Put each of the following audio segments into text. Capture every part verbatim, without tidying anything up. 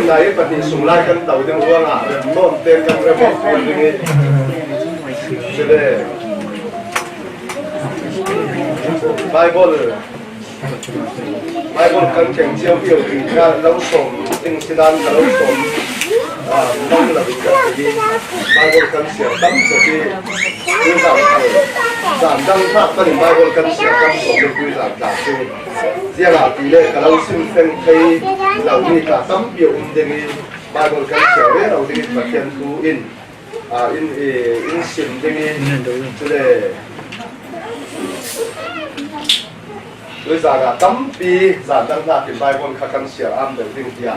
Nai pahnih sung lai kan to ding ruangah rem nawn te kan rem awk ding hi. Chule Bible, Bible kan keng ciau viau ti kha lo sawm ding si nan ka lo sawm, ah, nang lo in ka ti hi. Bible kan siar tam sa ti, tu zan thang, zan dang thak panin Bible kan siar tam sawm ding tu zan thak tu. Ziangahtile ka lo sim feng thei lo mi tla tampi a um ding hi, Bible kan siar ve lo ding hi, Pathian thu in, ah, in, in sim ding hi. Chule tui zana tampi zan dang hnakin Bible kha kan siar am deuh ding tia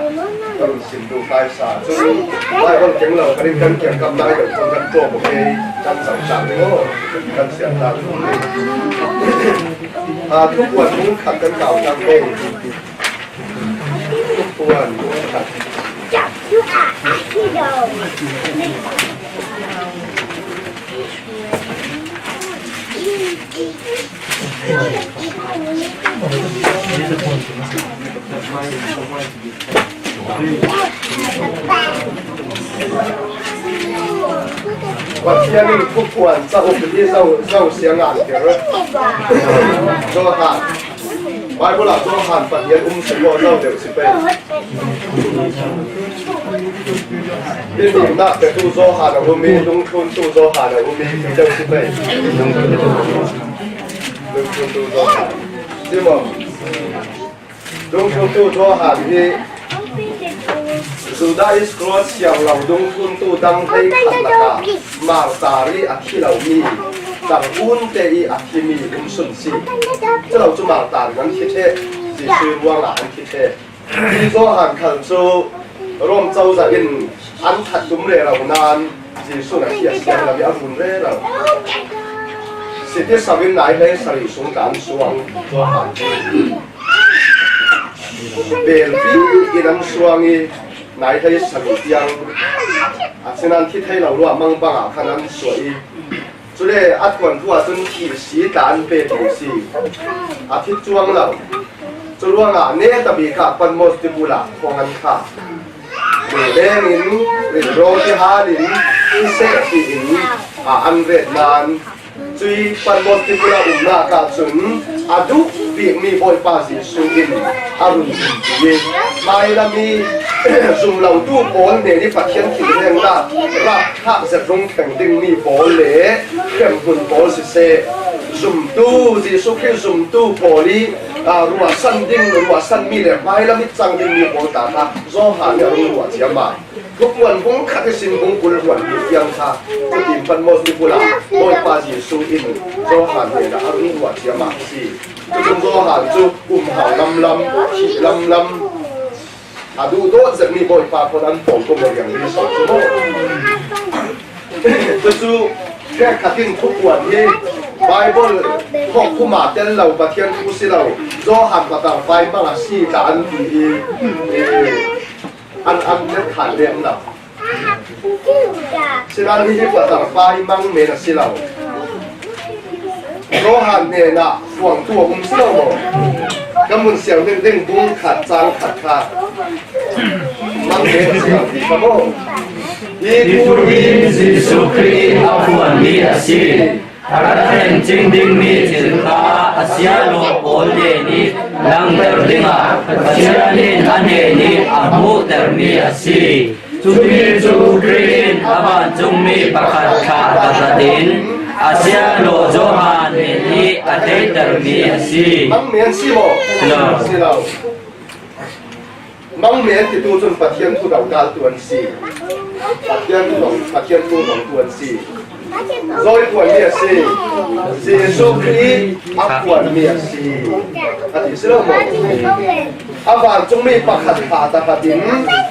ka run sim duh kai sa. Chu Bible keng lo kan in kan kiangkam lai deuh kong kan tlawm awk ei, kan zoh tlang ding aw, kan siar tlang ding. Ah, Thupuan bung khat kan kau tlang ei. Thupuan bung khat. Pathian in Thupuan cauk hi zo, zo siang an tir. Johan. Bible ah Johan pahnih an um si maw, zo deuh si pei. Inimnak petu Johan a um hi, dungthluntu Johan a um hi, zo si pei. Dungthluntu Johan. Si maw? Dungthluntu Johan hi Judah Iskariot siang lo dungthluntu dang hleikhat lakah martar i a thi lo mi, tarhunte i a thi mi um sun si. Culo cu martar in an thi ṭheh, Jesuh ruangah an thi ṭheh. Hi Johan khal cu Rom cozah in an that tum rero nain Jesuh a thi a siang lo i a run rero. Siti sau in nai hlei sarih sung tla an suang Johan. Belpi in an suang i nai hlei sarih tiang a cin an thi thei lo ruah mang bangah khan an suah i, cule a thuanthu ahcun thih si tla an pek si. A thi cuang lo. Cu ruangah neta bik ah Patmos tikulh ah khuang an khah. Leng in, rinraw tihal in, i seh ṭhi in, ah, an ret nain, cui Patmos tikulh a umnak ahcun a duh bikmi Bawipa Jesuh in a run ti. Hmailam i zum lotu pawl hnen i Pathian thinhengnak rapthlak zet rung thleng dingmi pawl le hremhmun pawl siseh, zumtu, Jesuh Khrih zumtu pawl i, aa, ruahsan ding, ruahsanmi le hmailam i cang dingmi pawl ta kha Johan nih a rung ruah ciammam. Thupuan bung khat ihsin bung kul ruat bik tiang kha, cutin Patmos tikulh ah Bawipa Jesuh in Johan hnenah a rung ruah ciammam a si. Cucun Johan cu um hau lamlam, thih lamlam, a duhdawt zetmi Bawipa khawn an pawngkam aw riangri sawn cu maw? Cucu hrekkhat in Thupuan hi Baibal thawkkhum ah tel lo, Pathian thu si lo, Johan patar pai mang a si tla an ti i, eh, an, an let khan lem lo. Sinan hi hi patar pai mang men a si lo. Johan hnenah fuangtu a um si lo maw? Kan vun siang dingding bung khat cang khat kha mang men a si lo ti kha maw? Hi thu hi Jesuh Khrih a phuanmi a si. A rak thleng cing dingmi thil kha a siahlaw pawl hnen i langter dingah Pathian in a hnen i a hmuhtermi a si. Cumi cu Khrih in a vancungmi pakhat thlah tahratin a siahlaw Johan hnen i a theihtermi a si. Mang men si maw? Si lo. Si lo. Mang men titu cun Pathian thu dotal tu an si. Pathian thu dong, Pathian thu dong tu an si. Zawi phuanmi a si. Jesuh Khrih a phuanmi a si. A ti si lo maw? A vancungmi pakhat thlah tahratin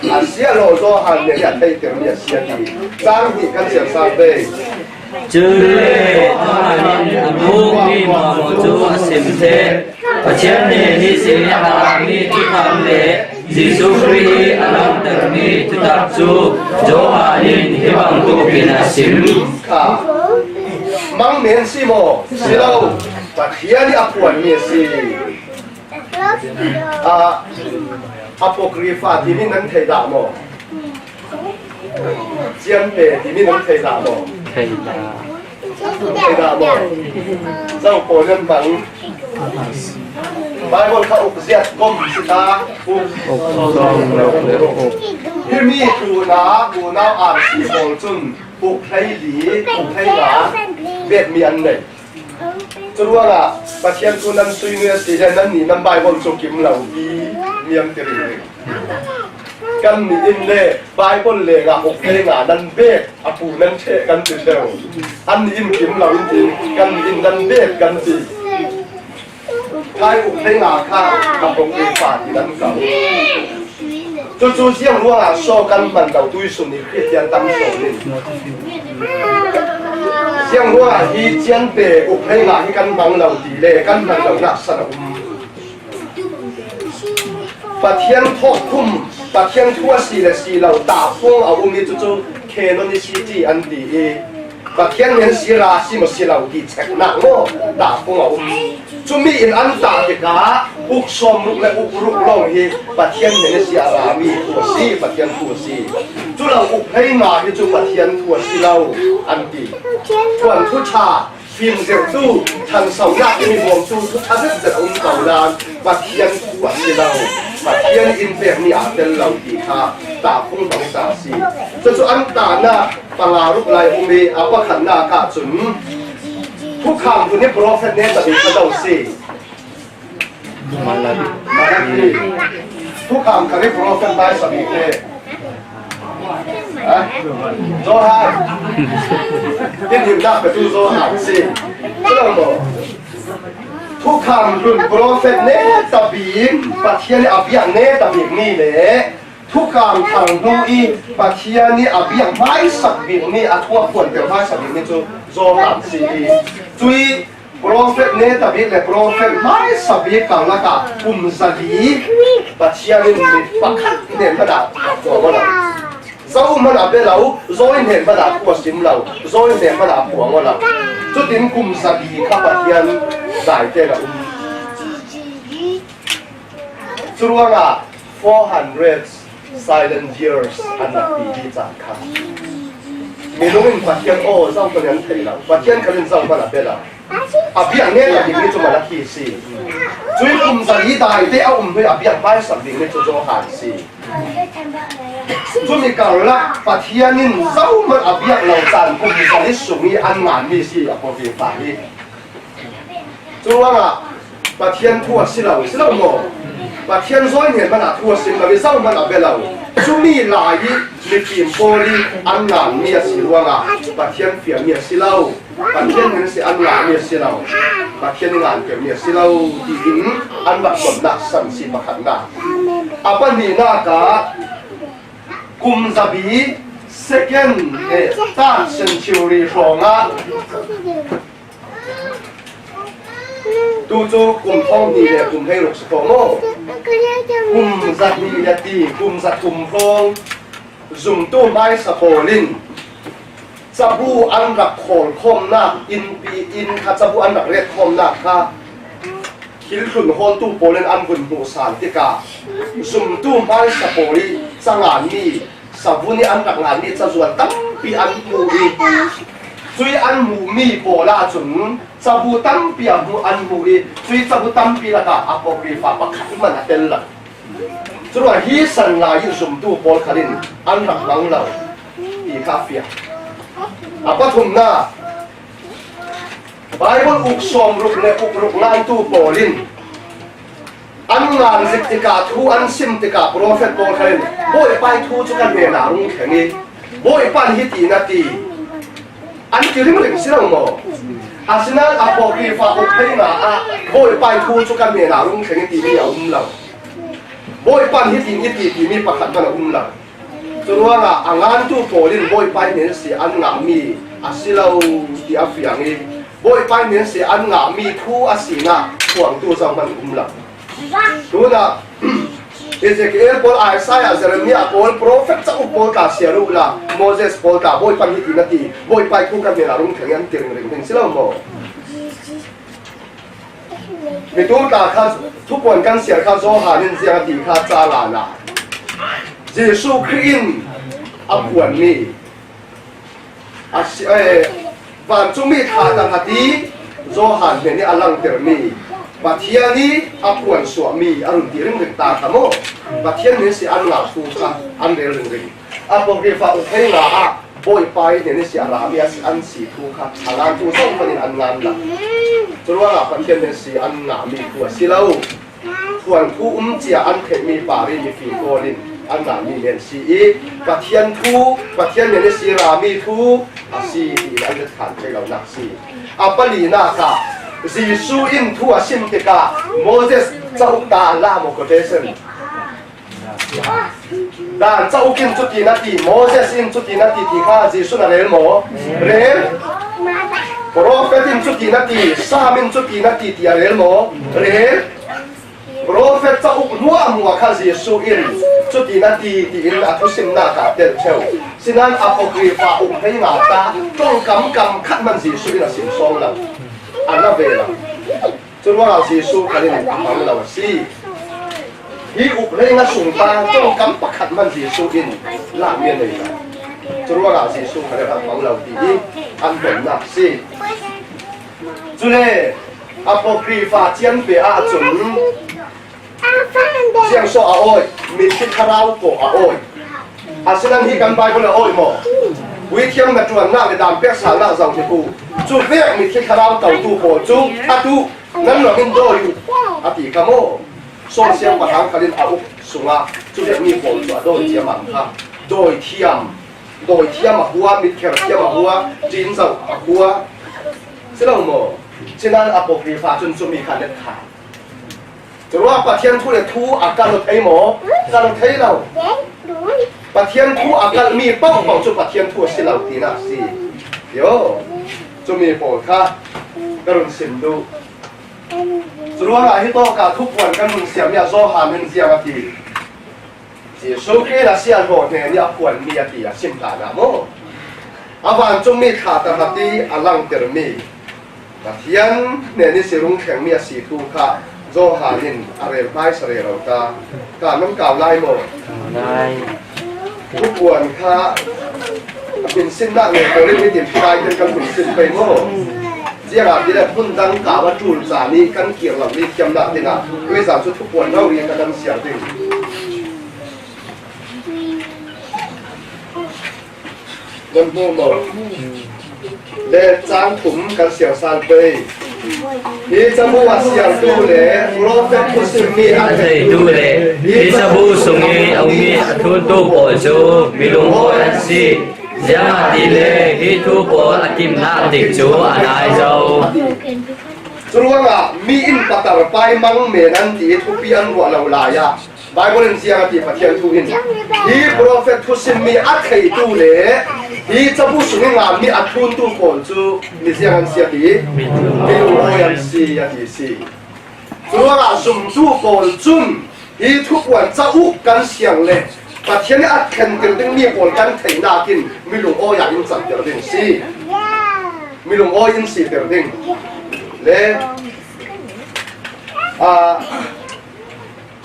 a siahlaw Johan nih a theihtermi a si a ti. Cang hnih kan siar sang ve. Cule Johan in a hmuhmi hmuahhmuh cu a sim ṭheh. Pathian hnen ihsin a harmi thuthang le Jesuh Khrih i a langtermi thutak cu Johan in hi bangtuk in a sim. Kha. Mang men si maw? Si lo. Pathian i a phuanmi a si. Ah, Apocrypha timi nan thei dah maw? Cianpe timi nan thei dah maw? Thei dah. Thei dah maw? Zo pawl nan bang. Bible kha uk ziat gom si ta. Uk. Uk sawm ruk le uk. Himi tuna, unau arsi pawl cun uk hlei li, uk hlei nga bet mi an nei. Curuangah Pathian thu nan sui nui a si le, nannih nan Bible cu kim lo hi, niam ti ringring. Kannih in le Bible lengah uk hlei nga nan bet a pu nan ṭheh kan ti ṭheu. Annih in kim lo in ti, kannih in nan bet kan ti. Khai uk hlei nga kha a pok ve fa ti nan kau. Cucu ziang ruangah so kan hman lo tuisun i Khristian tam sawn in. Ziang ruangah hi cianpe uk hlei nga hi kan hmang lo ti le kan hman lo nak san a um. Pathian thawkkhum, Pathian thu a si le si lo, tahfung a um i cucu canonicity an ti i, Pathian hnen si ra si maw si lo ti cheknak maw, tahfung a um. Cumi in an tah tikah uk sawm ruk le uk ruk lawng hi Pathian hnen si a rami thu a si, Pathian thu a si. Cu lo uk hlei nga hi cu Pathian thu a si lo an ti. Puan thu ṭha, fimzirhtu, ṭhansonak timi bawmtu thu ṭha zetzet a um ko nain Pathian thu a si lo. Pathian in pekmi aa tel lo ti kha tahfung bangta a si. Cucu an tahnak panga ruk lai a um i a pakhatnak ahcun thukham hmun i profet neta bik kha zo si. Malaki. Malaki. Thukham kha i profet hmaisa bik te. Ha? Johan. Thinhimnak petu Johan si. Culo maw? Thukham hlun profet neta bik, Pathian i a biak neta bik mi le Thukham thar hnu i Pathian i a biak hmaisak bikmi, a thu a phuanter hmaisak bikmi cu Johan si i, cui profet neta bik le profet hmaisak bik karlak ah kum zali Pathian in mi pakhat hnen hmanh ah a phuang aw lo. Zo hmanh a bia lo, zawi hnen hmanh a thu a sim lo, zawi hnen hmanh a phuang aw lo. Cutin kum zali kha Pathian zaite na um. Curuangah four hundred silent years an rak ti hi caan kha. Minung in Pathian aw zohman an thei lo, Pathian khal in zohman a bia lo. A biak neta ding ni cu Malaki si. Cui kum zali daite a um hnu a biak hmaisak ding ni cu Johan si. Cumi karlak Pathian in zohman a biak lo caan kum zali sung i an nganmi si a pawlpi fa hi. Curuangah Pathian thu a si lo, si lo maw? Pathian zawi hnen hmanh ah thu a sim lo i zohman a bia lo. Cumi lai i mifim pawl i an nganmi a si ruangah Pathian fialmi a si lo. Pathian hnen si an nganmi a si lo. Pathian i ngan pekmi a si lo tiin an rak tonnak san si pakhatnak. A pahnihnak ah kum zabi second, eh, third century hrawngah tu cu kum thong hnih le kum hleiruk si ko maw? Kum zahnih le ti, kum zathum hrawng zumtu hmaisa pawl in cabu an rak khawl khawmnak, innpi inn kha cabu an rak ret khawmnak kha thil hlun hawltu pawl in an hun hmuh sal tikah zumtu hmaisa pawl i ca nganmi, savun i an rak nganmi cazual tampi an hmuh i, cui an hmuhmi pawl ahcun cabu tampi a hmuh, an hmuh i, cui cabu tampi lakah Apocrypha pakhat hmanh a tel lo. Curuangah hi san lai i zumtu pawl khal in an rak hmang lo ti kha a fiang. A pathumnak, Bible uk sawm ruk le uk ruk ngaitu pawl in an ngan zik tikah, thu an sim tikah, profet pawl khal in Bawipa i thu cu kan hnenah a rung thleng i, Bawipa nih hiti na ti, an ti ringring si lo maw? Asinain Apocrypha uk hlei nga ah Bawipa i thu cu kan hnenah a rung thleng i timi a um lo. Bawipa nih hiti i ti timi pakhat hmanh a um lo. Curuangah a ngantu pawl in Bawipa hnen si an ngahmi a si lo ti a fiang i, Bawipa hnen si an ngahmi thu a sinak phuangtu zohman um lo. Tunah Ezekiel pawl, Isaiah, Jeremiah pawl, profet cauk pawl tla siar uhla, Moses pawl tla, Bawipa nih hiti na ti, Bawipa i thu kan hnenah a rung thleng i an ti ringring ding si lo maw? Hi tu ta kha, Thupuan kan siar kha Johan in ziang a ti kha, chang ngana, Jesu Khrih in a phuanmi, a si, eh, vancungmi thah tanghat i Johan hnen i a langtermi, Pathian i a phuansuahmi a run ti ringring ta kha maw? Pathian hnen si an ngah thu kha an rel ringring. Apocrypha uk hleinga ah Bawipa i hnen i si a rami a si, an si thu kha a ngan thu zong panin an ngan la. Curuangah Pathian hnen si an ngahmi thu a si lo. Phuan thu um cia an theihmi pari mifim pawl in an ngahmi hnen si i, Pathian thu, Pathian hnen i si rami thu a si tiin an let khan thei lo nak si. A palinak ah Jesu in thu a sim tikah Moses cauk ta a la maw, quotation? Dan cauk in cuti na ti, Moses in cuti na ti ti kha Jesu na rel maw? Rel. Prophet in cuti na ti, Sam in cuti na ti ti a rel maw? Rel. Prophet cauk hmuahhmuah kha Jesu in cuti na ti tiin a thusimnak ah tel cheu. Sinan Apocrypha uk hleinga ta ṭongkam kam khat man Jesu in a sim sawm lo. A na ve lo. Curuangah Jesu khalin a hmang lo a si. Hi uk hleinga sung ta ṭongkam pakhat man Jesu in lakmi a nei lo. Curuangah Jesu khalin a hmang lo ti hi an donnak si. Cule Apocrypha cianpe ahcun ziangsaw a awi, mitthi thlarau paw a awi. Asinan hi kan Bible a awi maw? Puithiam na ṭuannak le daan peksanak zoh hi ku. Cu vek mitthi thlarau totu pawl cu a tu, nan ram in dawi uh a ti kha maw? Sawl siangpahrang khalin a uk sungah cu vek mi pawl cu a dawi ciamam kha. Dawi thiam, dawi thiam a hua, mitkher thiam a hua, ṭin zoh a hua. Si lo maw? Sinan Apocrypha cun cumi kha let kha. Curuah Pathian thu le thu a kal thei maw? Kal thei lo. Pathian thu a kalhmi paohpaoh cu Pathian thu a si lo tinak a si. Yo. Cumi pawl kha ka run sim duh. Curuangah hi tawkah Thupuan kan run siarmi ah Johan in ziang a ti? Jesu Khrih in a siangtho hnen i a phuanmi a ti a sim hlanah maw? A vancungmi thah tanghat i a langtermi Pathian hnen i si rung thlengmi a si thu kha Johan in a rel hmaisa rero ta. Ka nan kau lai maw? Kau lai. Thupuan kha a hminsinnak nge pawl in hitin hriai ten kan hminsin pei maw? Ziangahtile hmun dang kau a ṭul caan i kan kir lo i thiamnak dingah tuizan cu Thupuan rori kha kan siar ding. Nan hmu maw? Le cang thum kan siar sal pei. Hi cabu a siartu le profet thusimmi a theitu le hi cabu sung i a ummi a thluntu pawl cu mi lungawi an si. Ziangahtile hi thu pawl a kimnak tik cu a nai zo. Curuangah mi in patar pai mang men an ti i thupi an ruah lo lai ah Bible in ziang a ti, Pathian thu in hi profet thusimmi a theitu le hi cabu sung i nganmi a thluntu pawl cu mi ziang an si a ti? Mi lungawi an si a ti si. Curuangah zumtu pawl cun hi Thupuan cauk kan siang le Pathian i a thlentir dingmi pawl kan theihnak in mi lungawi ah in canter ding si. Mi lungawi in siter ding le, aa,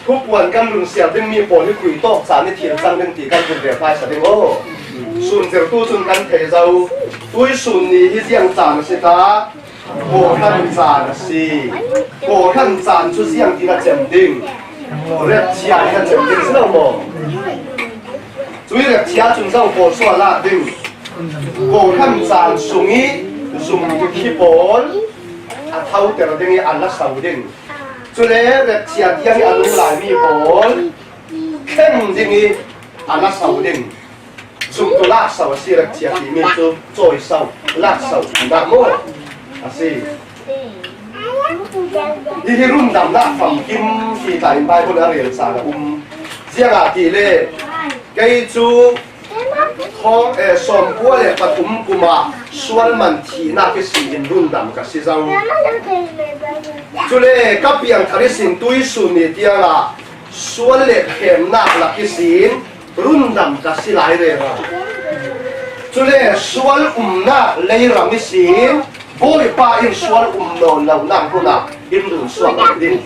Thupuan kan run siar dingmi pawl hi khuitawk caan i thil cang ding ti kan hun rel hmaisa ding aw. Sunzirtu cun kan thei zo. Tuisun ni hi ziang caan a si ta? Kawhhran caan a si. Kawhhran caan cu ziang tin a cem ding? Repchia in a cem ding si lo maw? Cui repchia cun zo pawl sual ah ding. Kawhhran caan sung i zumtu khi pawl a thoter ding i a laso ding. Cule repchia tiang i a lung laimi pawl thleng ding i a laso ding. Zumtu laso a si, repchia timi cu cawiso, laso tinak maw a si. Hihi rundamnak famkim hi tla in Bible a rel caan a um. Ziangahtile kei cu Thawng, eh, sawmkua le pathum kum ah sual man thihnak ihsin rundam ka si zo. Cule ka piangthar ihsin tuisun ni tiangah sual le khemnak lak ihsin rundam ka si lai rero. Cule sual umnak leiram ihsin Bawipa in sual um nawn lonak hunah in run suak leh ding.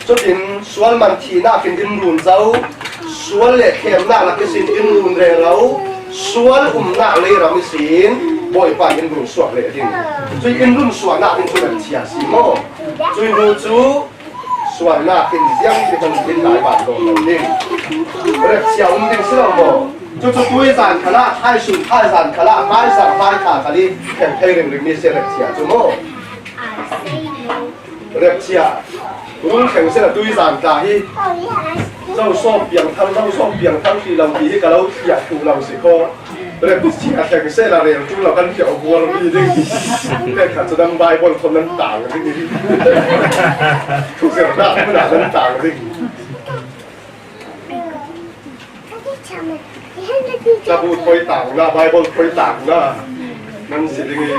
Cutin sual man thihnak in in run zo, sual le khemnak lak ihsin in run rero, sual umnak leiram ihsin Bawipa in in run suak leh ding. Cui in run suaknak ding cu remchia si maw? Cui hnu cu sualnak in ziang ti hmanh in nai ban lo ding. Remchia um ding si lo maw? Cucu tuizan khalah, thaisun thaizan khalah, thaizan thaikha khal i khen thei ringring mi si remchia cu maw? Remchia rung thleng sehla tuizan tla hi zo sawm piangthar, zo sawm piangthar ti lo ti hi ka lo thiah tuk lo si kho. Remchia thleng sehla rel tuk lo kan thiah bual mi ding. Pek khat cu nan Baibal khawm nan tang ding hi. Thuzirhnak hmunah nan tang ding hi. Cabu thawi tangna, Baibal thawi tangna nan si ding i,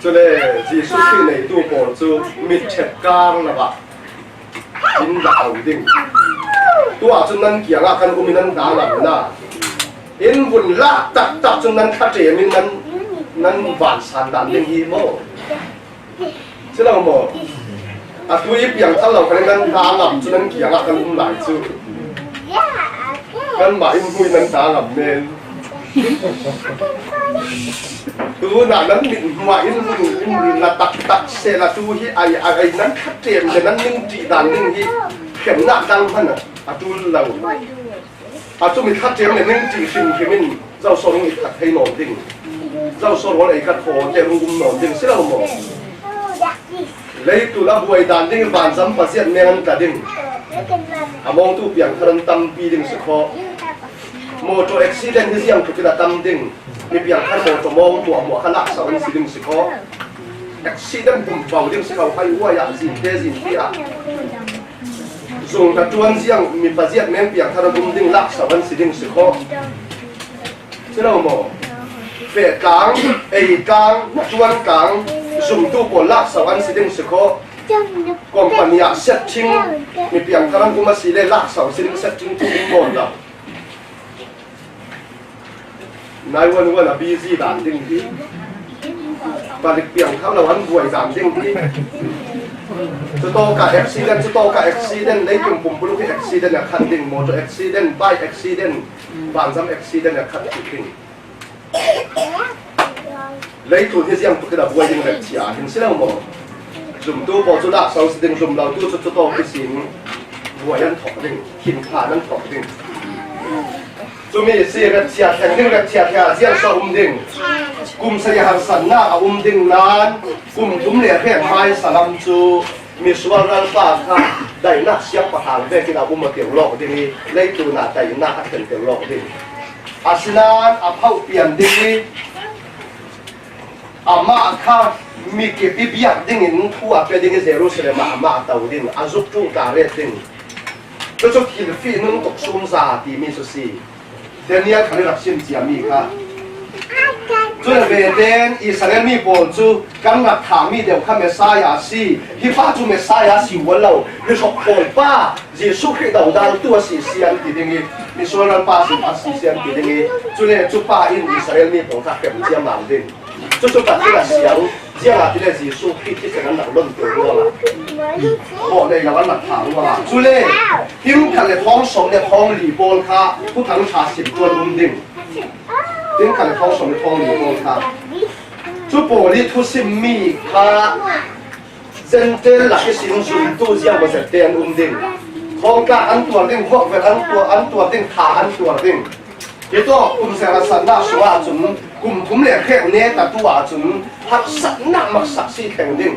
cule Jesuh Khrih neitu pawl cu mitṭhep kar lo ah in rak au ding. Tuah cun nan kiangah kan um i nan hna ngamna in vun lak taktak cun nan thlaṭem in nan, nan vansan dan ding hi maw? Si lo maw? Atu i piangthar lo khan nan hna ngam cu nan kiangah kan um lai cu. Kanmah in hmuh nan hna ngam men. Tunah nan mit hnuah in hmuh in la taktak sehla tu hi ai, ai, ai nan khatrem le nan ning ṭih dan ding hi hremnak dang hmanh a ṭul lo. A cumi khatrem le ning ṭih hrimhrim in Zoso rung i khat thei nawn ding, Zoso rual ei khat haw te rung um nawn ding si lo maw? Leitlun a buai dan ding i vanzam paziat meng an tla ding, a mawngtu piangthar an tampi ding si kho. Motor accident hi ziang tuk in a tam ding, mi piangthar motor mawngtu a hmuah kha laksau an si ding si kho. Accident bumvo ding si kho, highway ah zinte zinte ah. Zung ka ṭuan ziang mi paziat meng piangthar an um ding laksau an si ding si kho. Si lo maw? Feh tlang, ei tlang, na ṭuan tlang, zumtu pawl laksau an si ding si kho. Company ah setting, mi piangthar an um a si le laksau si ding setting tu um nawn lo. Nine one one a busy dan ding hi. Palik piangthar lo an buai dan ding hi. Cutawka accident, cutawka accident, leitlun pumpuluk hi accident a khat ding, motor accident, bike accident, vanzam accident a khat ding. Leitlun hi ziang tuk in a buai ding remchia hin si lo maw? Zumtu pawl cu laksau si ding, zum lo tu cu cutawk ihsin buai an thawk ding, khinkhlan an thawk ding. Cumi si, remchia thleng ding, remchia thleng ah ziang so um ding. Kum sari harsatnak a um ding nain, kum thum le hrek hmaisa lam cu misual ralpa kha daihnak siangpahrang vekin a um a tirlawk ding i, leitlun ah daihnak a thlen tirlawk ding. Asinain a phoh pian ding i, amah kha mi kip i biak dingin thu a pe ding i, Jerusalem ah amah a to ding, a zuk ṭuh ta ret ding. Cucu thil fihnung tuk sumza timi cu si. Daniel kha rak sim ciami kha. Cun veten Israel mi pawl cu kan rak thahmi deuh kha Messiah a si. Hi pa cu Messiah a si ual lo. Mi hrokhrawl pa Jesuh Khrih dodaltu a si sian ti ding i, misual ralpa a si sian ti ding i, cule cu pa in Israel mi pawl kha hrem ciammam ding. Cucu Pathian a siang, ziangahtile Jesuh Khrih thisen an rak lonhter ruangah, mawh nei lo an rak thah ruangah. Cule, him khat le thawng sawm le thawng li pawl kha Thuthang ṭha sim ṭuan um ding. Him khat le thawng sawm le thawng li pawl kha. Cu pawl i thusimmi kha Gentile lak ihsin zumtu ziang bawzet te an um ding. Thawngtlak an tuar ding, vuakvelh an tuar, an tuar ding, tha an tuar ding. Hi tawk kum sari harsatnak sungah cun kum thum le hrek net a tu ahcun harsatnak maksak si thleng ding,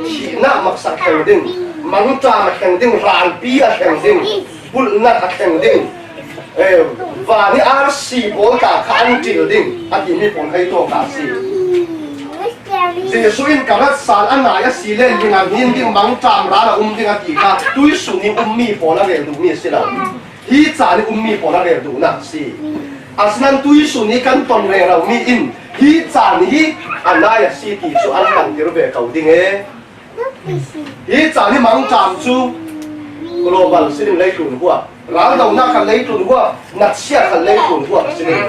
thihnak maksak thleng ding, mangṭam a thleng ding, ralpi a thleng ding, bulhnat a thleng ding, eh, van i arsi pawl ta kha an ṭil ding a timi pawl hei tawk a si. Jesuh in ka rat sal a nai a si le ling a hnin ding, mangṭam ral a um ding a ti kha tuisun i ummi pawl a rel duhmi a si lo. Hi caan i ummi pawl a rel duhnak a si. Asinain tuisun i kan ton reromi in hi caan hi a nai a si ti cu an langhter ve ko ding e. Hi caan hi mangṭam cu global si ding, leitlun huap, raldohnak kha leitlun huap, natsia kha leitlun huap a si ding.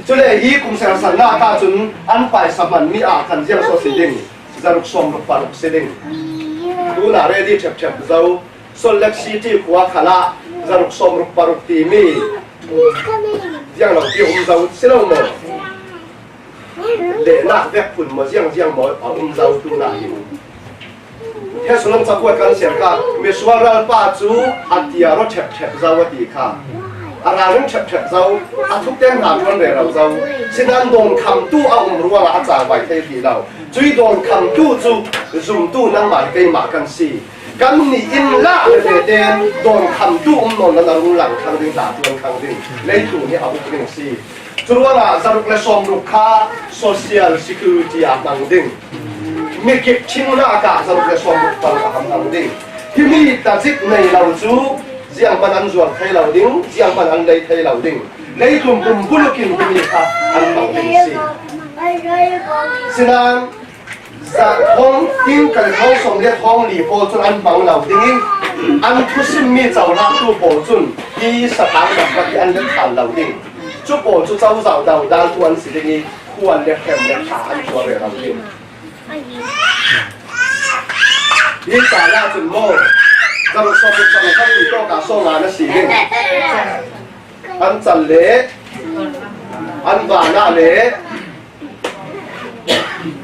Cule hi kum sel sanna ta cun an paisa hman mi ah khan ziang so si ding, zaruk sawmruk paruk si ding. Tuna ready ṭhepṭhep zo, Salt Lake City khua khalah zaruk sawmruk paruk timi ziang lo ti a um zo si lo maw? Lehnak vek phun maw, ziang ziang maw a um zo tuna hi. He sullam cakuat kan siar kha, misual ralpa cu a tiar aw ṭhepṭhep zo a ti kha. A ralring ṭhepṭhep zo, a thukten hna ṭuan rero zo. Sinan dawnkhamtu a um ruangah a cangvai thei ti lo. Cui dawnkhamtu cu zumtu nangmah le keimah kan si. Kan nih in lah le vete dawnkhamtu um nawn lo, a rung lang khang ding, hna ṭuan khang ding, leitlun hi a uk ding si. Curuangah zaruk le sawmruk kha social security ah hmang ding. Mikip thingnak ah zaruk le sawmruk pang a hmang ding. Himi tazik nei lo cu ziang hmanh an zuar thei lo ding, ziang hmanh an lei thei lo ding. Leitlun pumpuluk in himi kha an hmang ding si. Sinan, Za-, thawng, tingkal thawng sawm le thawng li pawl cun an hmang lo dingin an thusimmi cohlaktu pawl cun hi sathang rak rak hi an let ṭhan lo ding. Cu pawl cu cozah dodaltu an si ding i khual le hrem le ṭha an tuar rero ding. Hi caan ah cun maw, zaruk sawmruk sawmruk khan i tawk ah sawng ah na si ding. An cal le an van ah le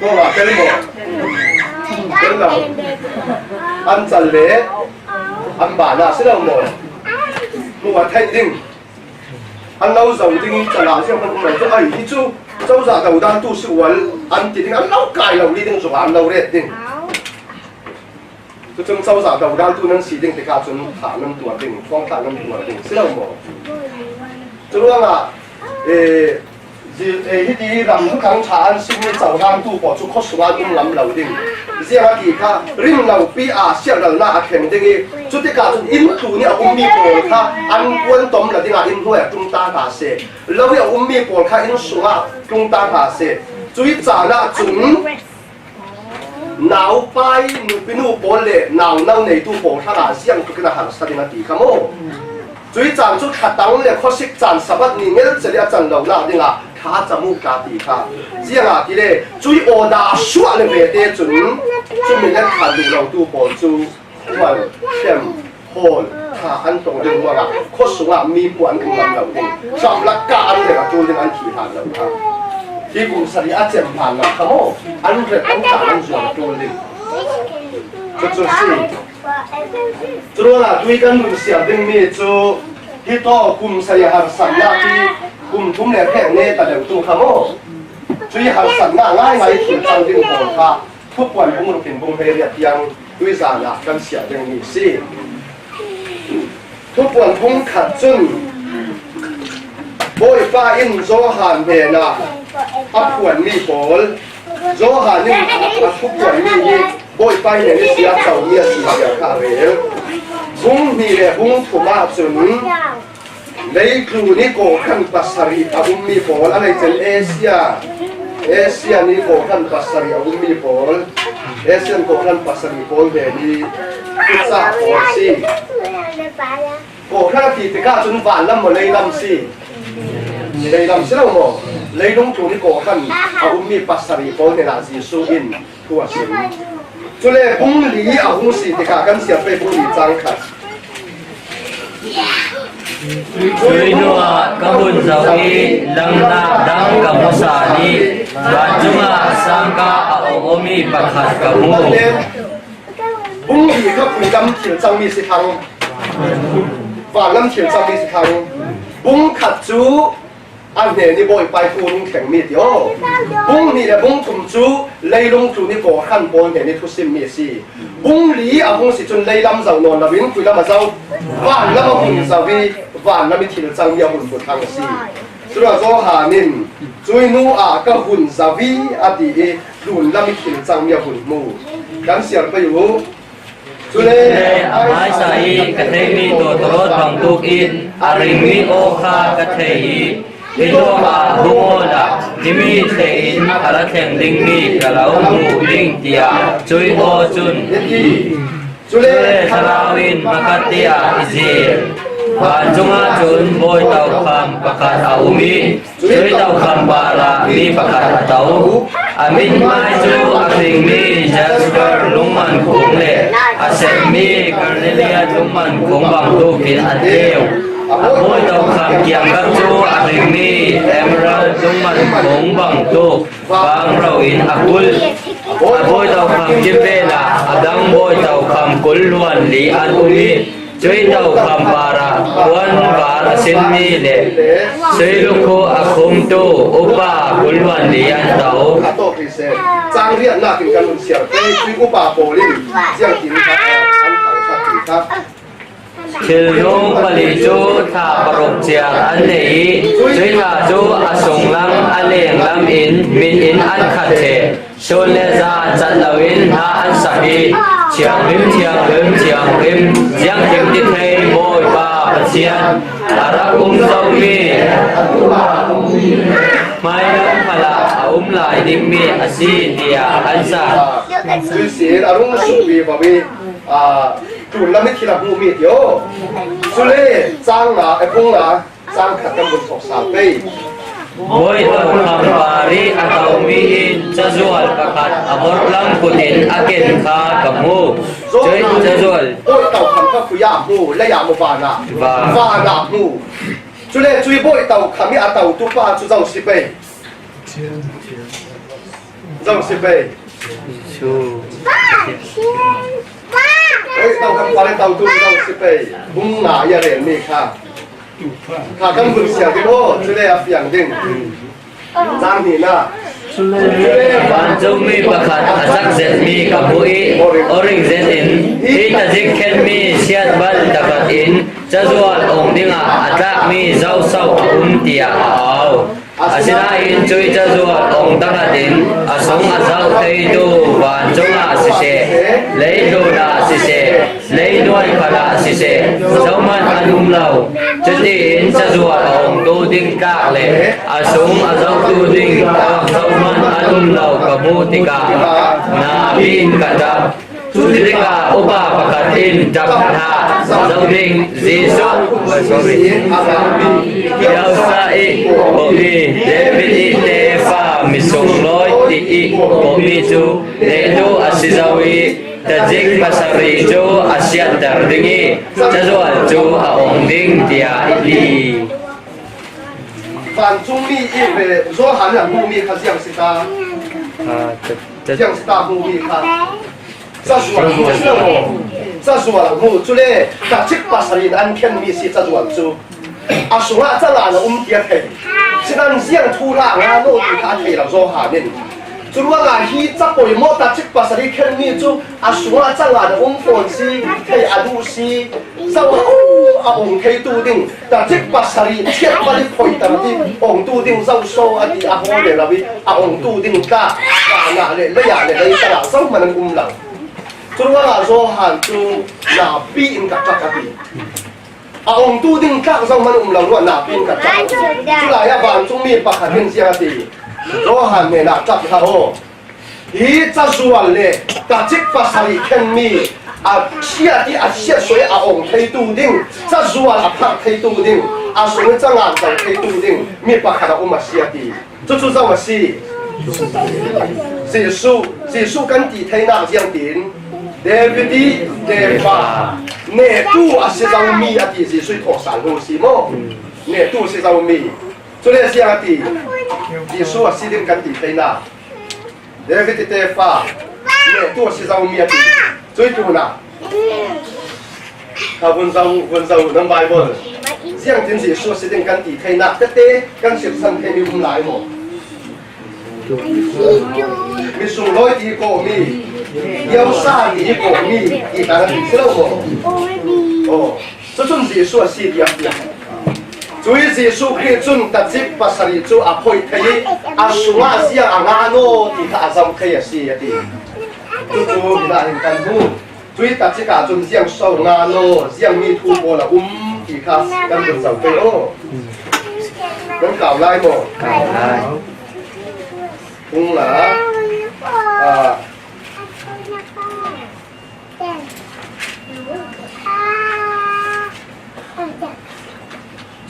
Ko va tel maw? Tel lo. An cal le an ban ah si lo maw? Mu va theih ding. An lo zo ding i cal ah ziang hmanh um lo cu, ai, hi cu cozah dodaltu si ual an ti ding, an lo kai lo li ding zong ah an lo ret ding. Cucun cozah dodaltu nan si ding tikah cun thah nan tuar ding, thawngthah nan tuar ding si lo maw? Curuangah, eh, zi-, eh, hiti ram thuthang ṭha an simmi cohlangtu pawl cu khuasung ah an um ngam lo ding. Ziangahtile kha rim lopi ah siatralnak a thleng ding i, cutikah cun inn tlun i a ummi pawl kha an puan tom la dingah inn hnuai ah tlung ta hna seh. Lo i a ummi pawl kha inn sungah tlung ta hna seh. Cui caan ah cun, naupai, nupinu pawl le nau no neitu pawl hrangah ziang tukin a harsa ding a ti kha maw? Cui caan cu thlatang le khuasik caan Sabbath ni ngelcel i a can lonak dingah thlacam uh tla ti kha. Ziangahtile cui awda suah le vete cun cumi let khan duh lotu pawl cu khual, hrem, hawl, ṭha an tong ding ruangah khuasung ah mi puan an um ngam lo ding, hramlak kah an rem a ṭul ding, an thi hlan lo kha. Hi kum sarih a cem hlan lo kha maw, an rem an kah an zuam a ṭul ding. Cucu si. Curuangah tui kan nun siar dingmi cu hi tawk kum sarih harsatnak hi kum thum le hrek ne ta deuh tu kha maw? Cui harsatnak ngaingai thil cang ding pawl kha Thupuan bung ruk in bung hleiriat tiang tuizan ah kan siah dingmi a si. Thupuan bung khat cun Bawipa in Johan hnenah a phuanmi pawl, Johan in a thupuanmi hi Bawipa hnen ihsi a comi a si tiah kha a rel. Bung hnih le bung thum ahcun Leitlun i kawhhran pasarih a ummi pawl, a leicen Asia, Asian i kawhhran pasarih a ummi pawl, Asian kawhhran pasarih pawl hnen i ucah pawl si. Kawhhran a ti tikah cun vanlam maw, leilam si? Leilam si lo maw? Leilung tlun i kawhhran a ummi pasarih pawl hnenah Jesuh in thu a sim. Cule bung li a hung si tikah kan siar pei bung li cang khat. Cui hnuah ka hun zoh i langnak dang ka hmuhsa i vancung ah sangka a ong awmi pakhat ka hmu. Bung li kha puilam thil cangmi si thang. Vanlam thil cangmi si thang. Bung khat cu a hnen i Bawipa i thu rung thlengmi ti aw. Bung hnih le bung thum cu leilung tlun i kawhhran pawl hnen i thusimmi a si. Bung li a hung si cun leilam zoh nawn loin khuilam a zoh? Vanlam a hun zoh i vanlam i thil cangmi a hun hmu thlang a si. Curuangah Johan in, "Cui hnu ah ka hun zoh i," a ti i tlunlam i thil cangmi a hun hmu. Kan siar pei uh. Cule a hmaisa i ka theihmi tawtawrawt bangtuk in a ringmi aw kha ka thei i, hi lawngah hung aw dah, himi thlen in a la thleng dingmi ka lo hmuh ding, tiah cui aw cun. Cule thlarau in hmakhatte ah i zir. Vancungah cun bawi tokham pakhat a um i, cuih tokham parah mi pakhat a to. A mithmai cu a hringmi jasper lungman kung le a sepmi carnelian lungman kung bangtuk in an deu. A bawi tokham kiangkap cu a hringmi emerald lungman kung bangtuk bang ro in a kulh. A bawi tokham kimvel ah a dang bawi tokham kul luan li an um i, cuih tokham parah puan var a sinmi le sui lukhu a khumtu upa kul luan li an to. A tawk hi seh. Cang riatnak in kan run siar pei, cuih upa pawl in ziangtin kha an thangsak ti kha. Thilnu pali cu thla paruk ciar an nei i, cuih thla cu a sunglam a lenglam in mit in an khat ṭheh. Sun le zan cat loin hna an sak i, thianghlim, thianghlim, thianghlim, ziangtin ti thei Bawipa Pathian, a rak um zomi, hmailam khalah a um lai dingmi a si, tiah an sak. Cuih sin a rung suk vivo i, aa, tlunlam i thil a hmuhmi ti aw. Cule cang nga, a phung nga, cang khat kan vun thawk sal pei. Bawi tokham par i a tomi in cazual pakhat a vorhlam kut in a ken kha ka hmu. Cuih cazual. Bawi tokham kha khui ah hmu, lei ah maw, van ah? Van. Van ah hmu. Cule cuih bawi tokham i a totu pa cu zo si pei. Zo si pei. Jesuh. Ei, tokham par i totu zo si pei. Bung nga i a relmi kha. Kha kan vun siar ding aw, cule a fiang ding. Cang hnihnak. Cule vancungmi pakhat a cak zetmi ka hmuh i, oring zetin, hi tazik khenmi siatbal taktak in cazual ong dingah a tlakmi zoso a um, tiah a au. Asinain cuih cazual ong taktak in a sung a zoh theitu vancung ah siseh, leitlun ah siseh, leihnuai khal ah siseh, zohman an um lo. Cutiin cazual a ongtu ding tlak le a sung a zohtu ding tlak zohman an um lo ka hmuh tikah napi in ka ṭap. Cutikah upa pakhat in ṭap hna, zoh ding, Jesuh, sorry, Kiosa i kawhmi, David i tefa, mi sunglawi ti i kawhmi cu nehtu a si zo i, tazik pasarih cu a siatter ding i, cazual cu a ong ding, tiah i ti. Vancungmi i ve, Johan a hmuhmi kha ziang si ta? Ah, ca-, ca-, ziang si ta hmuhmi kha? Cazual hmu si lo maw? Cazual a hmu. Cule tacik pasarih in an khenmi si cazual cu. A sungah cazaan a um ti a thei. Sinan ziang thu hlah nga lo ti kha a thei lo Johan in. Curuangah hi ca poimawh tacik pasarih khenmi cu a sungah cazaan a um fawn si, thei a duh si. Zoh a um, a ong theitu ding, tacik pasarih chiat pali phoih tam ti ongtu ding zoso a ti a haw le lo i, a ongtu ding tla, vanah le lei ah le lei tangah zohman an um lo. Curuangah Johan cu napi in ka ṭap a ti. A ongtu ding tlak zohman um lo ruah napi in ka ṭap. Culai ah vancungmi pakhat in ziang a ti, Johan hnenah ṭap hlah aw. Hi cazual le tacik pasarih khenmi a chiat i a chiat suai a ong theitu ding, cazual a phak theitu ding, a sung i cazaan zoh theitu ding mi pakhat a um a si a ti. Cucu zo a si. Jesuh, Jesuh kan ti theinak ziangtin David i tefa, nehtu a si zomi a ti Jesuh i thawhsal hnu si maw? Nehtu a si zomi. Cule ziang a ti? Jesuh a si ding kan ti theinak. David i tefa, nehtu a si zomi a ti. Cuih tlunah kha vun zoh, vun zoh nan Baibal. Ziangtin Jesuh a si ding kan ti theinak tete kan sirsan theimi um lai maw? Mi sunglawi ti kawhmi, kiosa ti kawhmi ti kha na ti si lo maw? Aw. Cucun Jesuh a si tiah a fiang. Cuih Jesuh Khrih cun tacik pasarih cu a phoih thei i a sungah ziang a ngan aw ti kha a zoh thei a si a ti. Cucu hinah hin kan hmuh. Cuih tacik ah cun ziang so ngan aw, ziangmi thu pawl a um ti kha kan vun zoh pei aw. Nan kau lai maw? Kau lai. Phung la. Ah.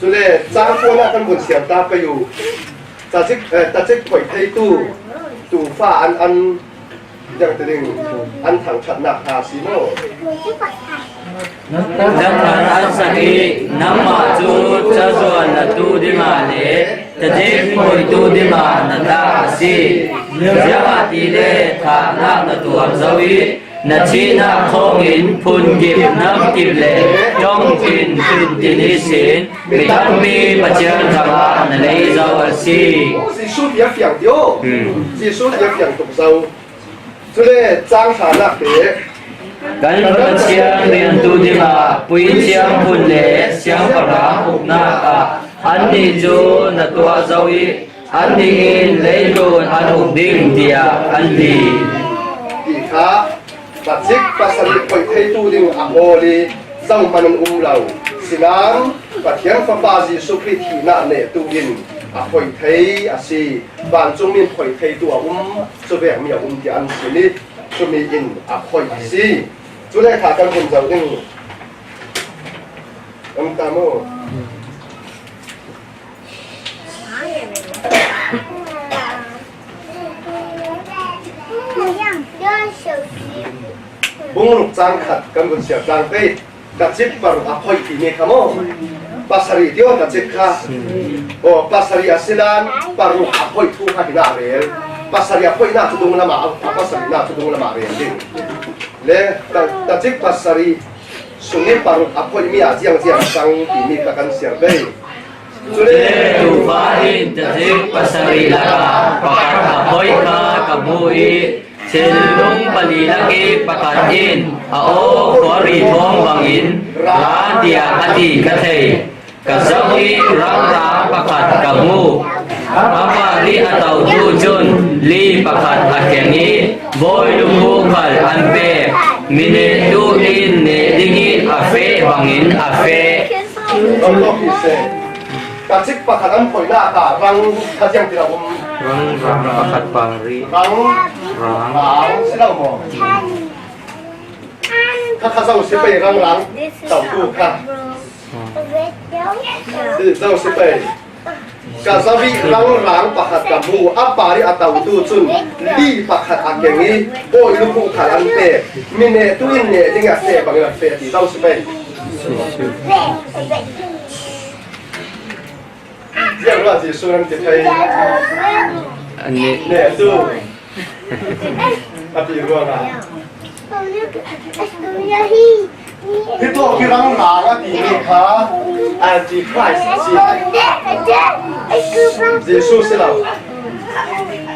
Cule cang kuana kan vun siam ta pei uh. Tacik, eh, tacik phoih theitu tuufa an, an, dang te ding, an thangṭhatnak kha a si maw? Na thar an sak i, nangmah cu cazuan latu dingah le tacik phoihtu dingah na tah a si. Ziangahtile thahnak na tuar zo i, na thihnak thawngin phun kip, nam kip le ṭong tin, tin tin ihsin mi tampi Pathian hrangah na lei zo a si. Jesuh bia fiang ti aw. Hmm. Jesuh bia fiang tuk zo. Cule cang hranak te. Kan Pathian riantu dingah puithiam phun le siangpahrang uknak ah annih cu na tuah zo i, annih in leitlun an uk ding, tiah an ti. Ti kha, tacik pasarih phoih theitu ding a hawl i, zohman an um lo. Sinain Pathian Fapa Jesuh Khrih thihnak nehtu in a phoih thei a si. Vancungmi in phoih theitu a um, cuvekmi a um, tiah an sim i, cumi in a phoih a si. Cule kha kan hun zoh ding. Am ta maw? Bung ruk cang khat kan vun siar tlang pei. Tacik paruk a phoih timi kha maw? Pasarih ti aw, tacik kha. Aw, pasarih a si nan paruk a phoih thu kha hi na rel. Pasarih a phoihnak cu dunglam ah, a pasarihnak cu dunglam ah rel ding. Le ta-, tacik pasarih sung i paruk a phoihmi ah ziangziang a cang timi kha kan siar pei. Cule tuufa in tacik pasarih lakah pakhat a phoih kha ka hmuh i, thinlung pali lak i pakhat in a aw khuari thawng bangin ra tiah a ti ka thei. Ka zoh i rangrang pakhat ka hmuh. A parih a totu cun li pakhat a keng i bawi lukhu khal an pek. Minehtu in neh ding i a feh bangin a feh. Tacik pakhat an phoihnak ah rang kha ziang ti lo um. Rang, rang pakhat parih. Rang, rang, rang si lo maw? Kha kha zo si pei, rang rang tau tu kha. Zo si pei. Ka zoh i rang rang pakhat ka hmu, a parih a tau tu cun li pakhat a keng i bawi lukhu khal an pek. Minehtu in neh ding a feh bangin a feh ti zo si pei. Ziang ruah Jesuh nan ti thei. An neh. Neh tu. A ti ruangah. Hi tawk hi rangrang a timi kha Antichrist a si. Jesuh si lo.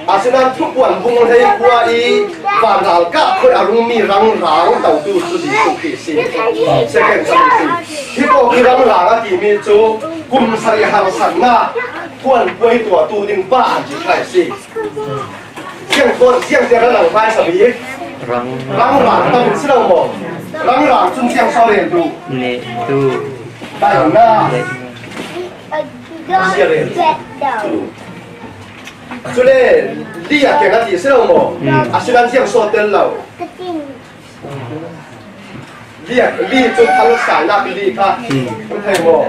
Asinain Thupuan bung hleikua i vanral kah khawh a rungmi rangrang totu cu Jesuh Khrih si. Second coming si. Hi tawk hi rangrang a timi cu kum sarih harsatnak puan puai tuahtu ding pa Antichrist si. Ziang tuan, ziang tiang a lang hmaisa bik. Rang. Rangrang tam in si lo maw? Rangrang cun ziang so rel duh. Neh duh. Daihnak. Sia rel. Cule li a keng a ti si lo maw? Hmm. Asinain ziang so tel lo. Li, li cu thal sainak li kha. Hmm. Kan thei maw?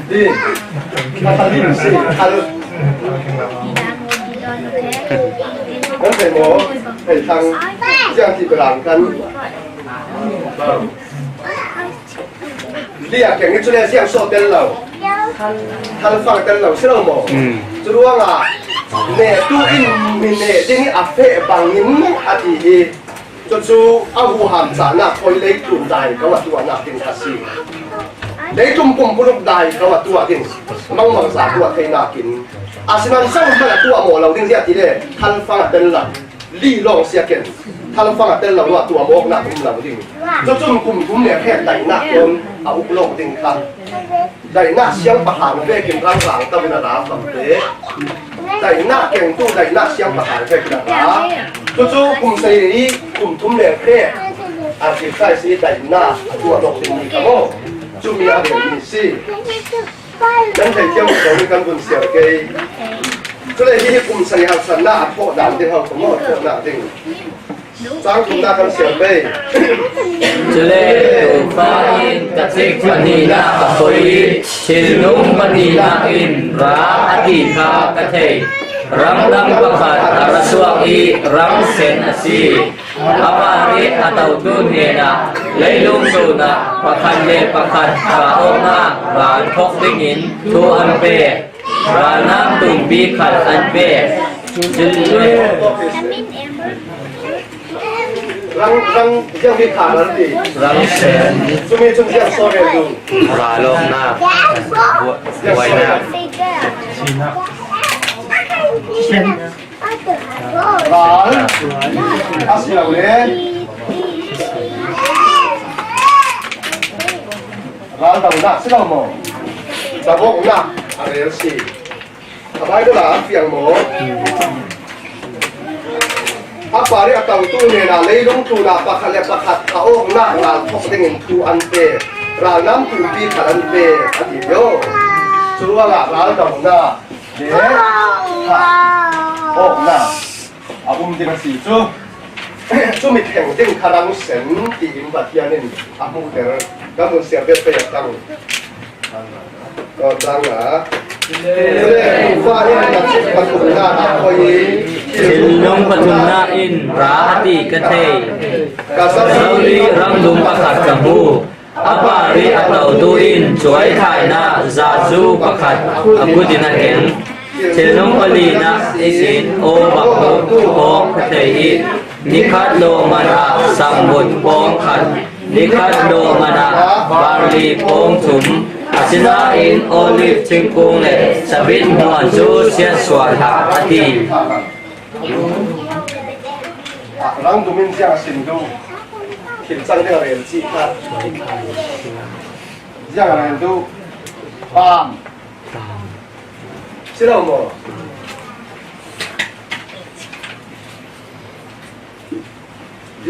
Li. Kha thal li si. Thal. Kan thei maw? Thei thang. Ziang ti belang kan. Li a keng i cule ziang so tel lo. Thal fang tel lo si lo maw? Hmm. Cu ruangah nehtu in mi neh ding i a feh bangin a ti hi. Cucu a huham cahnak khawi leitlun dai ko a tuahnak ding kha si. Leitlun pumpuluk dai ko a tuah ding. Mangmang za tuah theinak in. Asinain zohman a tuah maw lo ding ziah ti le thal fang a tel lo. Li lawng si a ken. Thal fang a tel lo ruah tuah mawknak um lo ding. Cucun kum thum le hrek daihnak tuan a uk lawng ding kha. Daihnak siangpahrang vekin rangrang to in a ra famte. Daihnak kengtu daihnak siangpahrang vekin a ra. Cucu kum sarih i kum thum le hrek Antichrist i daihnak a tuah lawng dingmi kha maw? Cumi a relmi si. Nan theithiam zo i kan vun siar kei. Cule hi hi kum sarih harsatnak a thawh dan ding ho kha maw, thawhnak ding. Cang thumna kan siam pei. Cule Topa in ka cik pahnihna a khoi i, thilnung pahnihna in ra a ti kha ka thei. Ramdang pakhat a ra suak i, rang sen a si. A par i a totu hnenah, leilung tunah pakhat le pakhat ka awknak ral thawk dingin thu an pek. Ralnam tumpi khat an pek. Cule Rang, rang, ziang mi kha ral ti. Rang sen. Cumi cun ziang saw rel duh. Ral awknak. Buai-, buainak. Ral. A si lo le. Ral dohnak si lo maw? Dohnak a rel si. A Baibal ah a fiang maw? A par i a totu hnenah leilung tlunah pakhat le pakhat a awknak ral thawk dingin thu an pek. Ralnam tumpi khat an pek a ti lio. Curuangah ral dohnak le kha awknak a um ding a si cu. Cumi thleng ding kha rang sen tiin Pathian in a hmuhter. Kan vun siar ve pei a tang. Aw, tang a. Cule Topa in ka cik pathumnak a khoi i, thilnung pathumnak in ra a ti ka thei. Ka zali rangdum pakhat ka hmu. A par i a totu in cuaithaina zazu pakhat a kut in a keng. Thilnung palinak ihsin aw bangtuk pawng ka thei i, nikhat lawmman ah sangvut pawng khat, nikhat lawmman ah barli pawng thum, asinain olive thingkung le sabit hmuan cu siatsuah hlah, a ti. Rangdum in ziang a sin duh? Thil cang ding a rel cih kha. Ziang a rel duh? Paam. Si lo maw?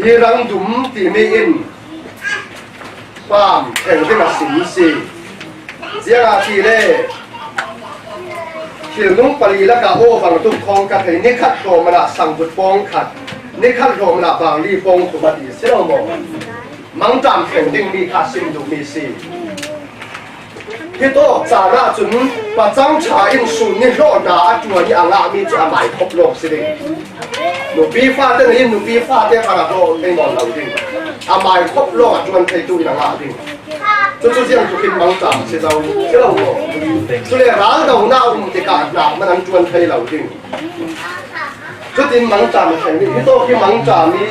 Hi rangdum timi in paam thleng ding a sim si. Ziangahtile thilnung pali lakah aw bangtuk khawng ka thei, nikhat hlawhman ah sangvut pawng khat, nikhat hlawhman ah barli pawng thum a ti si lo maw? Mangṭam thleng dingmi kha sim duhmi si. Hitawk caan ahcun pacang ṭha in sun ni hlawh hna a ṭuan i a ngahmi cu a mai khop lawng si ding. Nupi fate na in nupi fate kha a hlawh thei nawn lo ding. A mai khop lawng a ṭuan theitu in a ngah ding. Cucu ziang tuk in mangṭam si zo, si lo maw? Cule raldohnak a um tikah hnak man an ṭuan thei lo ding. Cutin mangṭam a thleng ding. Hitawk hi mangṭam i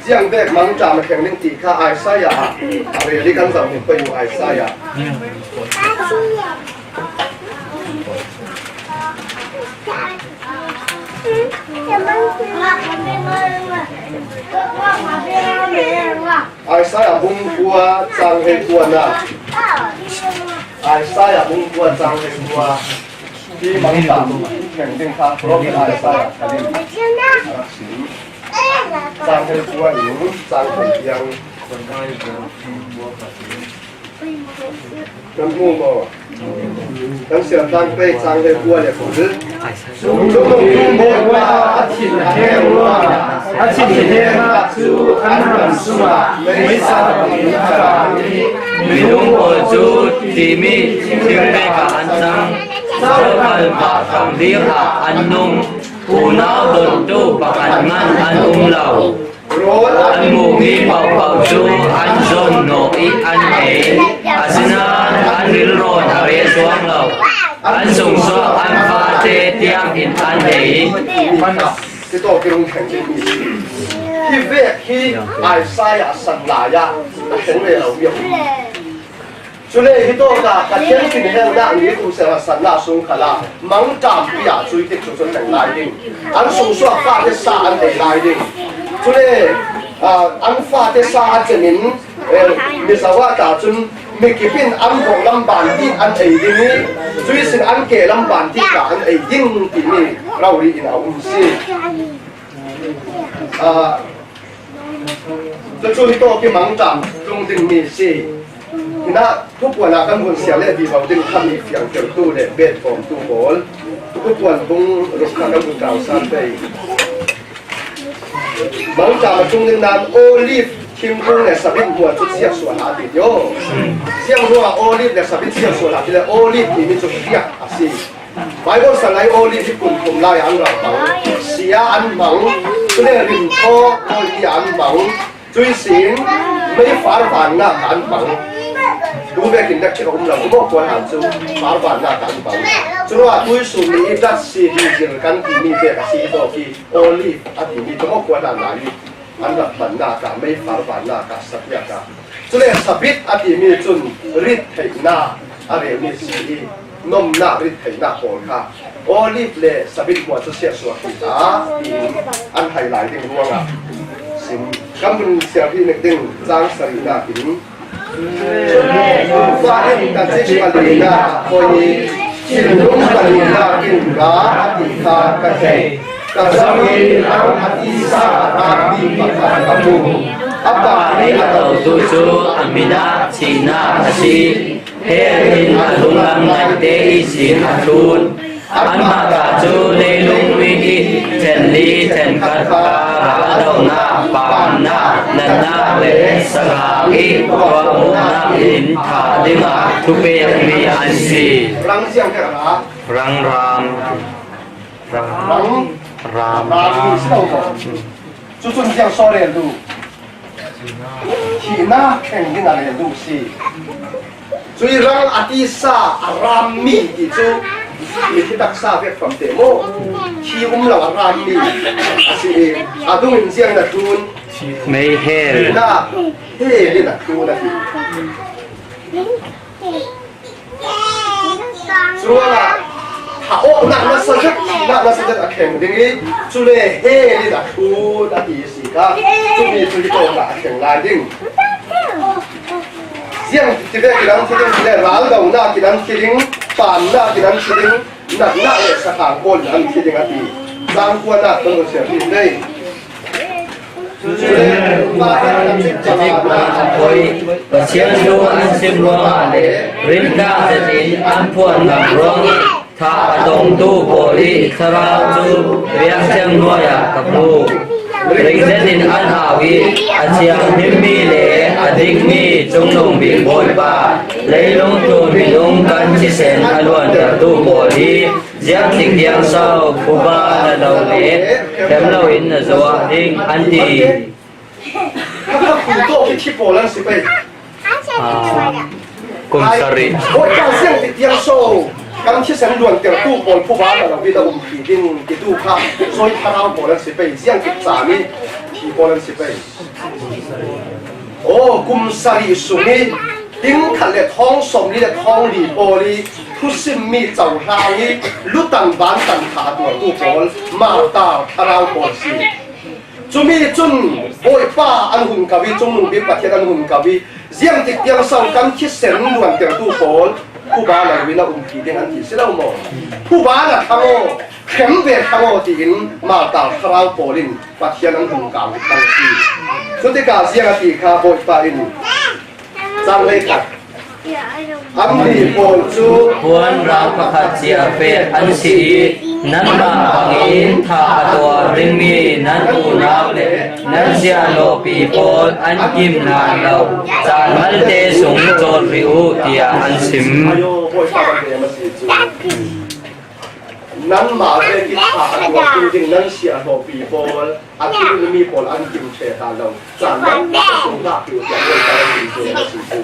Ziang bek mangṭam a thleng ding ti kha Isaiah ah a rel i kan zoh hnik pei u, Isaiah. Isaiah bung kua cang hleikua na. Isaiah bung kua cang hleikua. Hi mangṭam thleng ding kha profet Isaiah kha ding a rak si. Cang hleikua in cang hleitiang. Kan hmu maw? Kan siangtlang pei cang hleikua le kul. Lungdong tu Bawipa a thin a heng ruangah a thin hengah cu an ram sungah meisa bangin a kang i minung pawl cu timi thingpek ah an cang. Zohkal vah kang dingah an nung. Unau dontu pakhat hmanh an um lo. An hmuhmi paohpaoh cu an zonh nawn i an ei, asinain an rilrawn a reh zuang lo. An sungsuak an fate tiang in an ei. Hi tawk i rung thleng dingmi hi vek hi Isaiah san lai ah a thleng ve lomi a um. Cule hitawk ah Pathian thinhengnak ni kum serhasatnak sung khalah mangṭampi ah cuih tikcu cu thleng lai ding, an sungsuak fate sa an ei lai ding. Cule, aa, an fate sa a cem in, eh, mizaw ah ta cun mikip in an vawh lam ban ti an ei ding i, cuih sin an ke lam ban ti ta an ei ding timi rori in a um si. Aa, Cucu hitawk i mangṭam tlung dingmi si. Hinah, Thupuan ah kan vun siar le vivo ding khami fiangtertu le betfawmtu pawl, Thupuan bung ruk kha kan vun kausan pei. Mangṭam a tlung ding nan olive thingkung le sabit hmua cu siatsuah hlah a ti dih. Siangruangah olive le sabit siatsuah hlah ti le olive timi cu riak a si. Baibal sang ai olive hi kun thum lai an rak hmang, sia an hmang, cule rimthawk kawlpi an hmang, cui sin meifar vannak ah an hmang. Tu vekin rak chik a um lo, tu maw kua hlan cu far vannak ah an hmang. Curuah tuisun ni i dat si hi zir kan timi pek a si i dawk i olive a timi tu maw kua hlan lai i an rak hmannak ah, meifar vannak ah, sapiak ah. Cule sabit a timi cun rit theihnak a relmi si i, nomnak rit theihnak pawl kha olive le sabit hmua cu siatsuah ti ta tiin an hai lai ding ruangah sim. Kan vun siar dih ding cang sarihnak in Fa in ka cik palinak a poi i, thinlung palinak in ra a ti kha ka thei. Ka zoh i rang a tisa a rami pakhat ka hmu. A pa nih a totu cu a min ah thihnak a si. Hell in a lunglam ngaihte ihsin a thlun. Anmah ta cu leilung mi ih ṭhenli ṭhenkhat kha raldohnak, paamnak, natnak le sagang ih tuahmuhnak in thah dingah thupekmi an si. Rang ziang ka ra. Rang ram. Rang. Rang. Ram. Ram. Ram. Cucun ziang saw rel duh. Thihnak thleng ding a rel duh si. Cui rang a tisa a rammi ti cu mithi taksa vek famte maw? Thi um lo a rammi a si i, a dungin ziang na tlun. Mei hel. Thihnak hel in a tlun a ti. Curuangah thah awknak nasa zet, thihnak nasa zet a thleng ding i, cule hell in a thlun a ti si kha, cumi cu hi tawkah a thleng lai ding. Ziang ti ve kin an thi ding, le raldohnak kin an thi ding, paamnak kin an thi ding, natnak le sathang pawl in an thi ding a ti. Cang kuanak kan run siar dih ve. Cule, Pathian thu an sim ruangah le rinnak zetin an phuan ngam ruangah thah a tongtu pawl i thlarau cu biakhiang hnuai ah ka hmu. Ring zetin an au i a thianghlimmi le a dikmi Cungnung Bik Bawipa, leilung tlun minung kan thisen a luantertu pawl hi ziangtik tiang so phuba na lo le khem loin na zuah ding an ti. Kha kha phu tawk hi thi pawl an si pei. Ah, kum sarih. Bawipa ziangtik tiang so kan thisen luantertu pawl phuba na lo in a um ti ding ti tu kha sawi thlarau pawl an si pei, ziangtik caan i thi pawl an si pei. Aw, kum sarih sung i tingkhat le thawng sawmli le thawng li pawl i thusimmi cohlang i lutan bantan thah a tuartu pawl martar thlarau pawl si. Cumi cun Bawipa an hun ko i, Cungnung Bik Pathian an hun ko i, ziangtik tiang so kan thisen luantertu pawl phuba lo in a um ti ding an ti si lo maw? Phuba na thlang aw, khrem ve thlang aw tiin martar thlarau pawl in Pathian an hun kau hi thlang si. Cutikah ziang a ti kha Bawipa in Cang hleikhat. An mi pawl cu puan rau pakhat cia pek an si i, nanmah bangin thah a tuar dingmi nan unau le nan siahlawhpi pawl an kim hna lo. Caan malte sung cawl rih uh, tiah an sim. Nanmah vek i thah a tuartu ding nan siahlawhpi pawl, a thilmi pawl an kim ṭheh hna lo. Caan nan sung hlah tu tiah Bawipa nih a si cu.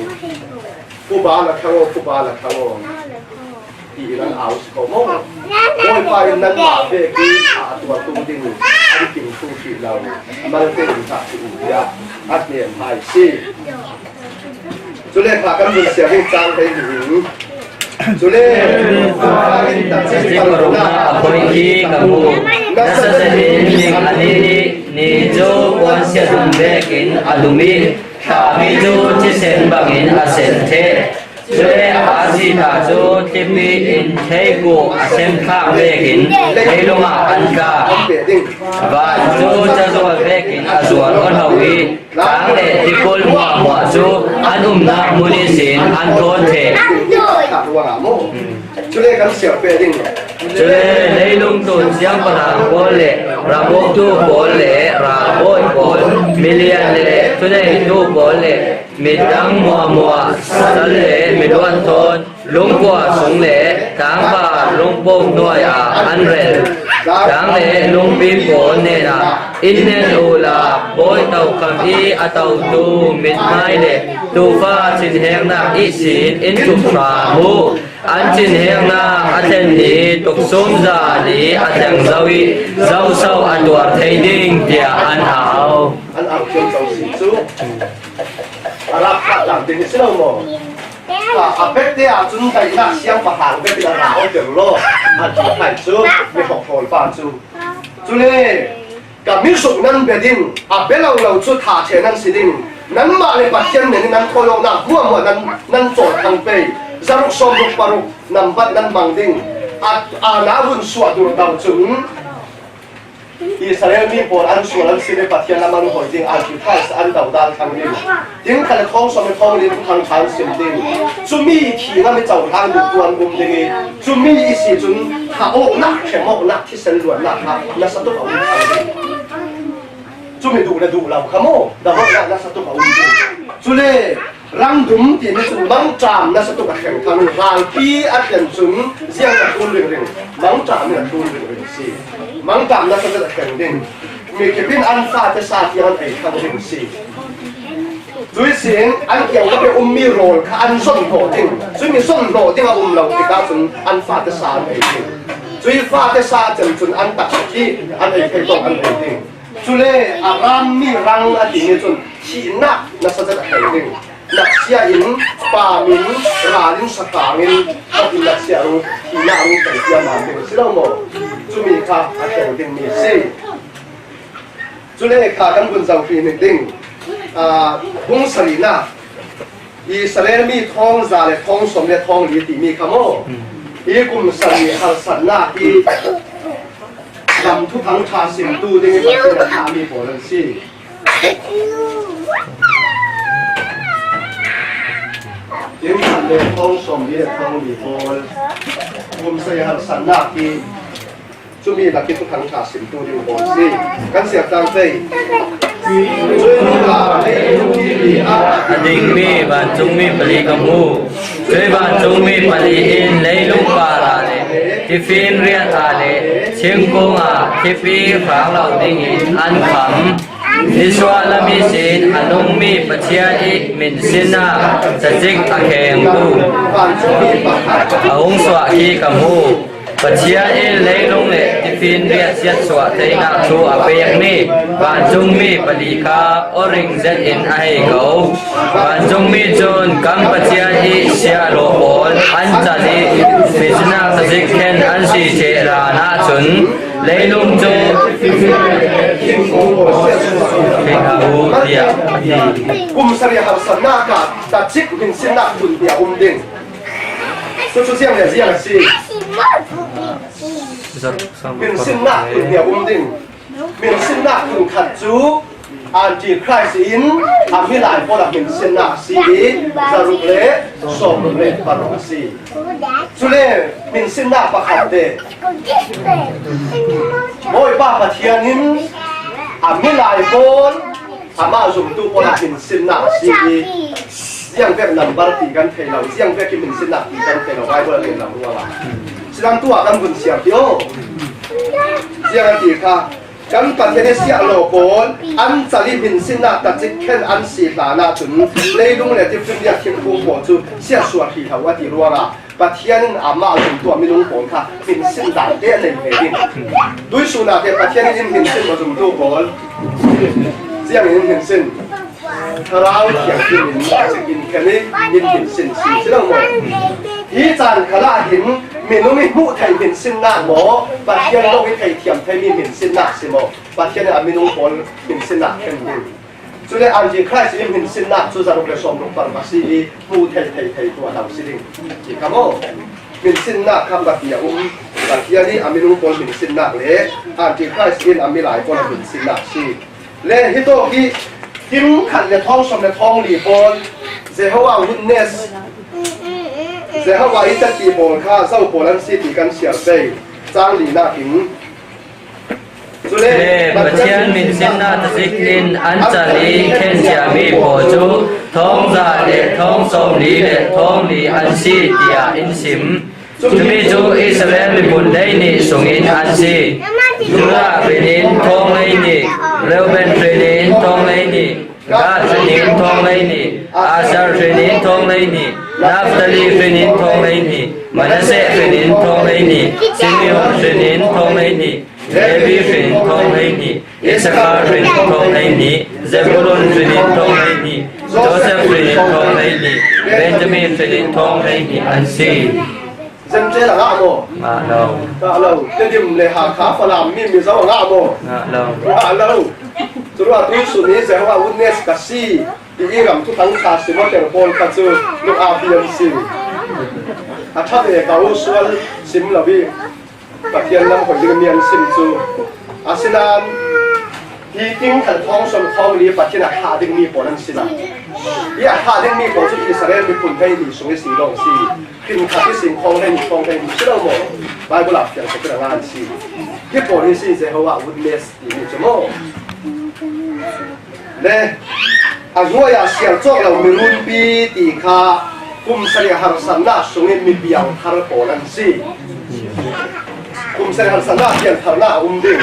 Phuba la thlang aw, phuba la thlang aw, tiin an au si ko maw? Bawipa in nanmah vek i thah a tuartu ding an kim ṭhu hrih lo. Malte in thah hrih uh tiah a hnem hai si. Cule kha kan vun siar ding cang hlei hnih in, cule Jeff Haruna a poi khi ka hmu. Nasa zetin ning a nih nih ni cu puansiat um vekin a lum i, thlami cu thisen bangin a sen ṭheh. Cule a sita cu thlipi in theikuh a semthlak vekin leilungah an tla. Van cu cazual vekin a zual awlho i, tlang le tikul hmuahhmuah cu an umnak hmun ihsin an thawn ṭheh. Cule kan siar peh ding. Cule leilung tlun siangpahrang pawl le ram uktu pawl le ralbawi pawl, milian le thuneitu pawl le midang hmuahhmuah, sal le miluat thawn, lungpua sung le tlangpar lungpuk hnuai ah an rel. Tlang le lungpi pawl hnenah, "In nen uhla, bawi tokham i a totu mithmai le tuufa cinheknak ihsin in ṭhup hram uh. An cinheknak a thlen hi tuksum za li a thleng zo i zoso a tuar thei ding," tiah an au. An au ciamco si cu a rak khah tlang ding hi si lo maw? A, a pekte ahcun daihnak siangpahrang vekin a ra awter law a ti khai cu mi hawkhawl pa cu. Cule ka mizuk nan bia ding, a bia lo lo cu ṭha ṭhe nan si ding. Nanmah le Pathian men in nan thawi awknak hmuahhmuah nan, nan cawl thang pei. Zaruk sawmruk paruk nambat nan mang ding. A, a na vun suah dur dau cun Israel mi pawl an sual an si le Pathian lam an hawi ding, Antichrist an dodal thang ding. Ding khat le thawng sawm le thawng li thang kha an sim ding. Cumi khi ngam i cohlang duhtu an um ding i, cumi i si cun thah awknak, hrem awknak, thisen luatnak kha nasa tuk a um thang ding. Cumi duh le duh lo kha maw, dam awknak nasa tuk a um ding. Cule rangdum timi cun mangṭam nasa tuk a thleng thang ding. Ralpi a tlen cun ziang a tlun ringring, mangṭam in a tlun ringring si. Mangṭam nasa tuk a thleng ding. Mi kip in an fate sa tiang an ei thang ding si. Cuihsin an kiangkap i ummi rawl kha an zon hnawh ding. Cumi zon hnawh ding a um lo tikah cun an fate sa an ei ding. Cui fate sa cem cun an taksa khi an ei thei tawk an ei ding. Cule a rammi rang a timi cun thihnak nasa zet a thei ding. Natsia in, pam in, ral in, sakang in, khat in natsia rung, thihnak rung thei tiah man ding a si lo maw? Cumi kha a thei dingmi a si. Cule kha kan vun zohpi ning ding, aa, bung sarihnak, Israel mi thawng za le thawng sawm le thawng li timi kha maw? Hi kum sarih harsatnak hi lam thuthang ṭha simtu ding i Pathian a thlahmi pawl an si. Kum sarih le thawng sawm li le thawng li pawl kum sarih harsatnak hi Cumi lak i thuthang ṭha simtu ding pawl si. Kan siar cang pei. A dingmi vancungmi pali ka hmu. Cui vancungmi pali in leilung parah le tifin riat ah le thingkung ah thipi hrang lo dingin an kham. Nisuah lam ihsin a nungmi Pathian i minsinnak cacik a khengtu a hung suah khi ka hmu. Pathian in leilung le tifin riat siatsuah theinak thu a pekmi vancungmi pali kha aw ring zetin a hei ko. Vancungmi cun kan Pathian i siahlawh pawl an cal i minsinnak cacik khen an si ṭheh hlan ahcun leilung cu tiah a ti. Kum sarih harsatnak ah tacik minsinnak tlun tiah um ding. Cucu ziang le ziang a si. Minsinnak tlun tiah um ding. Minsinnak tlun khat cu Antichrist in a milai pawl a minsinnak a si i zaruk le sawmruk le paruk a si. Cule minsinnak pakhat te Bawipa Pathian in a milai pawl amah zumtu pawl a minsinnak a si i ziangvek nambar ti kan thei lo, ziangvek i minsinnak ti kan thei lo, Bible a kan lo ruangah. Sidang tu ah kan vun siar ti aw. Ziang a ti kha, kan Pathian i siahlawh pawl an cal i minsinnak tacik khen an si hlan ahcun leilung le tifin riat thingkung pawl cu siatsuah hrih hlah uh a ti ruangah Pathian in amah zumtu a minung pawl kha minsin dante a nei ve ding. Tuihsun ah te Pathian in in minsin a zumtu pawl ziang in in minsin. Thlarau Thianghlim in a cik in khen i in minsin si si lo maw? Hi caan khal ah hin minung i hmuh theih minsinnak maw, Pathian lawng i theithiam theimi minsinnak si maw? Pathian in a minung pawl minsinnak khen ding. Cule Antichrist i hminsinnak cu zaruk le sawmruk parpasi i hmu thei thei thei tuah lo si ding ti kha maw? Hminsinnak kha pahnih a um. Pathian i a minung pawl hminsinnak le Antichrist in a milai pawl a hminsinnak si. Le hitawk hi thing khat le thawng sawm le thawng li pawl Jehovah Witness, Jehovah i tati pawl kha zo pawl an si ti kan siar pei. Cang linak in Cule Pathian hminsinnak thazik in an cal i khenciami pawl cu thawng za le thawng sawmli le thawng li an si, tiah in sim. Cumi cu Israel miphun lei nih sungin an si. Judah hrin in thawng lei nih, Reuben hrin in thawng lei nih, Gad hrin in thawng lei nih, Asher hrin in thawng lei nih, Naphtali hrin in thawng lei nih, Manasseh hrin in thawng lei nih, Simeon hrin in thawng lei nih, Levi hrin in thawng hleihnih, Issachar hrin in thawng hleihnih, Zebulun hrin in thawng hleihnih, Josef hrin in thawng hleihnih, Benjamin hrin in thawng hleihnih an si. Zentail a ngah maw? Ngah lo. Ngah lo. Tedim le Hakha, Falam mi, Mizo a ngah maw? Ngah lo. Ngah lo. Curuangah tuihsun i Jehovah Witness ka si ti i ram thuthang ṭha sim awk pawl kha cu lung a pian si. A ṭha ve ka u sual sim lo i Pathian lam hoih ding mi an sim cu. Asinain hi thing khat thawng sawm thawng li Pathian a thlah dingmi pawl an si lo. Hi a thlah dingmi pawl cu Israel miphun hleihnih sung i si lawng si. Hrin khat ihsin thawng hleihnih thawng hleihnih si lo maw? Bible ah fiang tuk in a ngan si. Hi pawl hi si Jehovah Witness timi cu maw? Le a hnuai ah siar cawk lo mirunpi ti kha kum sarih harsatnak sungin mi piangthar pawl an si. Kum sarih harsatnak piangtharnak a um ding.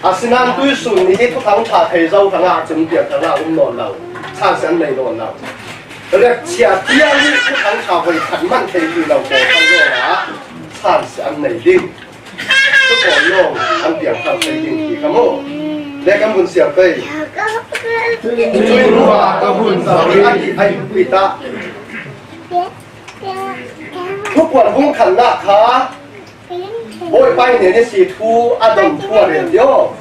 Asinain tuihsun ni hi thuthang ṭha thei zo hrangah cun piangtharnak a um nawn lo. Chance an nei nawn lo. Riahcia tiang hi thuthang ṭha voi khat manh thei ti lo pawl kha ruangah chance an nei ding. Cu pawl lawng an piangthar thei ding ti kha maw? Le kan vun siar pei. Cuih hnuah ka hun zari a ti a ipui ta. Thupuan bung khatnak kha Bawipa i nen i si thu a dong thu a rel ti aw.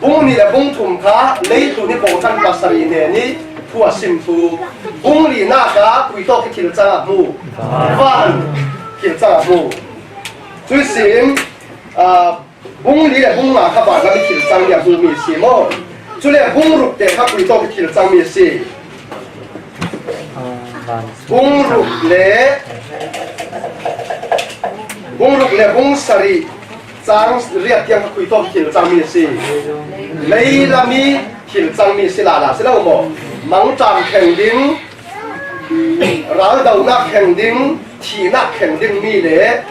Bung nih le bung thum kha leitlun i kawhhran pasarih nen i thu a sim thu. Bung lihnak ah khui tawk i thil cang a hmu. Van thil cang a hmu. Cuih sin, aa, bung li le bung nga kha vanlam i thil cangmi a hmumi a si maw? Cule bung ruk te kha khui tawk i thil cangmi a si. Bung ruk le bung ruk le bung sarih cang riat tiang kha khui tawk i thil cangmi a si. Leilam i thil cangmi a si lala si lo maw? Mangṭam kheng ding, raldohnak kheng ding, thihnak kheng dingmi le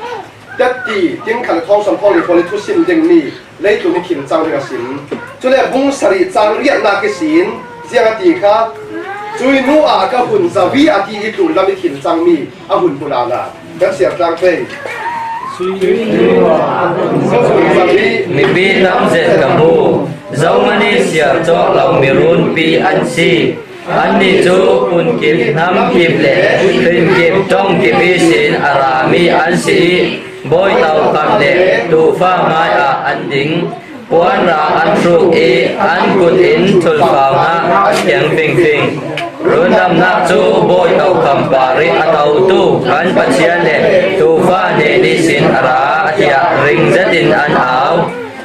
Tetti, thing khat le thawng sawm thawng li pawl i thusim dingmi leitlun i thil cang ding a sim. Cule bung sarih cang riatnak ihsin ziang a ti kha, cuih hnuah ka hun zari a ti i tlunlam i thil cangmi a hun hmu lala. Kan siar tlang pei. Cuih hnuah ka hun zari. Mipi tam zet ka hmu. Zohman i siar cawk lo mirunpi an si. Annih cu kunkip, hnamkip le hrinkip, ṭongkip ihsin a rami an si i Bawi Tokham le Tuufa hmaiah an ding. Puanrang an hruk i an kut in thulfaunah a thiang fingfing. Rundamnak cu Bawi Tokham parih a totu kan Pathian le Tuufa hnen ihsin a ra, tiah ring zetin an au.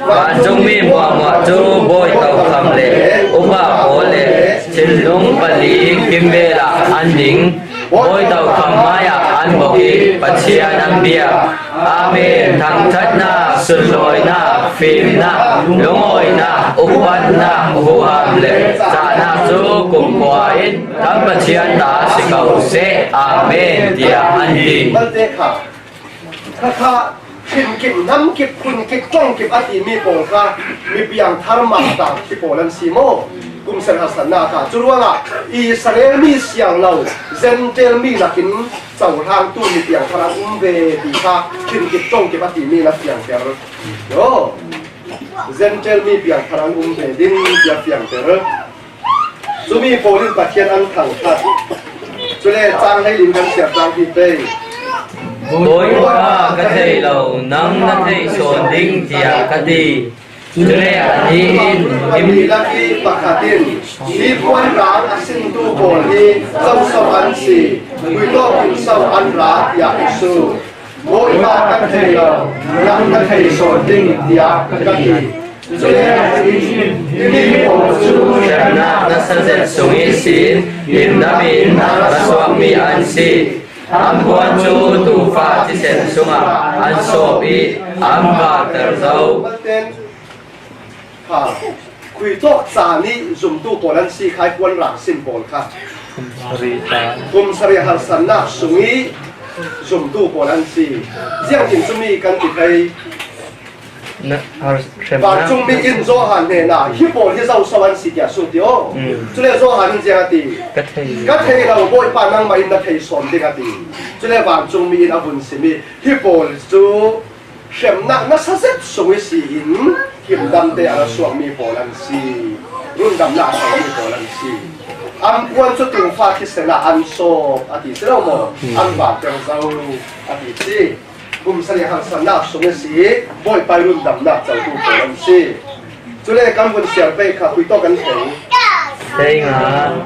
Vancungmi hmuahhmuah cu Bawi Tokham le upa pawl le thinlung pali kimvel ah an ding. Bawi Tokham hmaiah an bok i Pathian an bia. Amen. Thangṭhatnak, sunlawinak, fimnak, lungawinak, upatnak, huham le cahnak cu kumkhua in kan Pathian ta si ko seh. Amen, tiah an ti. Kha kha, hrinkip, hnamkip, kunkip, ṭongkip a timi pawl kha mi piangthar mah ta khi pawl an si maw? Kum sarih harsatnak ah. Curuangah Israel mi siang lo, Gentile mi nakin cohlangtu mi piangthar an um ve ti kha hrinkip, ṭongkip a timi na fiangter. Aw. Gentile mi piangthar an um ve ding tiah fiangter. Cumi pawl in Pathian an thangṭhat. Cule cang hleili in kan siar tlang hi pei. Bawipa, ka thei lo, nang na theih sawn ding, tiah ka ti. Cule a ni in, "Himi lak i pakhat in, hi puanrang a sintu pawl hi zoso an si, khuitawkin so an ra?" tiah a sut. "Bawipa, ka thei lo, nang na thei sawn ding," tiah ka ti. Cule a ni in, "Himi pawl cu hremnak nasa zet sung ihsin himdam in a ra suakmi an si. An puan cu tuufa thisen sungah an sawp i an valter zo." Kha, khuitawk caan i zumtu pawl an si kha, i puanrang sin pawl kha. Kum sarih harsatnak sung i zumtu pawl an si. Ziangtin cumi kan ti thei? Vancungmi in Johan hnenah, "Hi pawl hi zoso an si?" tiah sut i aw. Cule Johan in ziang a ti? "Ka thei lo, Bawipa, nangmah in na thei sawn ding," a ti. Cule vancungmi in a vun sim i, "Hi pawl cu hremnak nasa zet sung ihsin himdamte a ra suakmi pawl an si, rundamnak a sawmi pawl an si. An puan cu tuufa thisen ah an sawp," a ti si lo maw? "An valter zo," a ti si. Kum sarih harsatnak sung ihsi Bawipa i rundamnak cotu pawl an si. Cule kan vun siar pei kha, khuitawk kan thei? Tei nga.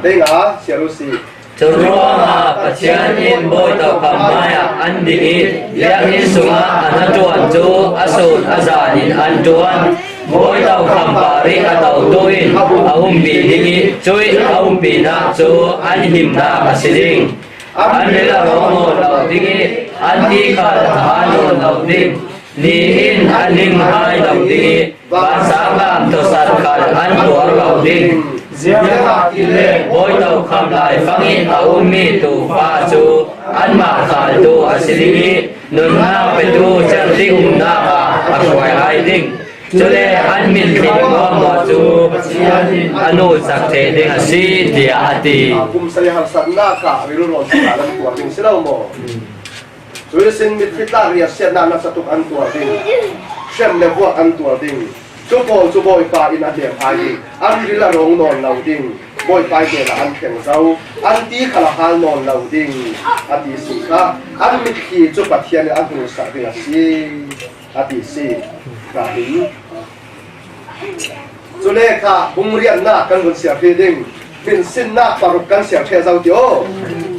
Tei nga, siar u si. Curuangah Pathian in Bawi Tokham hmaiah an ding i, biakinn sungah a hnaṭuan cu a sun a zan in an ṭuan. Bawi Tokham parih a totu in a umpi ding i, cuih a umpinak cu an himnak a si ding. An ril a rawng nawn lo ding i, an ti khal a hal nawn lo ding. Ni in an ning hai lo ding i, vansang lam thawsat khal an tuar lo ding. Ziangahtile Bawi Tokham laifang i a ummi tuufa cu anmah khaltu a si ding i, nunnak petu cerhti umnak ah a hruai hai ding. Cule an mitthli muahmuah cu a nulsak ṭheh ding a si, tiah a ti. Kum sarih harsatnak ah rilru rawn an tuar ding si lo maw? Cuihsin mitthli tlak riahsiatnak nasa tuk an tuar ding, hrem le vuak an tuar ding. Cu pawl cu Bawipa in a hnem hai ding, an ril a rawng nawn lo ding, Bawipa i hnenah an thleng zo, an ti khal a hal nawn lo ding, a ti si kha. An mitthli cu Pathian in a hnulsak ding a si, a ti si. Ka hin. Cule kha bung riatnak kan vun siar hrih ding. Hminsinnak paruk kan siar ṭheh zo ti aw.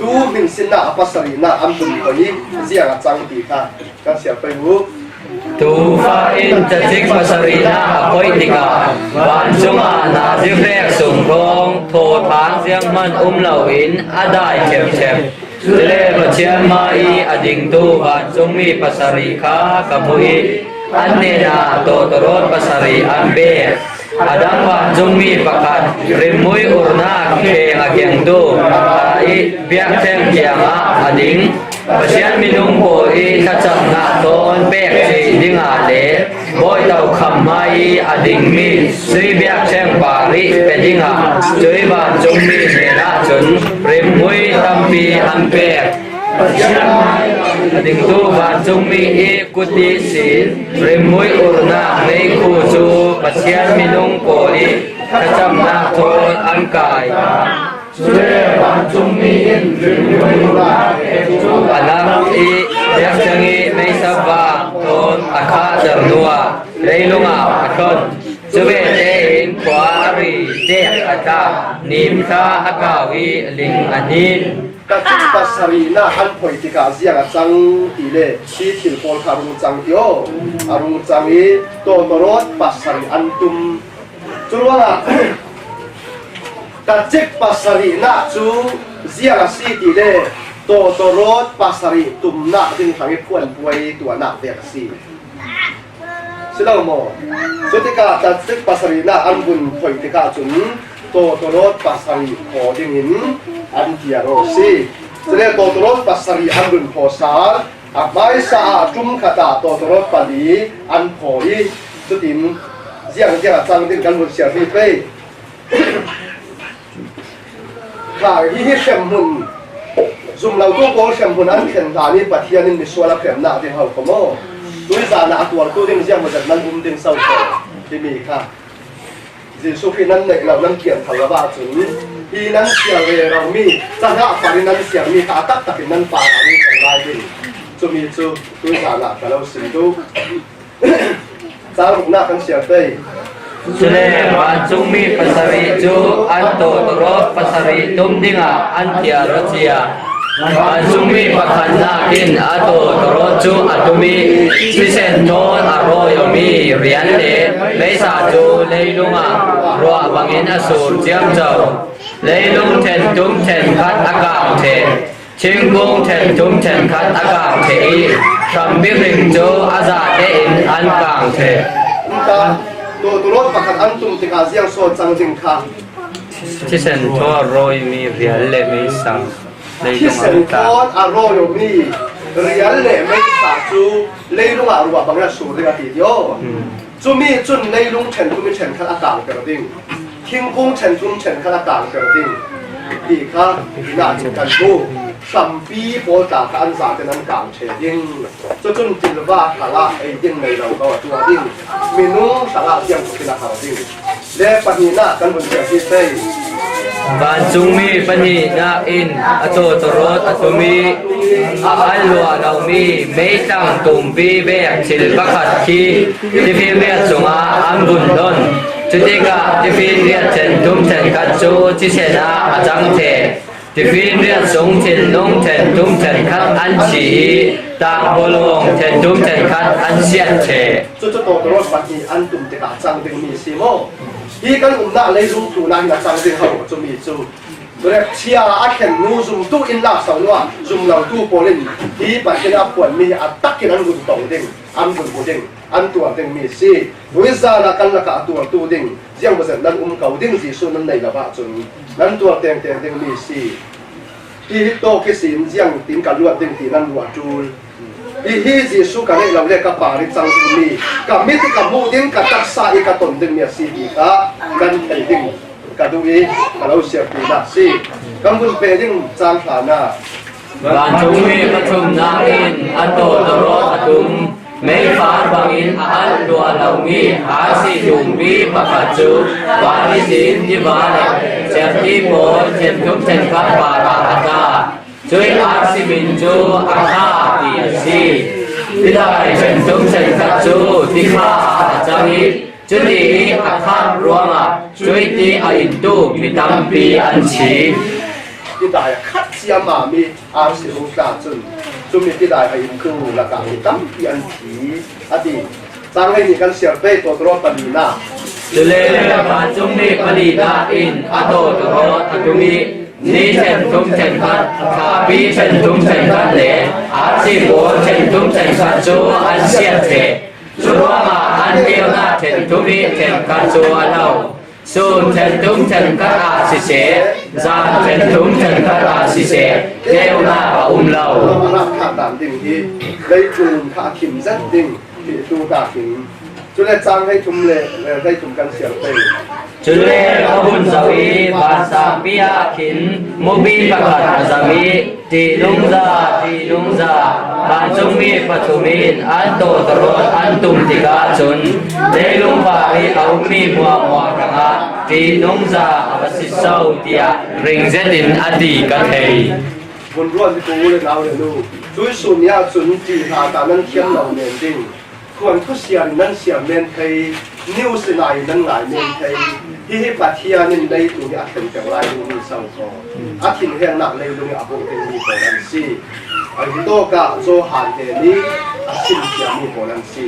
Tu hminsinnak a pasarihnak an vun poi i, ziang a cang ti kha kan siar pei u. Tuufa in cacik pasarihnak a koih tikah vancung ah nazi hrek sung hrawng thawthang zianghman um loin a dai ṭhemṭhem. Cule Pathian hmai i a dingtu vancungmi pasarih kha ka hmuh i, an hnenah tawtawrawt pasarih an pek. A dang vancungmi pakhat rimmui urnak kheng a kengtu a kha i, biakṭheng kiangah a ding. Pathian minung pawl i thlacamnak thawn pek cih dingah le Bawi Tokham hmai i a dingmi sui biakṭheng parih pe dingah cuih vancungmi hnenah cun rimmui tampi an pek. A dingtu vancungmi i kut ihsin rimmui urnak meikhu cu Pathian minung pawl i thlacamnak thawn an kai. Cule vancungmi in rimmui urnak meikhu a lak i biakṭheng i meisa vang thawn a khahter hnuah leilung ah a hlon. Cu ve tein khua a ri, tek a tlak, nim thla a kau i ling a hnin. Cacik pasarihnak an phoih tikah ziang a cang ti le hi thil pawl kha a rung cang ti aw. A rung cang i tawtawrawt pasarih an tum. Curuangah cacik pasarihnak cu ziang a si ti le tawtawrawt pasarih tumnak ding hrang i phuanpuai tuahnak pek a si. Si lo maw? Cutikah cacik pasarihnak an vun phoih tikah cun tawtawrawt pasarih phaw dingin an tiar aw si. Cule tawtawrawt pasarih an vun phaw sal, a hmaisa ah ṭum khat ah tawtawrawt pali an phaw i, cutin ziangziang a cang ding kan vun siar hrih pei. Kha, hi hi hremhmun, zum lo tu pawl hremhmun an thlen hlan i Pathian in misual a hremnak ding ho kho maw? Tuizan ah a tuartu ding zianghman zat nan um ding so kho, timi kha. Jesuh Khrih nan neih lo, nan thiam thar lo ahcun hi nan siar rero mi, cahnak par in nan siarmi kha a taktak in nan parah nan thlen lai ding. Cumi cu tuizan ah ka lo sim duh. Cang ruknak kan siar pei. Cule vancungmi pasarih cu an tawtawrawt pasarih tum dingah an tial aw cia. Vancungmi pakhatnak in a tawtawrawt cu a tum i, thisen thawn a rawi awmi rian le meisa cu leilung ah ruah bangin a sur ciamco. Leilung ṭhentum ṭhenkhat a kang ṭheh. Thingkung ṭhentum ṭhenkhat a kang ṭheh i, hrampi hring cu a za tein an kang ṭheh. Ṭha, tawtawrawt pakhat an tum tikah ziang so cang ding kha? Thisen thawn a rawimi rial le meisa leilung ah thisen thawn a rawi awmi rial le meisa cu leilung ah ruah bangin a sur ding a ti ti aw. Cumi cun leilung ṭhentum i ṭhenkhat a kangter ding, thingkung ṭhentum ṭhenkhat a kangter ding ti kha hinah hin kan hmuh. Hrampi pawl tla kha an zaten an kang ṭheh ding. Cucun ṭilva hrangah ei ding nei lo ko a tuah ding, minung hrangah ziangtlukin a har ding. Le pahnihnak kan vun piak hi pei. Vancungmi pahnihnak in a tawtawrawt a tum i, a an luah lomi meitang tumpi vek thil pakhat khi tifinriat sungah an vun don. Cutikah tifinriat ṭhentum ṭhenkhat cu thisen ah a cang ṭheh. Tifinriat sung thinlung ṭhentum ṭhenkhat an thi i, tangpawlawng ṭhentum ṭhenkhat an siat ṭheh. Cucu tawtawrawt pahnih an tum tikah cang dingmi si maw? Hi kan umnak leilung tlunah hin a cang ding ho cumi cu, repchia a thlen hnu zumtu in lakso hnuah zum lotu pawl in hi Pathian a phuanmi hi a takin an vun tong ding, an vun hmu ding, an tuar dingmi si. Tuizan ah kan lakah a tuartu ding ziangmawzet nan um ko ding Jesuh nan nei lo ahcun nan tuar tengteng dingmi si. Hi hi tawk ihsin ziangtin ka luat ding ti nan ruah ṭul. Hihi Jesuh ka neih lo le ka parih cang dingmi, ka mit i ka hmuh ding, ka taksa i ka ton dingmi a si ti kha nan thei ding ka duh i ka lo siartunak si. Kan vun pe ding cang hlanah. Vancungmi pathumnak in a tawtawrawt a tum, meifar bangin a alh luah lomi arsi tumpi pakhat cu van ihsin tiva le certi pawl ṭhentum ṭhenkhat parah a tla. Cuih arsi min cu Akha ti a si. Tidai ṭhentum ṭhenkhat cu tikha ah a cang i, cuti i a khat ruangah cuih ti a intu mi tampi an thi. Tidai a khat ciamami arsi hung tla cun cumi tidai a intu lakah mi tampi an thi, a ti. Cang hleihnih kan siar pei, tawtawrawt palinak. Cule vancungmi palinak in a tawtawrawt a tum i, ni ṭhentum ṭhenkhat, thlapi ṭhentum ṭhenkhat le arsi pawl ṭhentum ṭhenkhat cu an siat ṭheh. Curuangah an ṭeunak ṭhentum i ṭhenkhat cu a lo. Sun ṭhentum ṭhenkhat ah siseh, zan ṭhentum ṭhenkhat ah siseh, ṭeunak a um lo. A rak khat dan ding hi leitlun kha a khim zet ding. Hi tu ta khin. Cule cang hleithum le, eh, hleithum kan siar pei. Cule a hun zoh i vansangpi ah khin mupi pakhat a zam i, ṭihnungza, ṭihnungza, vancungmi pathum in an tawtawrawt an tum tikah cun leilung par i a ummi hmuahhmuah hrangah ṭihnungza a va si so, tiah ring zetin a ti ka thei. Vun ruat hi tu le nau le nu, tuisun ni ahcun ṭih hna ta nan thiam lo men ding. Khuan khuasiar in nan siar men thei, niu sinai in nan ngai men thei. Hihi Pathian in leitlun hi a thlenker lai dingmi so thaw, a thinhengnak leilung i a bawh dingmi pawl an si. A hi tawkah Johan he nih a simthiammi pawl an si.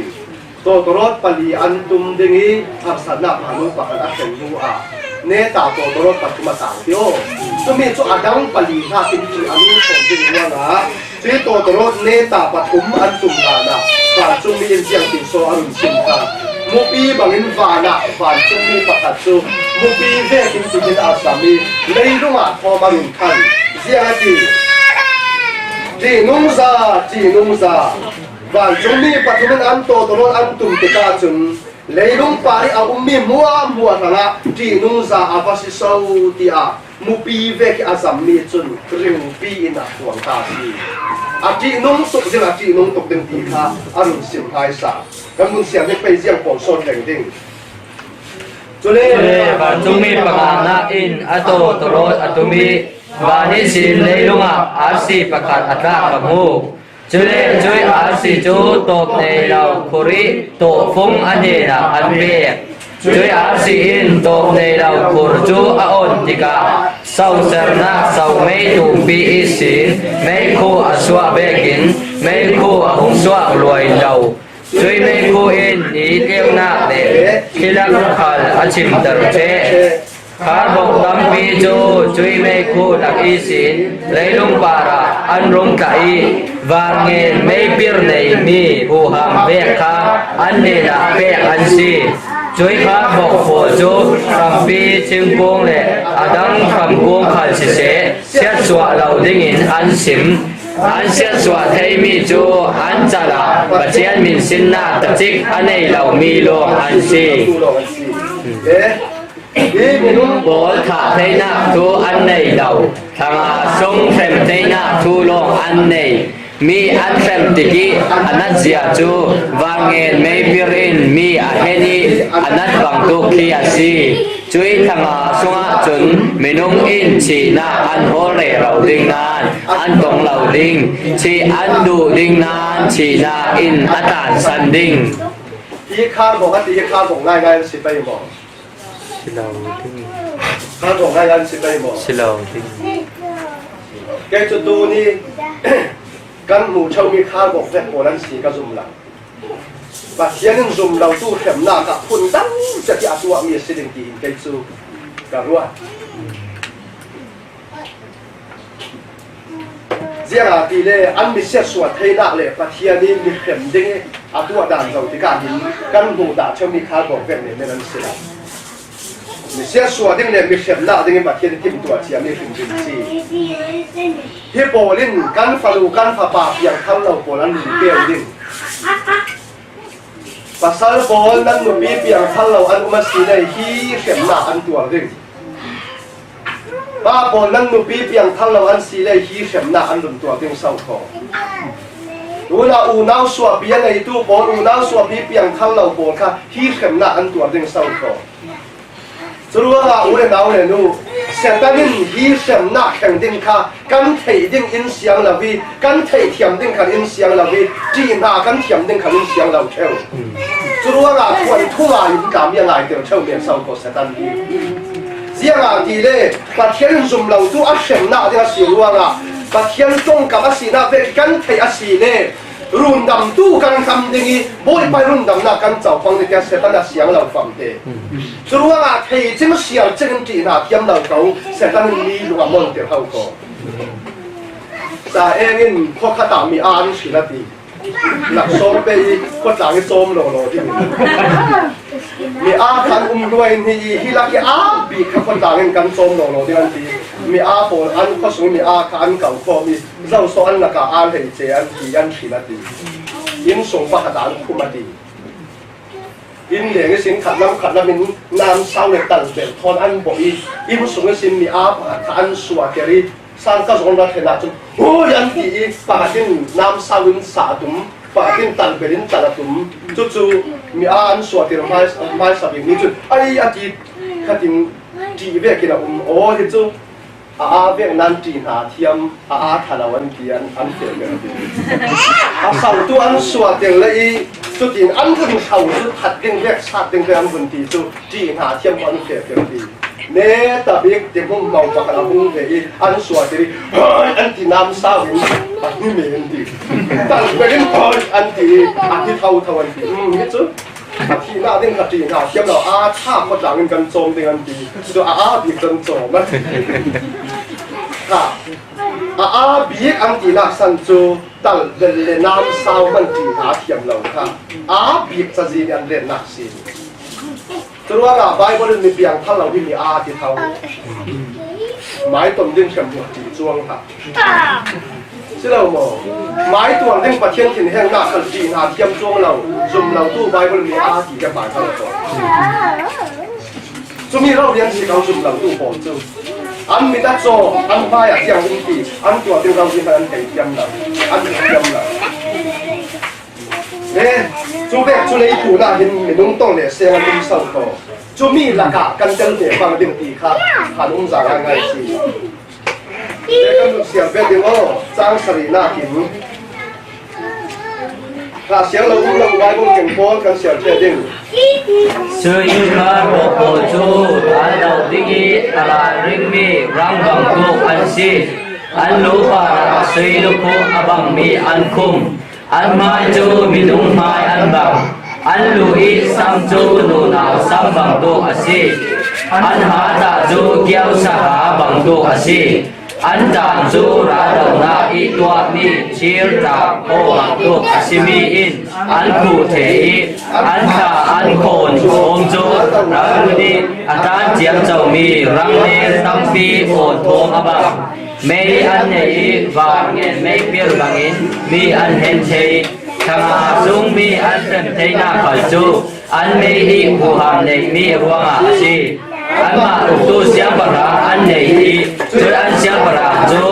Tawtawrawt pali an tum ding i harsatnak hmanu pakhat a thlen hnu ah neta tawtawrawt pathum a tang ti aw. Cumi cu a dang pali hna khin ṭih an ṭhawn ding ruangah, cuih tawtawrawt neta pathum an tum hlanah vancungmi in ziangtin so a run chim kha? Mupi bangin vanah vancungmi pakhat cu mupi vekin tihin a zam i leilung ah thawm a run khan. Ziang a ti? Ṭihnungza, ṭihnungza. Vancungmi pathum in an tawtawrawt an tum tikah cun leilung par i a ummi hmuahhmuah hrangah ṭihnungza a va si so, tiah mupi vek i a zammi cun ringpi in a phuang ta a si. A ṭihnung tuk ding, a ṭihnung tuk ding ti kha a run sim hmaisa. Kan vun siar hi pei ziang pawl sawn reng ding. Cule vancungmi panganak in a tawtawrawt a tum i, van ihsin leilungah arsi pakhat a tlak ka hmu. Cule cuih arsi cu tawp nei lo khurih tawhfung a hnenah an pek. Cui arsi in tawp nei lo khur cu a on tikah, sosernak somei tumpi ihsin meikhu a suah vekin meikhu a hung suak luai lo. Cui meikhu in ni tleunak le thilak khal a chimter ṭheh. Kharbok tampi cu cui meikhu lak ihsin leilung parah an rung tla i, varngen meipir neimi huham vek kha an hnenah pek an si. Cui kharbok pawl cu hrampi thingkung le a dang hramkung khal siseh, siatsuah lo dingin an sim. An siatsuah theimi cu an cal ah Pathian min sinnak tacik a nei lomi lawng an si. Hi minung pawl thah theinak thu an nei lo, thlanga sung hrem theinak thu lawng an nei. Mi an hrem tik i a nat zia cu vangen meipir in mi a hen i a nat bangtuk khi a si. Cui thlanga sungah cun minung in thihnak an hawl rero ding nain an tong lo ding, thih an duh ding nain thihnak in a tlansan ding. Hi kharbok a ti hi kharbok ngaingai an si pei maw? Si lo ding. Kharbok ngaingai an si pei maw? Si lo ding. Kei cu tu ni kan hmuh ṭheumi kharbok vek pawl an si ka zum lo. Pathian in zum lotu hremnak ah phun dang zet i a tuahmi a si ding tiin kei cu ka ruat. Ziangahtile an mi siatsuah theinak le Pathian in mi hrem ding i a tuah dan zo tikah hin kan hmuh dah ṭheumi kharbok vek nen an si lo. Mi siatsuah ding le mi hremnak ding in Pathian in timhtuah ciami hrimhrim si. Hi pawl in kan fanu kan fapa piangthar lo pawl an lungkeu ding. Pasal pawl nan nupi piangthar lo an um a si le hi hremnak an tuar ding. Pa pawl nan nupi piangthar lo an si le hi hremnak an run tuar ding so kho. Tunah unau suahpi a neitu pawl, unau suahpi piangthar lo pawl kha hi hremnak an tuar ding so kho. Curuangah u le nau le nu, Satan in hi hremnak thleng ding kha kan theih ding in siang lo i, kan theihthiam ding khan in siang lo i, ṭih hna kan thiam ding khan in siang lo ṭheu. Curuangah thuanthu ngai in tlami a ngaiter ṭheu men so ko Satan hi. Ziangahtile Pathian in zum lotu a hremnak ding a si ruangah Pathian ṭongkam a sinak vek kan theih a si le, rundamtu kan hram ding i, Bawipa rundamnak kan cawpang ding tiah Satan a siang lo famte. Curuangah thei cing siar cing in ṭih hna thiam lo ko, Satan in mi lung a molhter ho ko. Sa Eng in khuakhat ah mi aa an hril a ti. Laksawng pe i khuatlang i cawm lawlaw ding. Mi aa kha an um hnuai in hi i, hi lak i aa bik kha khuatlang in kan cawm lawlaw ding an ti. Mi aa pawl an khuasung mi aa kha an kau khawm i, zoso an lakah aa hleice an ti, an hril a ti. Inn sung pakhat ah an khum a ti. Inn leng ihsin khat lam khat lam in namsau le talbel thawn an bawh i, inn sung ihsin mi aa pakhat kha an suahter i, sangka zawn va thlen ahcun, "Hoi!" an ti i, pakhat in namsau in sa a tum, pakhat in talbel in tal a tum. Cucu mi aa an suahter hmai, hmaisa bik nih cun, "Ai," a ti khatin ṭih vekin a um. Aw, hi cu a aa vek nain ṭih hna thiam, a aa ṭha lo an ti, an, an feh ve. A sautu an suahter le i, cutin an vun sau cu that ding vek, sat ding vek an vun ti cu ṭih hna thiam ko an feh ve ti. Neta bik ti hmuhmau pakhat a hung ve i an suahter i, "Hoi!" an ti namsau in, "A hni me," an ti. Talbel in, "Hoi!" an ti i a hni thotho an ti. Um, hi cu. A thihnak ding kha ṭih hna thiam lo, aa ṭha khuatlang in kan cawm ding an ti. Cu a aa bik kan cawm an ti. Kha, a aa bik an tinak san cu talbel le namsau hman ṭih hna thiam lo kha aa bik cazin i an lennak si. Curuangah Baibal in mi piangthar lo hi mi aa ti tho. Mai tom ding hrem hmuh ṭih cuang hlah. Si lo maw? Mai tuar ding Pathian thinhengnak khal ṭih hna thiam cuang lo, zum lotu Baibal mi aa ti ka hmai hmang ko. Cumi rori an si ko zum lotu pawl cu. An mit a caw, an hmai ah tiang um ti, an tuar ding rori hmanh an hei thiam lo, an hei thiam lo. Le, cu vek cu leitlun ah hin minung tong le seng an um so ko. Cumi lakah kan tel ve pang ding ti kha han um za ngaingai si. Le kan nun siar ve ding aw, cang sarihnak in Ka siang lo um lo Bible keng pawl kan siar ṭheh ding. Sui kha rawh pawl cu an lo ding i a ralring mi rang bangtuk an si. An lu parah sui lukhuk a bangmi an khum. An hmai cu minung hmai an bang. An lu i sam cu nunau sam bangtuk a si. An hat ah cu kiausa ha bangtuk a si. An ṭang cu raldonak i tuahmi thir ṭang aw bangtuk a simi in an khuh ṭheh i an thla an khawn thawm cu ralhun i a ṭan ciamcomi rangner tampi awn thawm a bang. Mei an nei i van ngen meipil bangin mi an hen thei. Thanga sungmi an hrem theinak khal cu an mei i huham neihmi ruangah a si. Anmah uktu siangpahrang an nei i cun an siangpahrang cu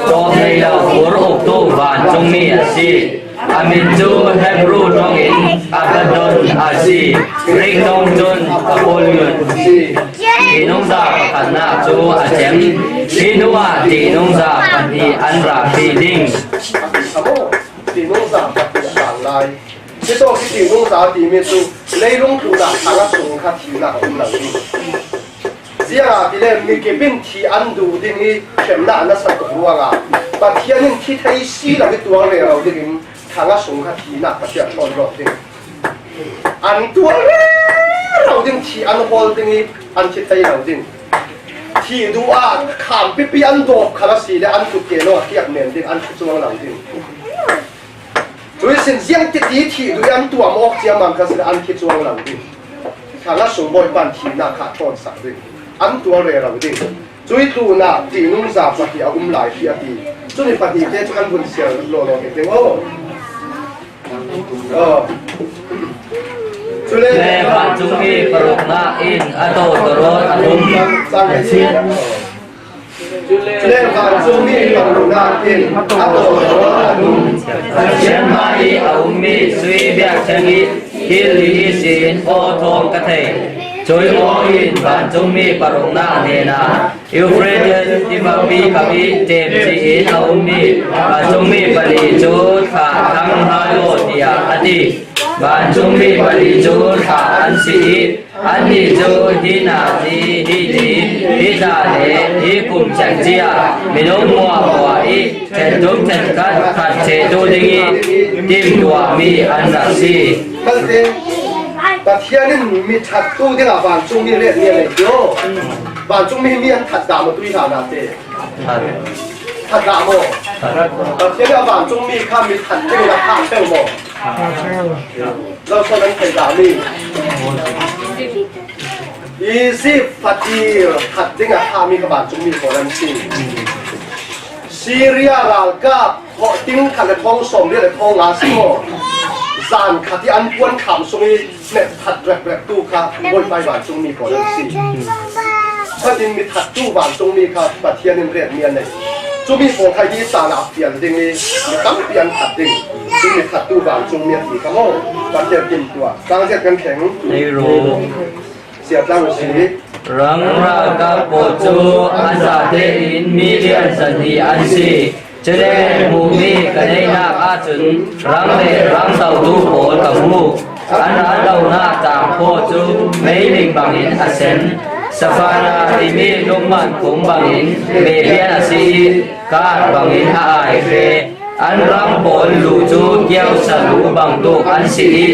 ṭawm nei lo ur uktu vancungmi a si. A min cu Hebru ṭawngin Abaddon a si. Greek ṭawng cun Apollyon a si. Tinungza pakhatnak cu a cem. Hi hnuah tinungza pahnih an ra hrih ding. Tinungza pahnih a tang lai. Hi tawk hi tinungza timi cu leilung tlunah thanga sung kha thihnak a um lo ding. Ziangahtile mikip in thih an duh ding i hremnak a nasa tuk ruangah Pathian in thi thei si lo i tuar rero dingin thanga sung kha thihnak Pathian thawn rawk ding. An tuar rero ding, thih an hawl ding i an thi thei lo ding. Thih duh ah kham pipi an dawp khal a si le an kut ke lo a kiak men ding, an thi cuang lo ding. Cuih sin ziang titi thih duh i an tuam awk ciammam kha si le an thi cuang lo ding. Thanga sung Bawipa in thihnak kha a thawnsak ding. An tuar rero ding. Cuih tlunah tinungza pahnih a um lai khi a ti. Cumi pahnih te cu kan vun siar lawlaw ding aw. Aw. Cule vancungmi paruknak in a tawtawrawt a um. Cang a si. Cule vancungmi paruknak in a tawtawrawt a um. Pathian hmai i a ummi sui biakṭheng i hil li ihsin aw thawng ka thei. Cui aw in vancungmi paruknak hnenah Euphrates tivakpi kap i ṭemci in a ummi vancungmi pali cu thlah thang hna law tiah a ti. Vancungmi pali cu thlah an si i annih cu hi hna ni, hi ni, hi hna le hi kum chengci ah minung hmuahhmuah i ṭhentum ṭhenkhat ṭhat ṭhehtu ding i timhtuahmi an rak si. Malte, Pathian in mi ṭhattu dingah vancungmi retmi a nei ti aw. Vancungmi hi mi an ṭhat dah maw, tui hlan ah te? Ṭhat dah maw? Pathian in a vancungmi kha mi ṭhat dingin a thah ṭheu maw? Zohsawh nan theih dahmi Izipt fatir ṭhat dingah a thahmi kha vancungmi pawl an si. Siria ralkap hawhting khat le thawng sawmriat le thawng nga si maw? Zan khat i an puan kham sung i hneh that rekrek tu kha Bawipa i vancungmi pawl an si. Thatin mi thattu vancungmi kha Pathian in retmi a nei. Cumi pawl kha hi caan ah a fial ding i mi tampi an that ding. Cumi thattu vancungmi a ti kha maw? Pathian timhtuah. Tangziat kan thleng. Hei rawh. Siatlang u si. Rang ralkap pawl cu an zatein milian zahnih an si. Cule hmuhmi ka neihnak ahcun rang le rang dotu pawl ka hmu. An raldonak tang pawl cu meiling bangin a sen. Safana timi lungman kum bangin mehlian a si i kaat bangin a ai hre. An rang pawl lu cu kiausa lu bangtuk an si i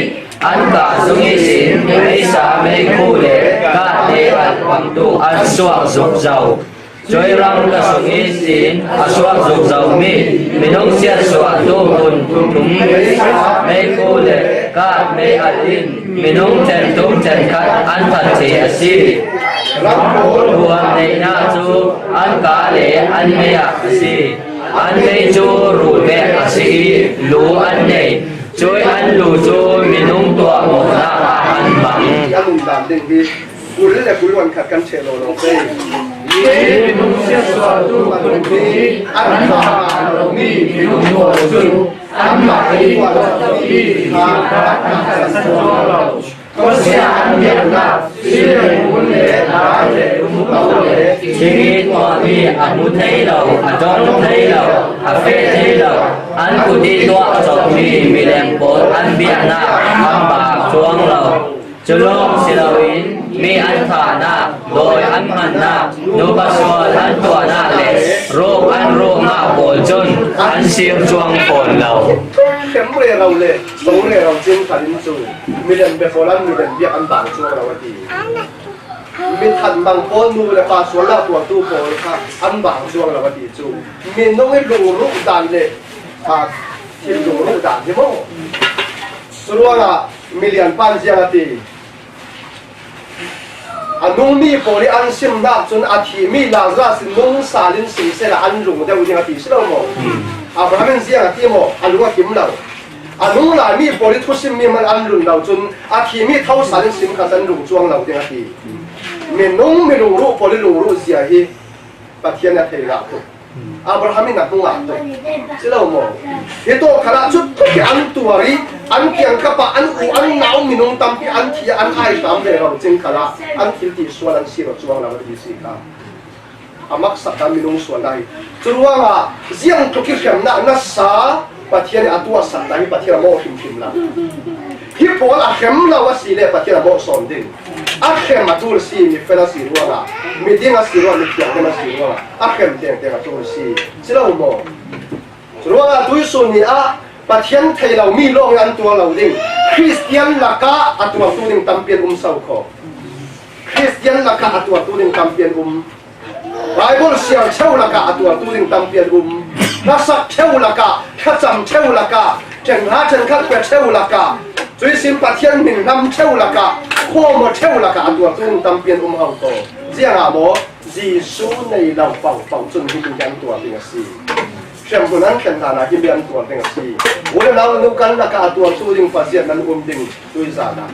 an kaa sung ihsin meisa meikhu le kaat le alh bangtuk an suak zukzo. Cuai rang ka sung ihsin a suak zukzomi minung siatsuahtu kun thum meikhu le kaat mei alh in minung ṭhentum ṭhenkhat an that thei a si. Rang pawl huam neihnak cu an kaa le an mei ah a si. An mei cu rul vek a si i lu an nei. Cuai an lu cu minung tuahmawhnak ah an hmang. Kul le kul luan khat kan ṭheh lawlaw pei. Hi minung siatsuahtu hmanh hi an hmang lomi minung pawl cun anmah i tuah lomi kha an hmang lo. Khuasia an biaknak, sui le ngun le dai le Thing i tuahmi a hmu thei lo, a dong thei lo, a feh thei lo, an kut i tuah cawkmi milem pawl an biaknak an bak cuang lo. Cu lawng si loin mi an thahnak, dawi an hmannak, nupa sual an tuahnak le ruk an ruknak pawl cun an sir cuang fawn lo. Hrem rero le song rero cin khalin cu milem bia pawl an milem biak an bang cuang lo a ti. Mi than bang pawl, nu le pa sualnak tuahtu pawl kha an bang cuang lo a ti cu. Minung i lungruh dan le, aa, thil lungruh dan hi maw? Curuangah milian pan ziang a ti. A nungmi pawl i an simnak cun a thimi Lazarus nung sal in sim sehla an lung deuh ding a ti si lo maw? Abraham in ziang a ti maw? A lung a kim lo. A nung laimi pawl i thusimmi hmanh an lung lo cun a thimi tho sal in sim kha an lung cuang lo ding a ti. Minung, mi lungruh pawl i lungruh zia hi Pathian a thei ngah tuk. Abraham in a hmu ngah tuk. Si lo maw? Hi tawh khalah cutluk i an tuar i an kiangkap ah an u an nau minung tampi an thi ah an ai hram ve lo cing khalah an thil ti sual an si lo cuang lo a ti si kha. A maksak dan minung sual lai. Curuangah ziang tluk i hremnak nasa Pathian i a tuahsak dan hi Pathian a mawh hrimhrim lo. Hi pawl a hrem lo a si le Pathian a mawh sawn ding. A hrem a tul si, mifel a si ruangah, miding a si ruangah, mithiang a si ruangah a hrem tengteng a tul si. Si lo maw? Curuangah tuisun ni ah Pathian thei lo mi lawng i an tuar lo ding. Khristian lakah a tuartu ding tampi an um so kho. Khristian lakah a tuartu ding tampi an um. Baibal siar cheu lakah a tuartu ding tampi an um. Hlasak cheu lakah, thlacam cheu lakah, ṭhen hna ṭhen khat pia cheu lakah, cuih sin Pathian hmin hnam cheu lakah, khuamaw cheu lakah a tuartu ding tampi an um hau ko. Ziangah maw? Jesuh nei lo paohpaoh cun himi an tuar ding a si. Hremhmun an thlen hlan ah himi an tuar ding a si. U le nau le nu kan lakah a tuartu ding paziat nan um ding tuizan ah.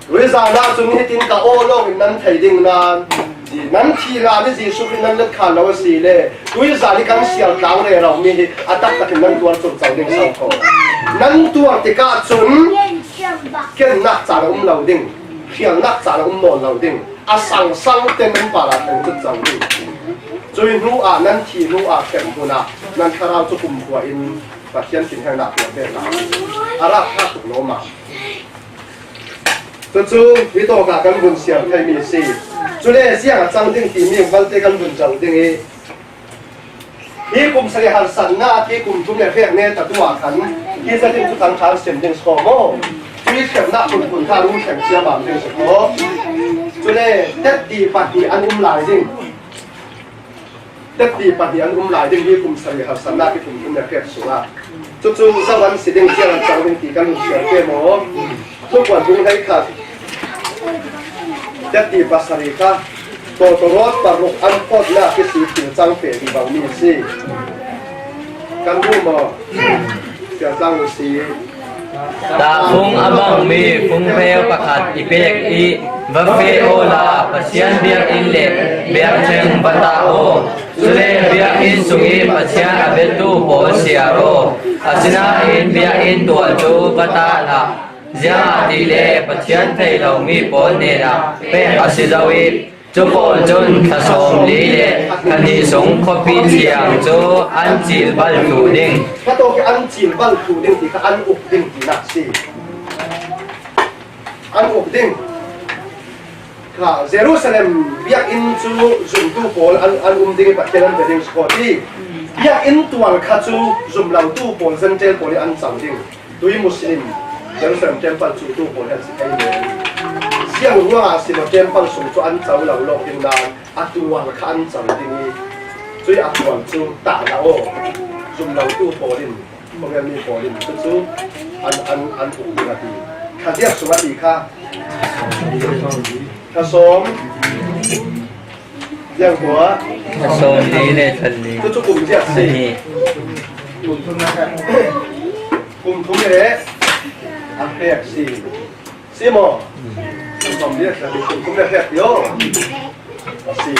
Tuizan ah cun hitin ka aw lawng in nan thei ding nan, nan thih hlan i Jesuh Khrih nan let khan lo a si le, tuizan i kan sial tlang rero mi hi a taktak in nan tuar curco ding so ko. Nan tuar tikah cun kennak caan a um lo ding, hrialnak caan a um nawn lo ding, a sangsang ten nan par ah theng curco ding. Cuih hnu ah nan thih hnu ah hremhmun ah nan thlarau cu kumkhua in Pathian thinhengnak tuar ve hna. A rak ṭha tuk lo maw? Cucu hi tawkah kan vun siar theimi a si. Cule ziang a cang ding timi vialte kan vun zoh ding i, hi kum sarih harsatnak hi kum thum le hrek ne tatu ah khan hi zatin thuthang ṭha an sim ding si ko maw? Hi hremnak phunphun kha a rung thleng ciammam ding si ko. Cule tetti pahnih an um lai ding. Tetti pahnih an um lai ding hi kum sarih harsatnak hi kum thum le hrek sungah. Cucu zoh an si ding, ziang an cang ding ti kan hun siar ke maw? Thluachuah bung hleikhat, tetti pasarih kha, tawtawrawt paruk an phawtnak hi si thil cang pe vivo mi a si. Kan duh maw? Siar cang u si. Tahfung a bangmi fungpheu pakhat i pek i, va feh awla Pathian biakinn le biakṭheng va tah aw. Cule biakinn sung i Pathian a biatu pawl siar aw. Asinain biakinn tualtu va tah hlah. Ziangahtile Pathian thei lomi pawl hnenah pek a si zo i, cu pawl cun thla sawmli le thla hnih sung khuapi thiang cu an cilbal thluh ding. Kha tawk i an cilbal thluh ding ti kha an uk ding tinak si. An uk ding. Kha Jerusalem biakinn cu zumtu pawl an, an um ding i Pathian an pe ding si ko ti. Biakinn tual kha cu zumlotu pawl, Jentail pawl i an co ding. Tui Muslim, Jerusalem temple cu tu pawl he an si thei men. Ziang ruangah a si maw, temple sung cu an co lo lawk ding nain a tual kha an co ding i, cui a tual cu tah hlah aw. Zumlotu pawl in, khuamialmi pawl in cucu an, an, an uk ding a ti. Kha ziak sung a ti kha? Kha sawm. Ziang khua? Sawmli le thla li. Cucu kum ziak si? Thla li. Kum thum le a hrek si. Si maw? Sawmli le thla li, kum thum le hrek ti aw. Si.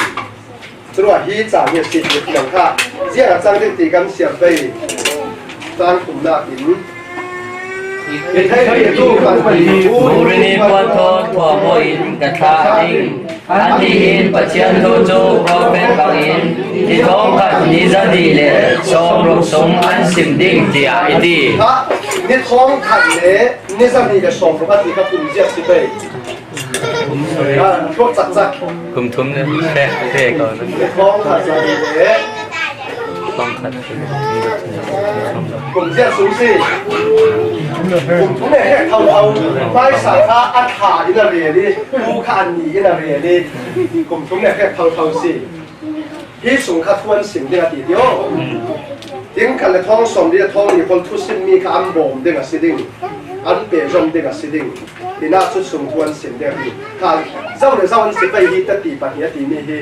Curuah hi caan hi a si ti fiang kha. Ziang a cang ding ti kan siar pei. Caan thumnak in. Muri ni puan thawn thuamawin ka thlah ding. Annih in Pathian thu cu profet bangin ni thawngkhat ni zahnih le sawmruk sung an sim ding, tiah i ti. Ni thawngkhat le ni zahnih le sawmruk a ti kha kum ziah si pei. Ah, thluak cakcak. Kum thum le hrek, hrek ko na. Ni thawngkhat zahnih le Kum ziah sung si. Kum thum le hrek thotho. Hmaisa kha a thla in a rel i, pu kha a ni in a rel i, kum thum le hrek thotho si. Hi sung kha thu an sim ding a ti ti aw. Ding khat le thawng sawm ding a thawng ni pawl thusim mi kha an bawm ding a si ding. An pehzom ding a si ding. Hinah cu sung thu an sim ding a ti. Kha zo le zo an si pei hi tati pahnih a timi hi.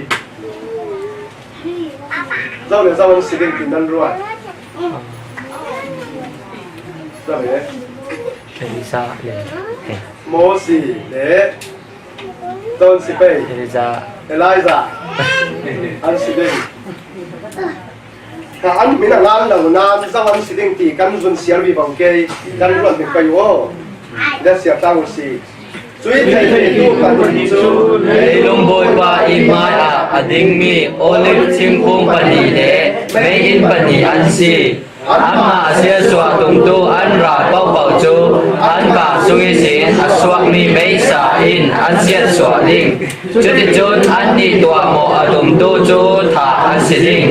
Zo le zo an si ding ti nan ruat. Zo le. Elisa le. Mosi le. Zo an si pei. Elisa. Elisa. An si ding. Ka an min a ngal lo nain zo an si ding ti kan zun siar vivo ke. Kan ruat ding pei u aw. Kan siar tang u si. Cui theihtu pahnih cu leilung Bawipa i hmaiah a dingmi olive thingkung pahnih le mei inn pahnih an si. Anmah a siatsuah tumtu an ral pohpoh cu an kah sung ihsin a suakmi meisa in an siatsuah ding. Cuticun annih tuahmawh a tumtu cu thah an si ding.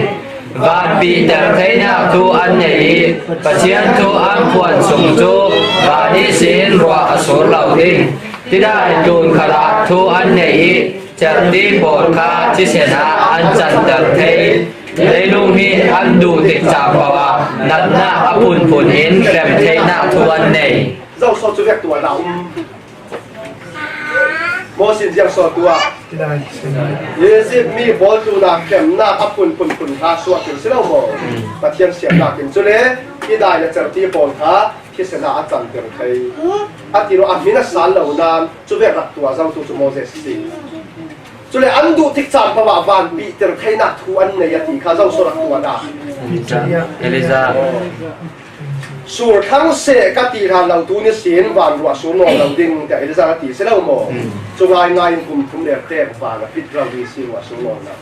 Vanpihter theinak thu an nei i Pathian thu an phuan sung cu van ihsin ruah a sur lo ding. Tidai tlun khalah thu an nei i cerhti pawl kha thisen ah an canter thei. Leilung hi an duh tik cang paoh ah natnak a phunphun in hrem theinak thu an nei. Zoso cu vek tuah dah um. Mosi ziang sawh tu ah Izipt mi pawl tlunah hremnak a phunphun phun hna suah khin si lo maw? Pathian siatnak in cule hi dai le cerhti pawl kha thisen ah a canter thei. A ti lo, a hmin a sal lo nain cuvek rak tuah zotu cu Moses a si. Cule an duh tik caan paoh ah vanpihter theinak thu an nei a ti kha zoso rak tuah dah? Elijah. Sur thlang seh ka ti hlan lo tu ni sin van ruah sur nawn lo ding tiah Elijah a ti si lo maw? Cu ngaingai in kum thum le pek van a pit rau ding si ruah sur nawn lo.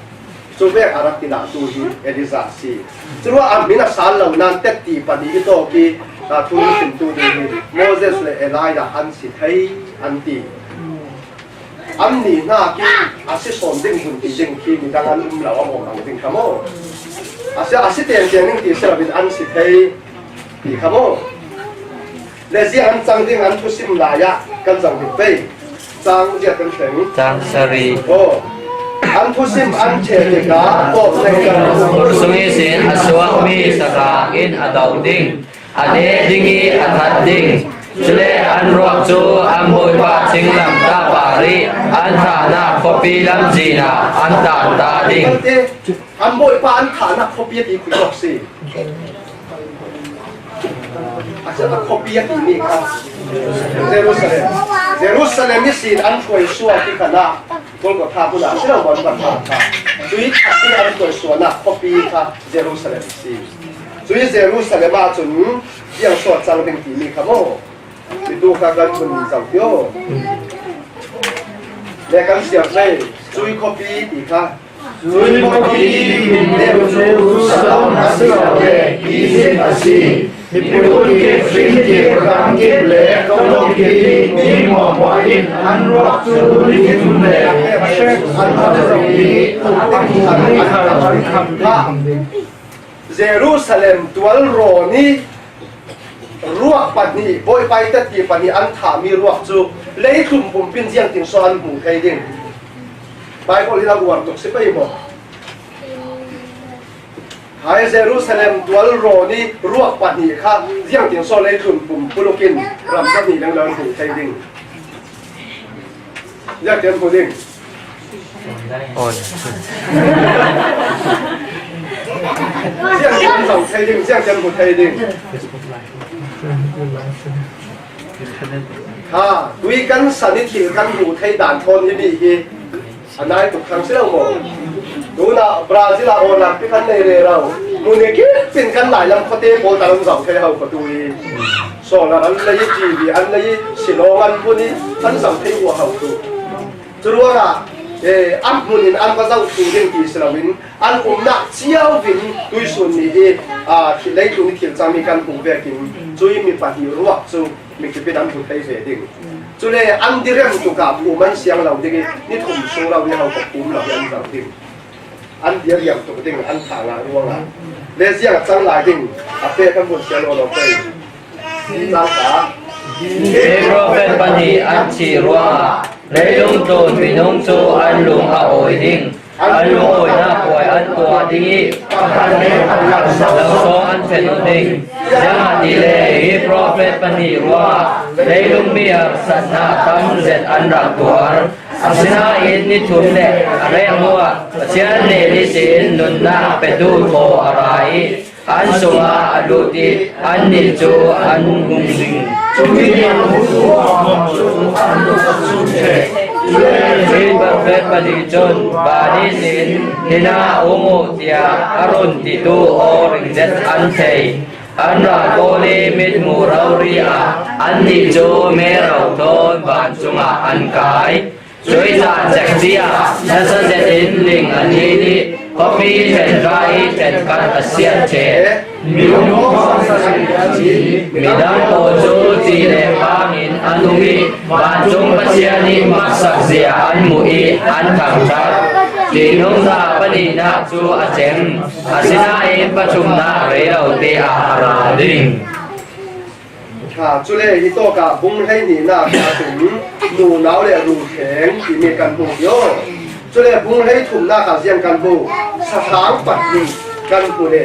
Cu vek a rak ti dah tu hi Elijah a si. Curuah a hmin a sal lo nain tetti pahnih i tawk i, aa, thu in sim tu ding hi Moses le Elijah an si thei an ti. Annih hna khi a si sawn ding hmun ti ding khi midang an um lo a awng ang ding kha maw? A si, a si tengteng ding ti si loin an si thei ti kha maw? Le ziah an cang ding an thusim lai ah kan cang ding pei. Cang ziah kan thleng. Cang sari. Aw. An thusim an ṭheh tikah kawh lengkar sung ihsin a suakmi sahrang in a do ding. A neh ding i a that ding. Cule an ruak cu an Bawipa thinglamtah par i an thahnak khuapi lamzin ah an tan ta ding. An Bawipa an thahnak khuapi a ti khuh awk si. A si a khuapi a timi kha Jerusalem. Jerusalem ihsin an hruai suak i khan ah Golgotha hmun ah a si lo, Golgotha kha. Cuih khat i an hruai suahnak khuapi kha Jerusalem a si. Cuih Jerusalem ah cun ziang suak cang ding timi kha maw? Hi tu kha kan hun zo tio. Le kan siar ve, cuih khuapi ti kha. Cuih khuapi min deuh cu Sodom a si lo le Izipt a si. Miphun kip, hrin kip, ram kip le kawlawng kip i mi hmuahhmuah in an ruak cu ni thum le an hmang zo i an kham. Jerusalem tualrawn i ruak pahnih, Bawipa i tetti pahnih an thahmi ruak cu leitlun pumpi in ziangtin so an hmu thei ding? Baibal hi a uar tuk si pei maw? Hai Jerusalem tualrawn i ruak pahnih kha ziangtin so leitlun pum puluk in ram pahnih lenglo an hmu thei ding? Ziangtin an hmu ding? Awn. Ziangtin an zoh thei ding, ziangtin an hmu thei ding? Ha, tui kan san i thil kan hmuh thei dan thawn hi mi hi a nai tuk thang si lo maw? Tunah Brazil ah Olympic an nei rero. Mun e kipin kan lai lam khuate pawl tan an zau thei hau khuatu hi. Solar an lei, T V an lei, Shillong an hun hi, an zau thei hua hau tu. Churuangah, eh, an hmun in an va zau tu ding ti si loin, an umna ciau vin tuisun ni hi, ah, thil lei tu ni thil cang mi kan hmuh vekin, cui mi pahnih ruak cu mi kipin an hmu thei ve ding. Cule an direm tukah phum an siang lo ding i, ni thum sung lo ni hau ka phum lo hi an zau ding. An direm tuk ding an thah ngah ruangah le ziang a cang lai ding a pek kan vun siang lo lo pei. Hi profet pahnih an thih ruangah leilung tlun minung cu an lung a awi ding. An lungawina puai an tuah ding i, laksawng an fen ding. Ziangahtile hi profet pahnih ruangah leilung mi harsatna tam zet an rak tuar. Asinain ni thum le a rek hnuah Pathian nih ihsin nunnak petu thaw a ra i, an sungah a lut i, annih cu an hung zing. Cumi an hmuh cu an hmuh cu an lut a cu ṭheh. Cule profet pahnih cun, van ihsin, hinah um uh, tiah a run titu aw ringzet an thei. An ral kawl i mithmuh rori ah annih cu mero thawn vancung ah an kai. Cuih caan cekci ah nasa zetin ling an in i, khuapi ṭhenhra i ṭhenkhat a siat ṭheh. Minung midang pawl cu ci le pang in an um i, vancung Pathian i maksak zia an hmuh i an thangṭhat. Tinung hna pahnihnak cu a cem, asinain pathumnak rei lo te ah a ra ding. Kha, cule hi tawkah bung hleihnih nak ah cun nunau le rulhreng timi kan hmuh hi aw. Cule bung hleithumnak ah ziang kan hmuh, sahrang pahnih kan hmuh le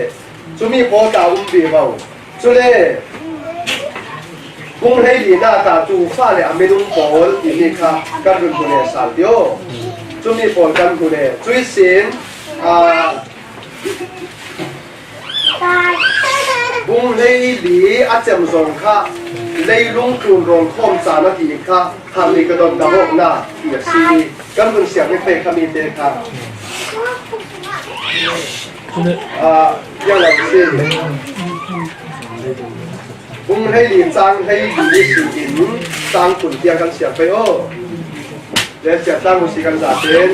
cumi pawl ta um vivo. Cule bung hleihnih nak ah tuufa le a minung pawl timi kha kan run hmuh le sal ti aw. Cumi pawl kan hmuh le cui sin, aa, Bung hleili a cem zong kha leilung tlun rawn khawm caan a ti kha Harmagedon davawkna ti a si. Kan vun siar ning pei kha mi te kha, ah, piang lo si. Bung hleili cang hleili si in cang kun tiang kan siar pei aw. Sia Tlang Husi kan zate in,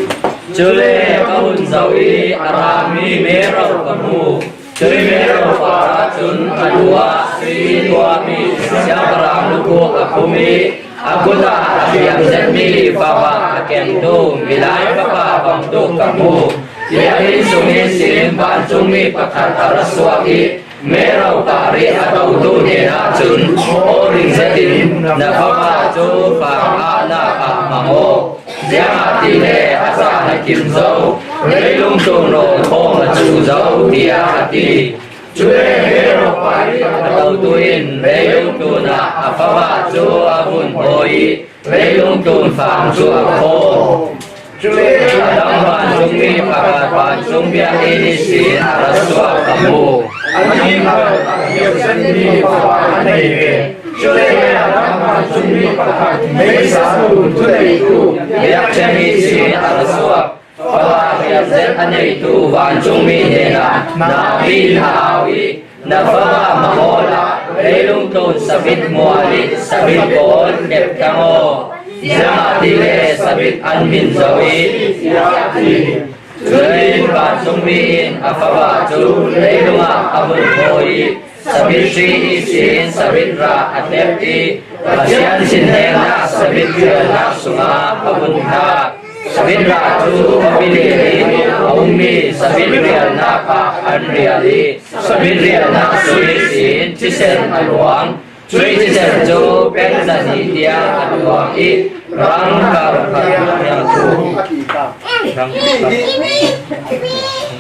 cule ka hun zoh i a rami mero ka hmu. Cui mero parah cun a lu ah sui i tuahmi siangpahrang lukuk a khum i a kut ah a hriam zetmi fapa a kengtu milai fapa bangtuk ka hmu. Biakinn sung ihsin vancungmi pakhat a ra suak i, mero parih a totu hnenah cun aw ring zetin, na fapa cu fang ahnak ah hmang aw. Ziangahtile a caan a kim zo, leilung tlun rawn khawm a cu zo, tiah a ti. Cule mero parih a totu in leilung tlun ah a fapa cu a vun hawi i, leilung tlun fang cu a khawm. Cule a dang vancungmi pakhat vancung biakinn ihsin a ra suak ka hmu. A hniang ah a hriam zetmi fapa a nei ve. Cule a dang vancungmi pakhat meisa tlun thuneitu biakṭheng ihsin a ra suak. Fapa hriam zet a neitu vancungmi hnenah, napi in a au i, na fapa hmang awla leilung tlun sabit mual i sabit pawl kep thlang aw. Ziangahtile sabit an min zo i, tiah a ti. Cuin vancungmi in a fapa cu leilung ah a vun hawi i, sabit ṭhi ihsin sabit rah a tep i, Pathian thinhengnak sabit rialnak sungah a vun thlah. Sabit rah cu a pili in a ummi sabit rialnak ah an rial i, sabit rialnak sung ihsin thisen a luang. Cuih thisen cu peng zahnih tiang a luang i, rang kar khat tiang cu a ti ta.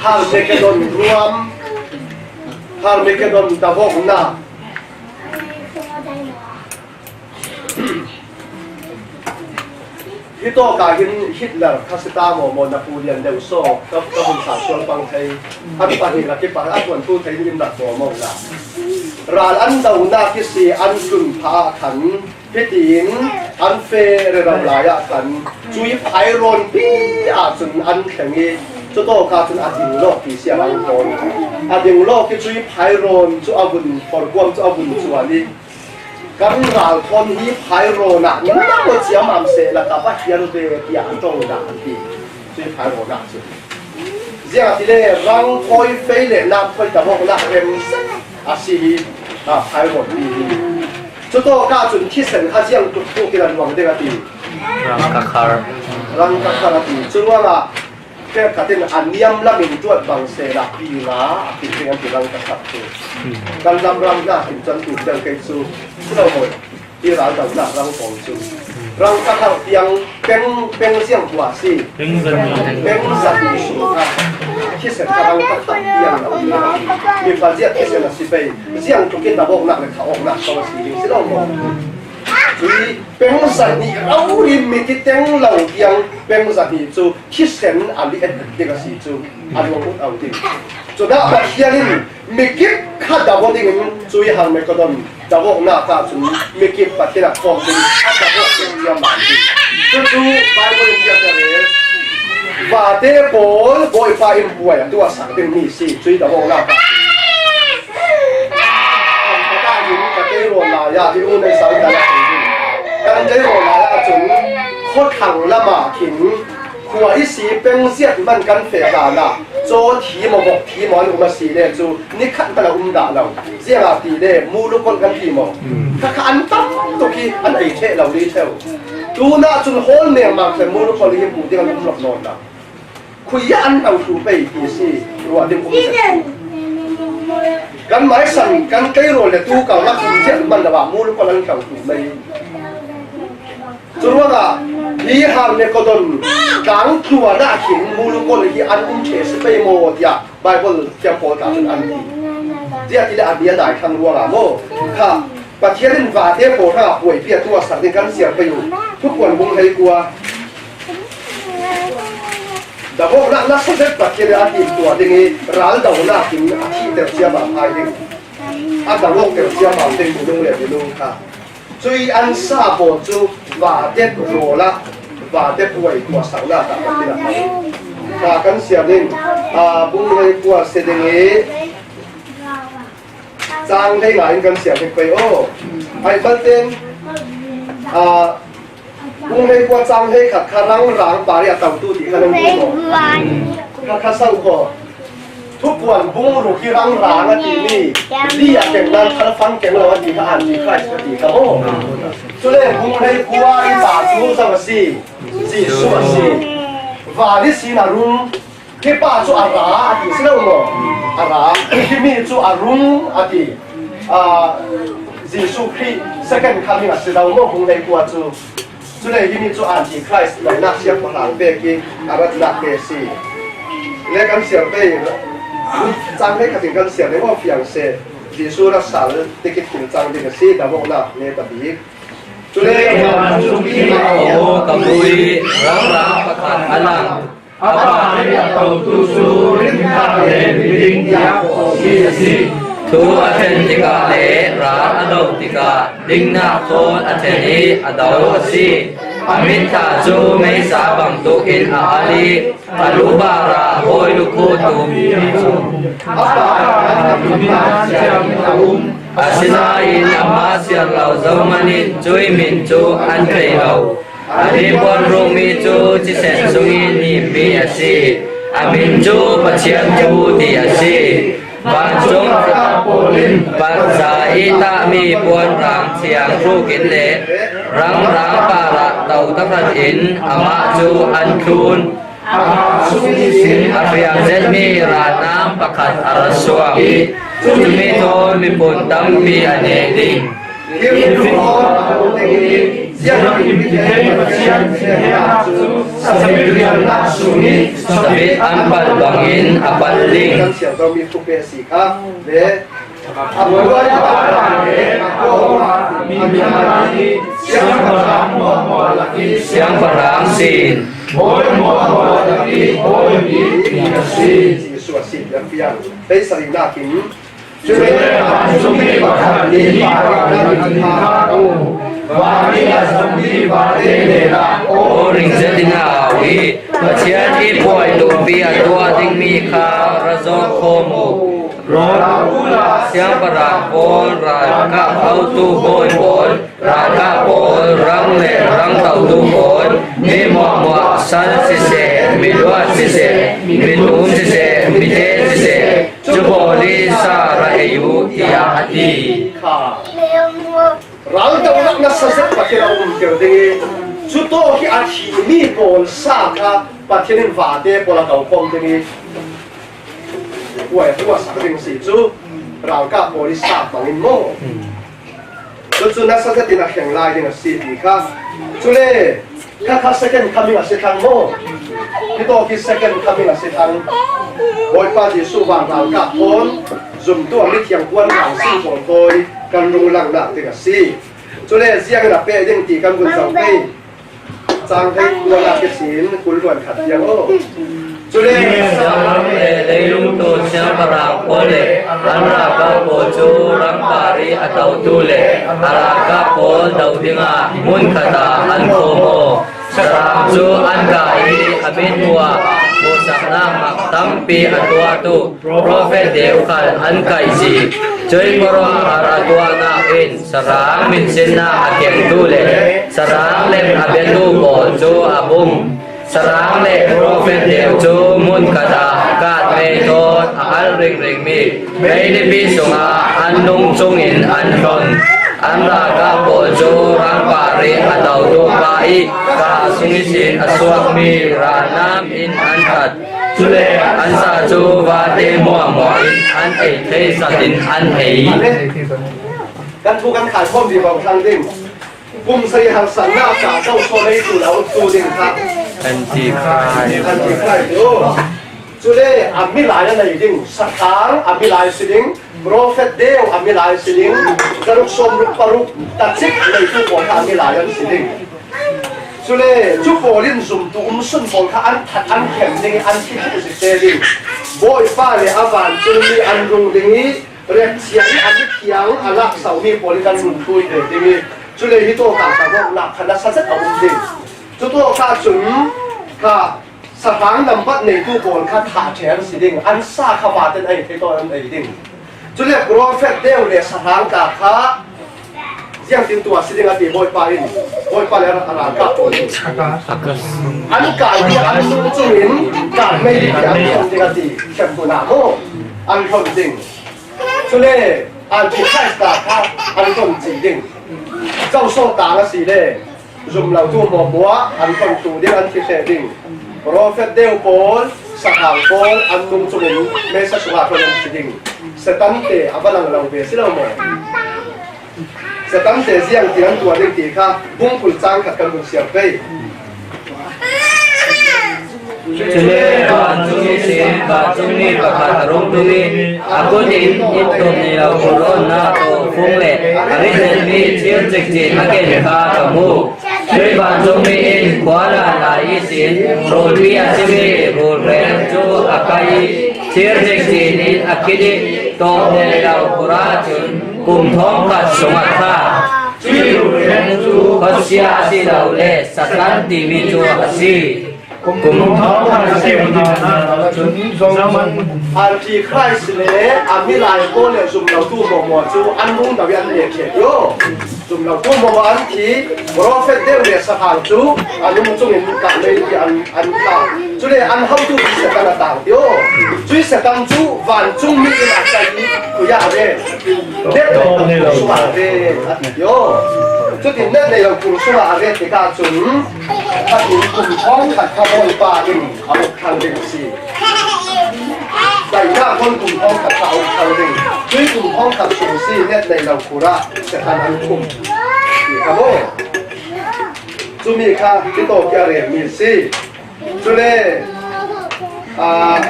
Harmagedon ruam, Harmagedon davawknak. Hi tawk ah hin Hitler kha si ta maw maw, Napoleon deuh saw ka, ka hun sa sual pang thei. An pahnih rak i pah, an tuantu thei in rak maw maw la. Ral an donak ihsi an tlun phah ah khan, hitin an fe rero lai ah khan, cui phai rawnpi ah cun an thleng i, Cutawk ah cun a ding lawk ti si a rang tawn. A ding lawk i cui phairawn cu a vun, phorkuam cu a vun cuan i, kan ralthawn hi phairawn ah na maw ciammam sehla ka va hial ve, tiah a ṭong dah an ti. Cui phairawn ah cun, ziangahtile rang thawi fei le nak thawi dawknak rem a si hi, aa, phairawn pi hi. Cutawk ah cun thisen kha ziang tuk tuk in a luang ding a ti. Rang ka khar. Rang ka khar a ti. Curuangah Pek khat in a niam lam in tuat bang sehla pi nga a kim ding an ti rang ka khat cu. Kan lam rang hna kim cun tu deuh kei cu si lo maw? Hi raldohnak rang kong cu. Rang ka khat tiang peng, peng ziang hua si. Peng zat ni. Peng zat ni si kha. Thisen kha rang ka khat tiang a um lo. Mi pal ziah thisen a si pei. Ziang tuk in dawknak le thawknak kong a si ding si lo maw? Cui peng zat ni rori mi ti teng lo tiang peng zat ni cu thisen a lian ding a si cu a luang ut au ding. Cunah Pathian in mikip kha dawk ding in cui Harmagedon dawknak ah cun mikip Pathian a thawk ding a dawk ding ciammam ding. Cucu Bible in tiah a rel. Vate pawl Bawipa in buai a tuahsak ding mi si cui dawknak ah cun. Kan patah in ka tei rawn lai ah hi u nei sang kan a thei ding. Kan tei rawn lai ah cun khuathlang lam ah khin khua ihsi pengziat hman kan feh hlan ah caw thi maw, vok thi maw an um a si le cu nikhat hmanh a um dah lo. Ziangahtile mu lukolh kan ti maw? Kha kha an tam tuk i an ei ṭheh lo rih ṭheu. Tunah cun hawl nengmang khan mu lukolh i hi hmuh ding an um lawk nawn lo. Khui ah an hno thlu pei ti si, ruah ding um zet. Kan maisan, kan tei rawn le tu kal na kum ziah hmanh lo ah mu lukolh an hno thlu mei. Curuangah hi Harmagedon tlang tluan ah khin mu lukolh hi an um ṭheh si pei maw tiah Bible thiam pawl tla cun an ti. Ziah ti le a bia dai thlang ruangah maw? Kha Pathian in vate pawl hrangah buaipi a tuahsak ding kan siar pei u. Thupuan bung hleikua. Dawknak nasa zet Pathian in a timtuah ding i raldohnak in a thihter ciammam hai ding. A dawkter ciammam ding minung le minung kha. Cui an sa pawl cu vate rawl ah vate buai tuahsaknak ah Pathian a hal. Kha kan siar ding, aa, bung hleikua si ding i, Cang hlei nga in kan siar hnik pei aw. Ai, Malten, aa, bung hleikua cang hlei khat kha rangrang par i a totu ti kha nan duh maw? Kha kha sau kho. Thupuan bung ruk hi rangrang a timi, li a keng nan khalfang keng lo a ti kha Antichrist a ti kha maw? Cule bung hleikua i pa cu zo a si, Jesuh a si. Van ihsin a rung, hi pa cu a ra a ti si lo maw? A ra. Himi cu a rung a ti. Aa, Jesuh Khrih second coming a si lo maw? Bung hleikua cu. Cule himi cu Antichrist lonak siangpahrang pek i a ratnak te a si. Le kan siar pei, cang hleikhat in kan siar ding aw fiang seh. Jesuh ra sal tikit thil cang ding a si, dawknak ne ta bik. Cule vancung i aw ka bu i rangrang pakhat a lang. A pa nih a totu cu rinhnak le miding tiah kawhmi a si. Thu a thlen tikah le ral a do tikah dingnak thawn a thlen i a do a si. A mitthla cu meisa bangtuk in a al i a lu bar ah hawi lukhu tum a pa nih a um. Asinain amah siar lo zohman in cui min cu an thei lo. A hnipuan rukmi cu thisen sungin nimmi a si. A min cu Pathian thu ti a si. Vancung a pawl in Pathian i tahmi puanrang thiang hrukin le rangrang parah to tahratin amah cu an thlun. A hrial zetmi ralnam pakhat a ra suak i cumi thawn miphun tampi a neh ding. Hi thu aw a ṭul ding i ziangtin Pathian Pathian cu sabit rialnak sung i sabit an palh bangin a palh ding. Kan siar zomi thupi a si kha le a buai a le a kawm a mi hna i siangpahrang hmuahhmuah lak i siangpahrang sin, bawi hmuahhmuah lak i bawi bik mi a si. Jesuh a si tiang fiang. Beisarinak in Cule vancung i pakhat nih parah nan in hau. Vangin a zong mi vate hnenah aw ring zetin a au hi. Pathian i buai tumpi a tuah ding mi kha ra zawk khawm uh. Rawl a, siangpahrang pawl, ralkap hotu bawi pawl, ralkap pawl, rang le rang totu pawl, mi muahmuah san siseh, mi luat siseh, mi tum siseh, mi ten siseh, cu pawl i sa ra ei uh, tiah a ti. Ral dohnak nasa zet Pathian a um kir ding i, cu tawh hi a thimi pawl sa kha Pathian in vate pawl a to khawm ding i, huai a sak ding si cu, ralkap pawl i sa hmangin maw? Cucu nasa zetin a thleng lai ding a si ti kha. Cule, kha kha second coming a si thlang maw? Hi tawh hi second coming a si thlang. Bawipa Jesuh vang ralkap pawl, zumtu a mithiang puan rang si pawl thawi kan rung langnak ding a si. Cule ziangin a peh ding ti kan vun zoh pei. Cang hei kual ah kicin kul luan khat tiang aw. Cule, saram le leilung tu siangpahrang pawl le an ralkap pawl cu rangpar i a totu le a ralkap pawl do dingah hmun khat ah an khawm aw. Saram cu an kai i a mit hnuah hmuhsaknak mak tampi a tuahtu profet deu khal an kaihzi. Cuih profet a tuahnak in sahrang minsinnak a kengtu le sahrang lem a biatu pawl cu a bum. Sahrang le profet deu cu hmun khat ah kat mei thawn a al ringringmi meilipi sungah an nung cungin an hlon. An ralkap pawl cu rangpar i a totu pa i kaa sung ihsin a suakmi ralnam in an that. Cule an sa cu vate muahmuah in an ei thei zat in an ei. Kan thu kan khai khawm vivo thlang ding. Kum sari harsatnak ah zoso lei tul a uktu ding kha Antichrist. Antichrist cu. Cule a milai a nei ding, sahrang a milai si ding, profet deu a milai si ding, zaruk sawmruk paruk tacik neitu pawl kha a milai an si ding. Cule cu pawl in zumtu um sun pawl kha an that an khem ding i an thi thluh zik te ding. Bawipa le a vancungmi an rung ding i, riakcia i a mithiang a laksauhmi pawl i kan run thui ve ding i, cule hi tawh kha ka rawknak kha nasa zet a um ding. Cu tawh kha cun kha sahrang nambat neitu pawl kha thah ṭhe an si ding, an sa kha vate in a ei thei tawn an ei ding. Cule profet deu le sahrang ta kha ziangtin tuah si ding a ti Bawipa in, Bawipa le a ralkap pawl in. An kai ding, an nung cungin kah mei ding, an hlon ding a ti, khem hmun ah maw? An hlon ding. Cule Antichrist ta kha an hlon cih ding. Zoso tang a si le zumlotu hmuahmuah an hlontu ding, an thi hreh ding. Profet deu pawl, sahrang pawl an nung cungin meisa sungah hlon an si ding. Satan te a va lang lo ve si lo maw? Satan te ziang ti an tuah ding ti kha bungkul cang khat kan vun siar pei. Cule vancung ihsin vancungmi pakhat a rung tung i, a kut in inn tum nei lo kul awnnak tawh fung le a rit zetmi thir cikcin a ken kha ka hmu. Cuih vancungmi in khua lai lai ihsin rulpi a simi rulreng cu a kai i, thir cikcin in a khit i, tawp nei lo kul ah cun kum thawngkhat sung a thlah. Cuih rulreng cu khuasia a si lo le Satan timi cu a si. Kum thawngkhat a si hna cun zohman. Antichrist le a milai pawl le zumlotu hmuahmuah cu an rung do i an leh ṭheh i aw. Zumlotu hmuahmuah an thi, profet deu le sahrang cu an nung cungin kah lei ti an, an thah. Cule an hotu cu Satan a tang i aw. Cuih Satan cu vancungmi in a kai i khui ah a ret. Net nei lo kul sungah a ret a ti i aw. Cutin net nei lo kul sungah a ret tikah cun, khatin kum thawngkhat kha Bawipa in a uk thlang ding a si. Daihnak hmun kum thawngkhat kha a uk thlang ding. Cuih kum thawngkhat sung si net nei lo kul ah Satan an khum ti kha maw? Cumi kha hi tawk i a relmi a si. Cule, aa,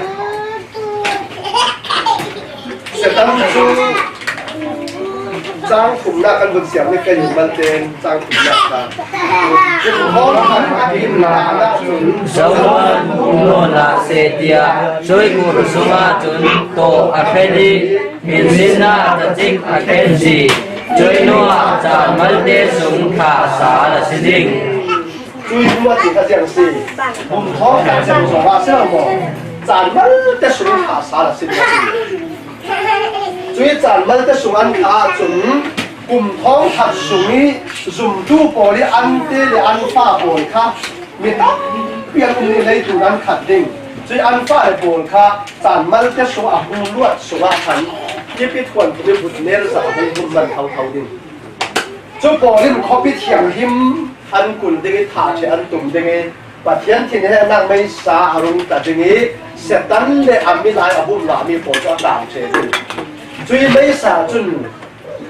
Satan cu cang thumnak kan vun siar nih, kan in malte in cang thumnak kha. Kum thawngkhat a imnak ah cun zohman um nawn hlah seh tiah cuih kul sungah cun tawh a hret i, minsinnak tacik a khenzi. Cui nu ah caan malte sung thah sa na si ding. Cui nu a ti kha ziang si. Kum thawng khat cem zong ah si lo maw? Caan malte sung thah sa na si ding. Cui caan malte sung an thah ahcun kum thawng khat sung i zumtu pawl i an te le an fa pawl kha mi tampi an um i leitlun an khat ding. Cui an fa le pawl kha caan malte sung a hung luat sungah khan kip i thuan thum i butner zah a hung hum man thotho ding. Cu pawl in khuapi thianghlim an kul ding i thah ṭheh an tum ding i Pathian thinhengnak meisa a rung ta ding i Satan le a milai a bum ngahmi pawl cu a tang ṭheh ding. Cui meisa cun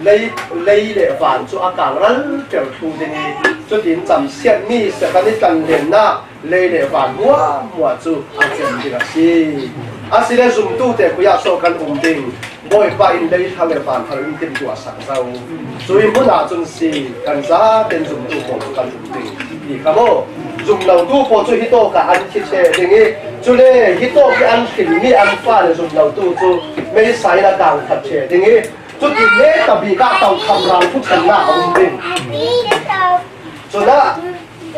lei, lei le van cu a kang ralter thlu ding i cutin camsiatmi Satan i tlanhlennak lei le van hmuahhmuah cu a cem ding a si. Asile zumtu te khui ah so kan um ding? Bawipa in lei thar le van thar in timtuah sak zo. Cui hmun ah cun si kan zaten zumtu pawl cu kan um ding ti kha maw? Zumlotu pawl cu hitawk ah an thi ṭheh ding i cule hitawk i an hrilmi an fa le zumlotu cu meisa in a kang khat ṭheh ding i cutin netabik ah tokham rang thuṭhennak a um ding. Cunah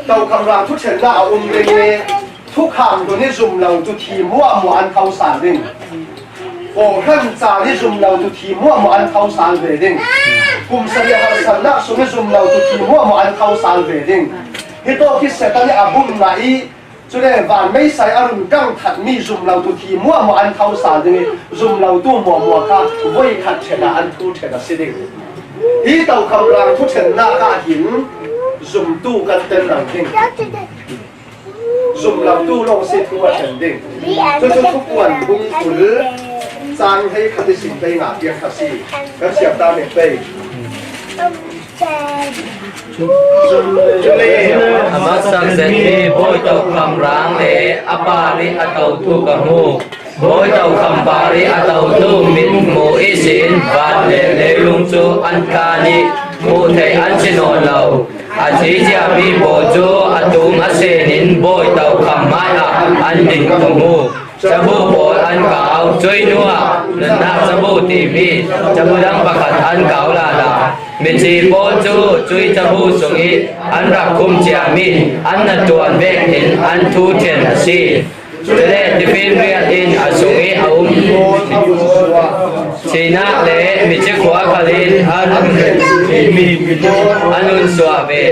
tokham rang thuṭhennak a um ding i thukham dun i zumlotu thi hmuahhmuah an thosal ding. Kawhhran caan i zumlotu thi hmuahhmuah an thosal ve ding. Kum sarih harsatnak sung i zumlotu thi hmuahhmuah an thosal ve ding. Hitawk hi Satan i a bum ngah i cule van meisa i a run ṭang thatmi zumlotu thi hmuahhmuah an thosal ding i zumlotu hmuahhmuah kha voi khat ṭhen ah an thu ṭhen a si ding. Hi tokham rang thuṭhennak ah hin zumtu kan tel lo ding. Zumlotu lawng si thu a ṭhen ding. Cucu Thupuan bung kul cang hleikhat ihsin hleinga tiang kha si. Kan siam ta mek pei. Cule a hmasak zetmi Bawi Tokham Rang le a par i a totu ka hmu. Bawi Tokham par i a totu mitmu ihsin van le leilung cu an kan i hmuh theih an si nawn lo. A thi ciami pawl cu a tum a sen in Bawi Tokham hmaiah an ding ka hmu. Cabu pawl an kau, cui hnuah nunnak cabu timi cabu dang pakhat an kau lala. Mithi pawl cu cui cabu sung i an rak khum ciami an hnaṭuan vekin an thu ṭhen a si. Cule tifinriat in a sung i a um thihnak le mithi khua khal in an, an hun suah ve.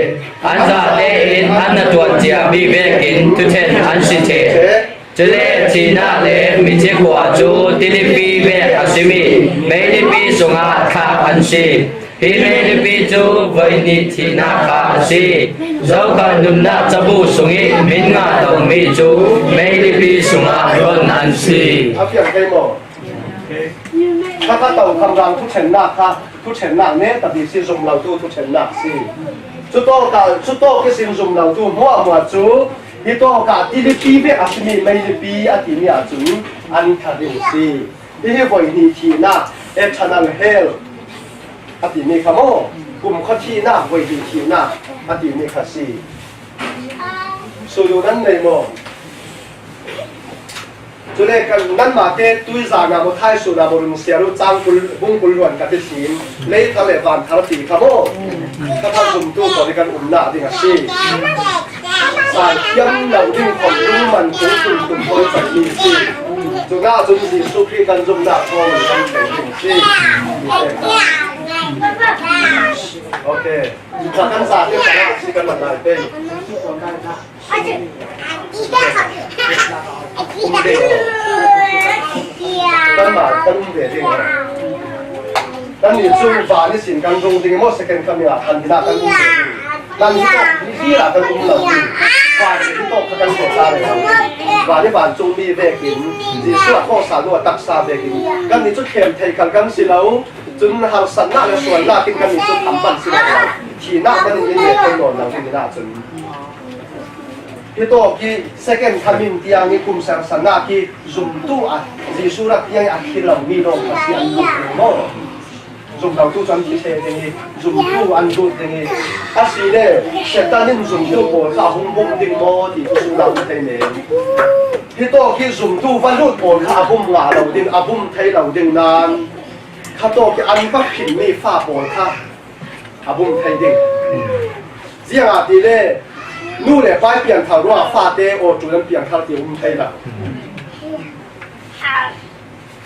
An zate in an hnaṭuan ciami vekin thuṭhen an si ṭheh. Cule thihnak le mithi khua cu tilipi vek a simi meilipi sungah thlak an si. Hi meilipi cu voihnih thihnak kha a si. Zokhal nunnak cabu sung i min ngah lomi cu meilipi sungah ron an si. A fiang thei maw? Kha kha tokham rang thuṭhennak kha thuṭhennak netabik si, zumlotu thuṭhennak si. Cutawk ah, cutawk ihsin zumlotu hmuahhmuah cu hitawk ah tilipi vek a simi meilipi a timi ahcun an thla ding si. Hihi voihnih thihnak, eternal hell a timi kha maw? Kumkhua thihnak, voihnih thihnak a timi kha si. Sulu nan nei maw? Cule kan nanmah te tuizan ah maw, thaisuan ah maw, run siar u, cang kul, bung kul luan ka ti sin, lei thar le van thar ti kha maw? Kha thar zumtu pawl i kan umnak ding a si. San thiam lo ding khawh lungman kung tum tum pawl kan mi si. Cunah cun Jesuh Khrih kan zumnak thawng kan thei ding si. Okay. Kan zate kan si kan man lai pei. Kanmah kan um ve ding. Kan nih cu van ihsin kan rung ding maw, second coming ah kan hinah kan um ve ding. Kan hi tak hi ah kan um lo ding. Van hi tawk kha kan tuah ta rih lo. Van hi vancungmi vekin Jesuh a thawhsaltu a taksa vekin kan nih cu khem thei khal kan si lo. Cun harsatnak le sualnak in kan nih cu tham pan si lo. Thihnak kan in in le kan nawn lo ding hinah cun. Hitawk hi second coming tiang i kum sersannak hi zumtu a, Jesuh rak tiang i a thi lomi lawng kha si an lut ding maw? Zumlotu cu an thi ṭheh ding i zumtu an lut ding i, asile Satan in zumtu pawl kha a hung bum ding maw ti cu sunglam thei men. Hitawk hi zumtu va lut pawl kha a bum ngah lo ding, a bum thei lo ding nain khatawk i an va hrinmi fa pawl kha a bum thei ding. Ziangahtile nu le pa i piangthar ruangah fate aw tul an piangthar ti a um thei lo.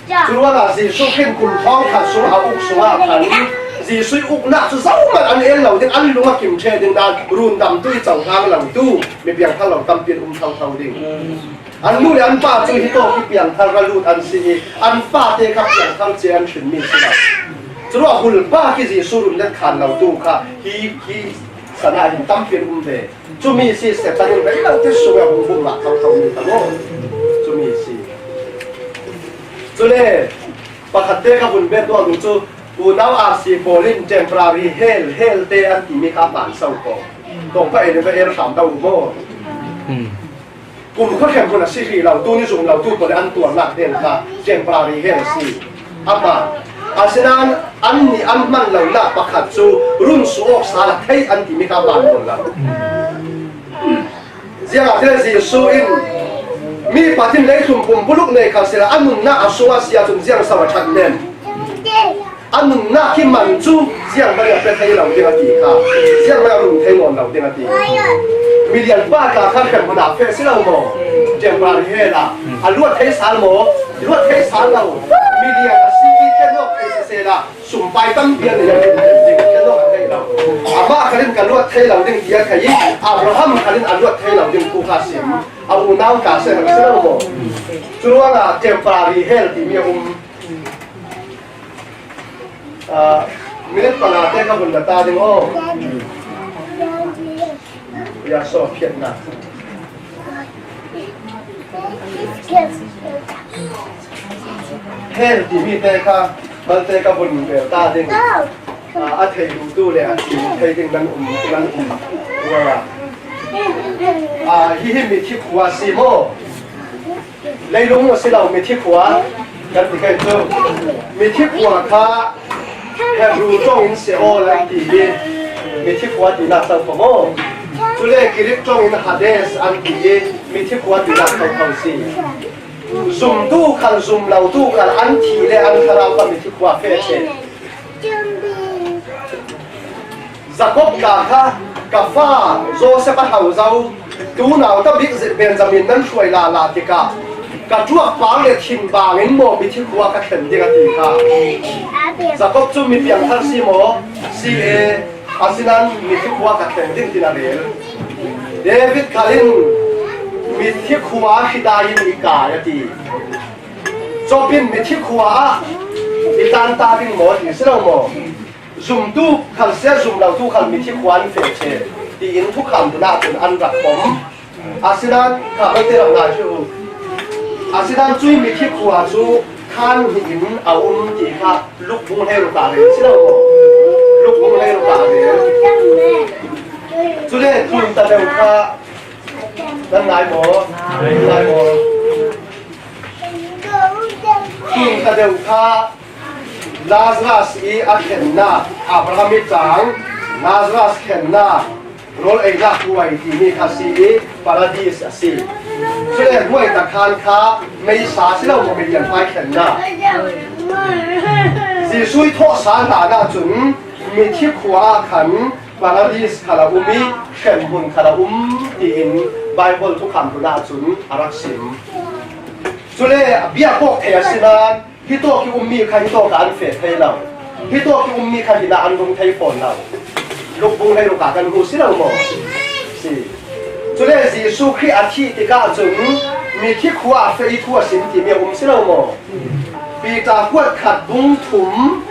Curuangah Jesuh Khrih kum thawngkhat sung a uk sungah khan Jesuh i uknak cu zohman an el lo ding, an lung a kim ṭheh ding dan rundamtu i cohlang lotu mi piangthar lo tampi an um thotho ding. An nu le an pa cu hitawk hi piangthar ra lut an si i an fate kha piangthar cia an hrinmi si lo. Curuangah hulpa khi Jesuh run let khan lotu kha hi, hi sanah hin tampi an um ve. Cumi si Satan in rei lo te sungah hung bum ngah thotho mi kha maw? Cumi si. Cule pakhat te ka vun bet duak ding cu unau R C pawl in temporary hell, hell te an timi kha a hmaan so ko. Tawngpa ei le va er hram lo maw? Kum khuahrem hun a si hrih lo, tuni zum lo, tu pawl an tuarnak hell kha temporary hell a si. A hmaan. Asinain annih an hman lonak pakhat cu run suh awk sal a theih an timi kha a hmaan nawn lo. Ziangahtile Jesuh in mi patin leitlun pumpuluk nei khal sila a nunnak a sung a si ahcun ziang so a ṭhat nen? A nunnak hi man cu ziangbang a pe thei lo ding a ti kha, ziangbang a run thei nawn lo ding a ti. Milian pa tla kha hrem hun ah feh si lo maw? Temporary hell ah a luat thei sal maw? Luat thei sal lo. Milian a si i ken awk thei sisehla sumpai tampi an nei a rin ding, ken awk a thei lo. Amah khalin ka luat thei lo ding ti a thei i Abraham khalin a luat thei lo ding thu kha sim. A unau tla se si lo maw? Curuangah temporary hell timi a um. Ah, minute panga te ka vun la ta ding aw. Ya so phiatna. Hell timi te kha malte ka vun bel ta ding. Ah, a thei duhtu le a thei ding nan um, nan um. Ah, hi hi mithi khua si maw? Leilung a si lo mithi khua kan ti kai cu. Mithi khua kha Hebru ṭawng in Sheol an ti i mithi khua tinak so kha maw? Cule Greek ṭawng in Hades an ti i mithi khua tinak so kha si. Zumtu khal, zum lotu khal an thi le an thlarau kha mithi khua feh ṭheh. Jakob tla kha, ka fa Joseph a hau zo, tunau ta bik zet Benjamin nan hruai lala tikah ka ṭuak pang le thin bangin maw mithi khua ka thlen ding a ti kha. Jakob cu mi piangthar si maw? Si e, asinain mithi khua ka thlen ding tin a rel. David khal in mithi khua hri dai in i kai a ti. Job in mithi khua ah i tlan ta ding maw ti si lo maw? Zumtu khal sia, zum lotu khal mithi khua an feh ṭheh tiin thukham dun ahcun an rak pom. Asinain kha malte rak ngai hri u. Asinain cui mithi khua cu khan hnih in a um ti kha Luk bung hleiruk ah rel si lo maw? Luk bung hleiruk ah rel. Cule tlun ta deuh kha nan ngai maw? Ngai maw? Tlun ta deuh kha Lazarus i a thlennak, Abraham i tlang, Lazarus thlennak, rawl einak hruai timi kha si i Paradis a si. Cule hruai ta khan kha meisa si lo maw, milian hmai thlennak. Jesuh i thawhsa hlan ahcun mithi khua ah khan Paradis khal a um i hremhmun khal a um tiin Baibal thukham hmun ahcun a rak sim. Cule bia kawk thei a si nain hitawk i ummi kha hitawk ah an feh thei lo. Hitawk i ummi kha hinah an rung thei fawn lo. Luk bung hleiruk ah kan hmuh si lo maw? Si. Cule Jesuh Khrih a thih tikah cun mithi khua ah feh i thu a sim timi a um si lo maw? Peter kuat khat bung thum,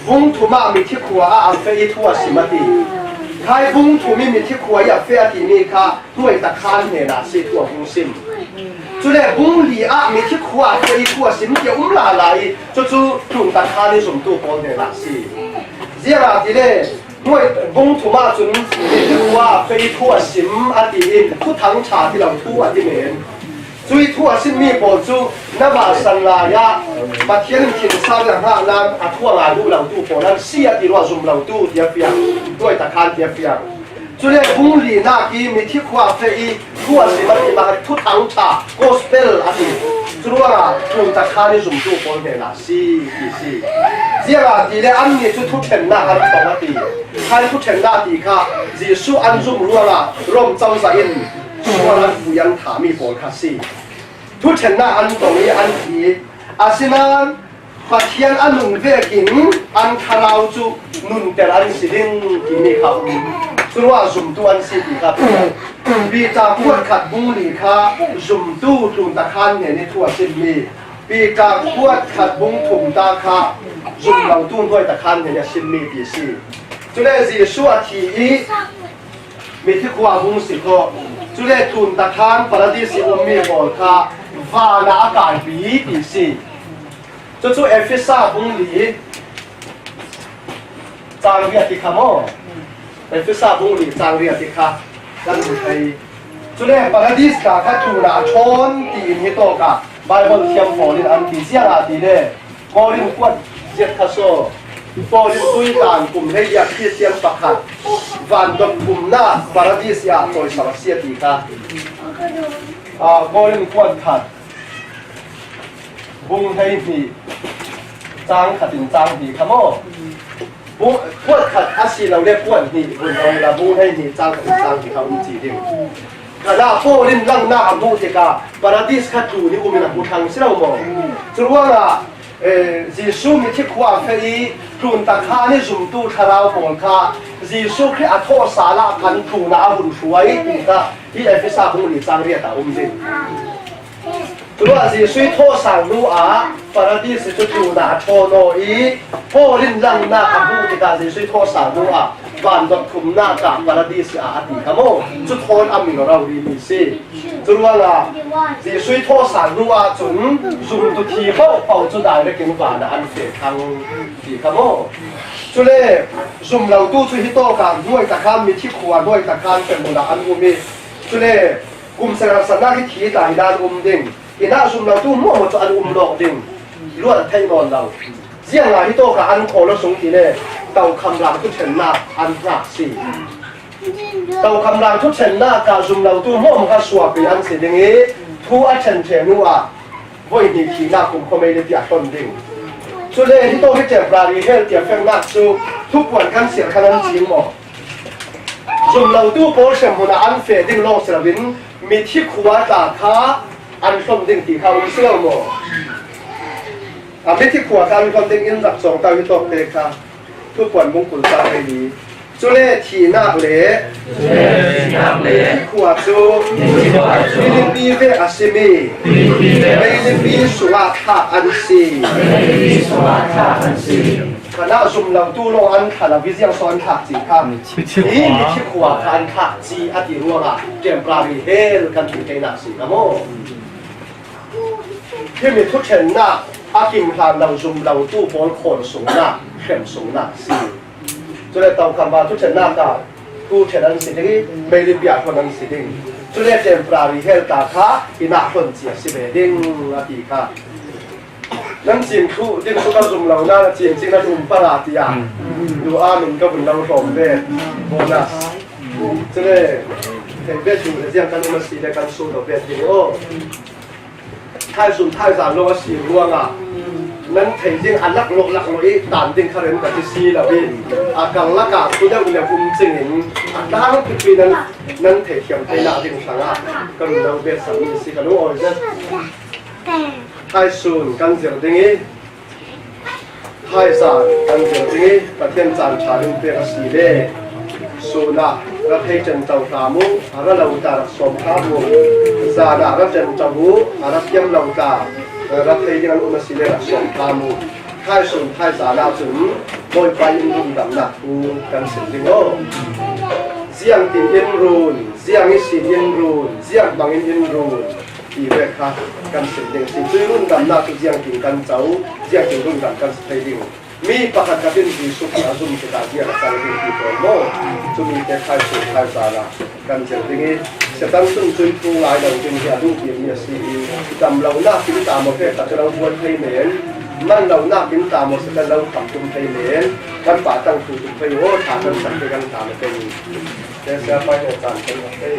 bung thum ah mithi khua ah a feh i thu a sim a ti. Khai bung thum i mithi khua i a feh a timi kha hnuai ta khan hnenah si thu a hung sim. Cule bung li ah mithi khua a feh i thu a sim ti a um lala i cucu tlun ta khan i zumtu pawl hnenah si. Ziangahtile hnuai bung thum ah cun mithi khua a feh i thu a sim a ti in thuthang ṭha ti lo thu a ti men. Cui thu a simmi pawl cu na vahsan lai ah Pathian in thinsau le hngah nan a thu a ngai duh lotu pawl an si a ti ruah zum lotu ti a fiang, tuai ta khan ti a fiang. Cule bung linak i mithi khua feh i thu a sim a ti mah thuthang ṭha, gospel a ti. Curuangah tluntak khan i zumtu pawl hnenah si ti si. Ziangahtile annih cu thuṭhennak an tong a ti. Khan thuṭhennak ti kha Jesuh an zum ruangah Rom cozah in sual an pui an thahmi pawl kha si. Thuṭhennak an tong i an thi. Asinain Pathian a nung vekin an thlarau cu nunter an si ding timi kha um. Curuah zumtu an si ti kha Piter kuat khat bung li kha zumtu tluntak khan hnen i thu a simmi, Piter kuat khat bung thum ta kha zumlotu hnuaitak khan hnen a simmi ti si. Cule Jesuh a thi i mithi khua bung si khawh. Cule tluntak khan paradis i ummi pawl kha vanah a kaipi ti si. Cucu Efesa bung li cang riat i kha maw? Efesa bung li cang riat i kha kan hmu thei. Cule paradis ka kha tlunah a ṭhawn tiin hi tawkah Baibal thiam pawl in an ti ziangahtile Korin kuat ziat kha saw Paul in tuitan kum hleiriat Khristian pakhat van dot kumnak paradis ah cawisam a si a ti kha. Aa, Korin kuat khat bung hleihnih cang khat in cang hnih kha maw? Bung, kuat khat a si lo le kuat hnih bung hong la bung hleihnih cang khat in cang hnih kha um ci ding. Khanah Paul in langnak a hmuh tikah paradis kha tlun i um in a hmu thlang si lo maw? Curuangah, eh, Jesuh mithi khua feh i tluntak khan i zumtu thlarau pawl kha Jesuh Khrih a thawhsal ah khan tlunah a hun hruai ti kha hi Efesa bung li cang riat ah um ding. Curuah Jesuh i thawhsal hnu ah paradis cu tlunah a ṭhawn aw i Paul in langnak a hmuh tikah Jesuh i thawhsal hnu ah van dot kumnak ah paradis ah a ti kha maw? Cu thawn a mil rau rihmi si. Curuangah Jesuh i thawhsal hnu ahcun zumtu thi paohpaoh cu direct in vanah an feh thlang ti kha maw? Cule zumlotu cu hi tawkah hnuaitak khan mithi khua hnuaitak khan feh hmunah an um i cule kum sangah sannak hi thi ta hi dan um ding. Innah zumlotu hmuahhmuah cu an um lawk ding. Luat a theih nawn lo. Ziangah hi tawkah an khawl aw sung tile tokham ram thuṭhennak an hngak si. Tokham ram thuṭhennak ah zumlotu hmuahhmuah kha suapi an si ding i thu a ṭhen ṭheh hnu ah voi hnih thihnak kum khuamei le tiah hlon ding. Cule hi tawk hi temporary hell tiah feknak cu thupuan kan siar khan an cing maw? Zumlotu pawl hremhmun ah an feh ding lawng si loin mithi khua tla kha an hlon ding ti kha um si lo maw? A mithi khua kha an hlon ding in rak cawng ta hi tawk te kha. Thupuan bung kul ta hei ni. Cule thihnak le Cule thihnak le mithi khua cu mithi khua cu Filipi vek a simi Filipi vek a simi meilipi sungah thlak an si. Meilipi sungah thlak an si. Khanah zumlotu lawng an thlah lo, viziang saw an thlak ci kha. Mithi khua. Hi mithi khua kha an thlak ci a ti ruangah temporary hell kan ti theinak si kha maw? Himi thuṭhennak a kim hlan lo zumlotu pawl khawn sungnak, hrem sungnak si. Cule tokham va thuṭhennak ah thu ṭhen an si ding i, meilipi ah hlon an si ding. Cule temporary hell ta kha innah hlon cia si ve ding a ti kha. Nan cim thluh ding cu ka zum lo nain a cim cing nan um pah a, tiah duh ah min ka vun lo hlawm ve. Bonus. Cule thei ve duh le ziang kan um a si le kan sawh lo ve ding aw. Thaisun thaizan lo a si ruangah nan thei ding a laklawh laklawh i tan ding kha rem ka ti si lo in a kar lakah thu deuh le um cingin a tlang pipi nan, nan thei thiam theinak ding hrangah ka run lo ve sami a si ka lungawi zet. Thaisun kan zir ding i thaizan kan zir ding i Pathian caan ṭha in pek a si le sun ah ra thei cento hram uh, a ra lo ta rak sawm hram uh, zan ah ra cento uh, a ra thiam lo ta ra thei ding an um a si le rak sawm hram uh. Thaisun thaizan ah cun Bawipa in rundamnak thu kan sim ding aw. Ziangtin in run, ziang ihsin in run, ziang bangin in run ti ve kha kan sim ding a si. Cuih rundamnak cu ziangtin kan co, ziangtin rundam kan si thei ding. Mi pakhat khat in Jesuh Khrih a zum tikah ziang a cang ding ti pawl maw? Cumi te thaisun thaizan ah kan zir ding i, Satan cun cuih thu ngai lo ding hi a duhpiakmi a si i, dam lonak in ta maw pek khat cu lo buan thei men, man lonak in ta maw Satan lo kham tum thei men, kan pah tang thu tum thei aw, ṭha kan sak te kan ta maw pek i. Te siapa he caan kan rak thei.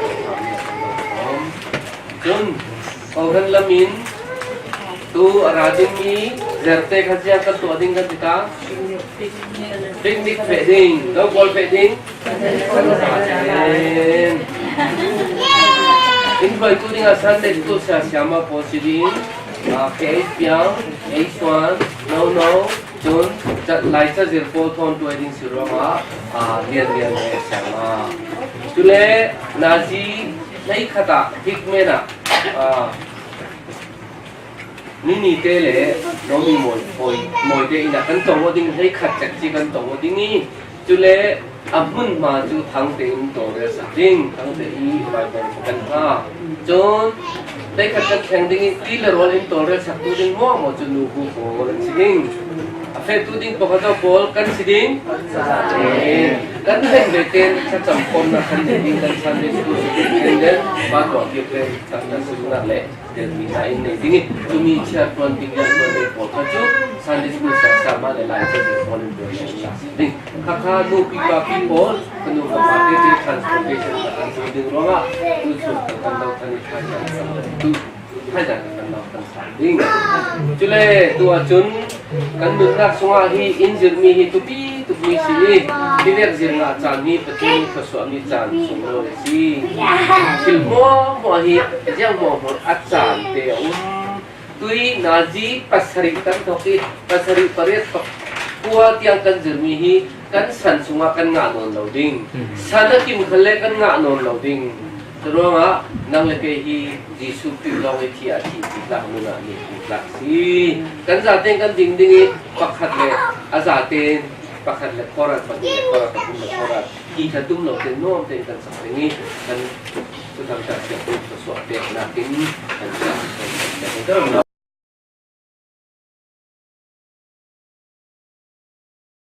Cun, Kohhran lam in tu a ra dingmi zerte kha ziang kan tuah ding kan ti ta? Picnic feh ding, no pawl feh ding? Kan zaten. In hruaitu dingah Sunday school sia siama pawl si ding, ah, K H piang, H one, no, no, cun ca-, Lai cazir pawl thawn tuai ding si ruangah, ah, lianlian le siama. Cule nazi hleikhat ah hikmen ah, ah, Nini te le Naomi mawi, mawi, mawi te in ah kan tong aw ding, hleikhat cek ci kan tong aw ding i, cule a hmunhma cu thangte in tawlrel sak ding, thangte i Baibal kan hna. Cun hleikhat kan thleng ding i, ti le rawl in tawlrel saktu ding maw, maw cu nubu pawl an si ding. A fehtu ding pakhat pawl kan si ding. Kan thleng ve tein thlacam khawmnak kan nei ding, kan Sunday school si ding, kan den, pa tuah kir tein takna sunnak le Delhmi hna in nei ding i, cumi chiat tuan, ding lian tuan nei pawl kha cu Sunday school sia siama le Lai cazir pawl in tuan nei in sak ding. Khakha nupi papi pawl, ka nu ka pa te te transportation ka an ding ruangah, tu cu ka kan lo kan i thaizan kan tu, thaizan ka kan lo kan sak ding. Cule tu ahcun, Kan nunnak sungah hi in zirhmi hi tupi tukmi si i, hi vek zir ngah caan hi Pathian nih thluasuahmi caan sunglawi a si. Thil hmuahhmuah hi ziang hmuahhmuah a caan te a um. Tui nazi pasarih kan thok i, pasarih pariat pakua tiang kan zirhmi hi kan san sungah kan ngah nawn lo ding. San a kim khalle kan ngah nawn lo ding. Curuangah nang le kei hi Jesuh Khrih lawng i thi a thi ti tlak nunah ni ti tlak si. Kan zaten kan ding ding i pakhat le a zaten pakhat le khuarat, pahnih le khuarat, pathum le khuarat, ti kha tum lo tein nuam tein kan sak ding i kan Thuthang ṭha siangtho thluasuah peknak in kan ṭha kan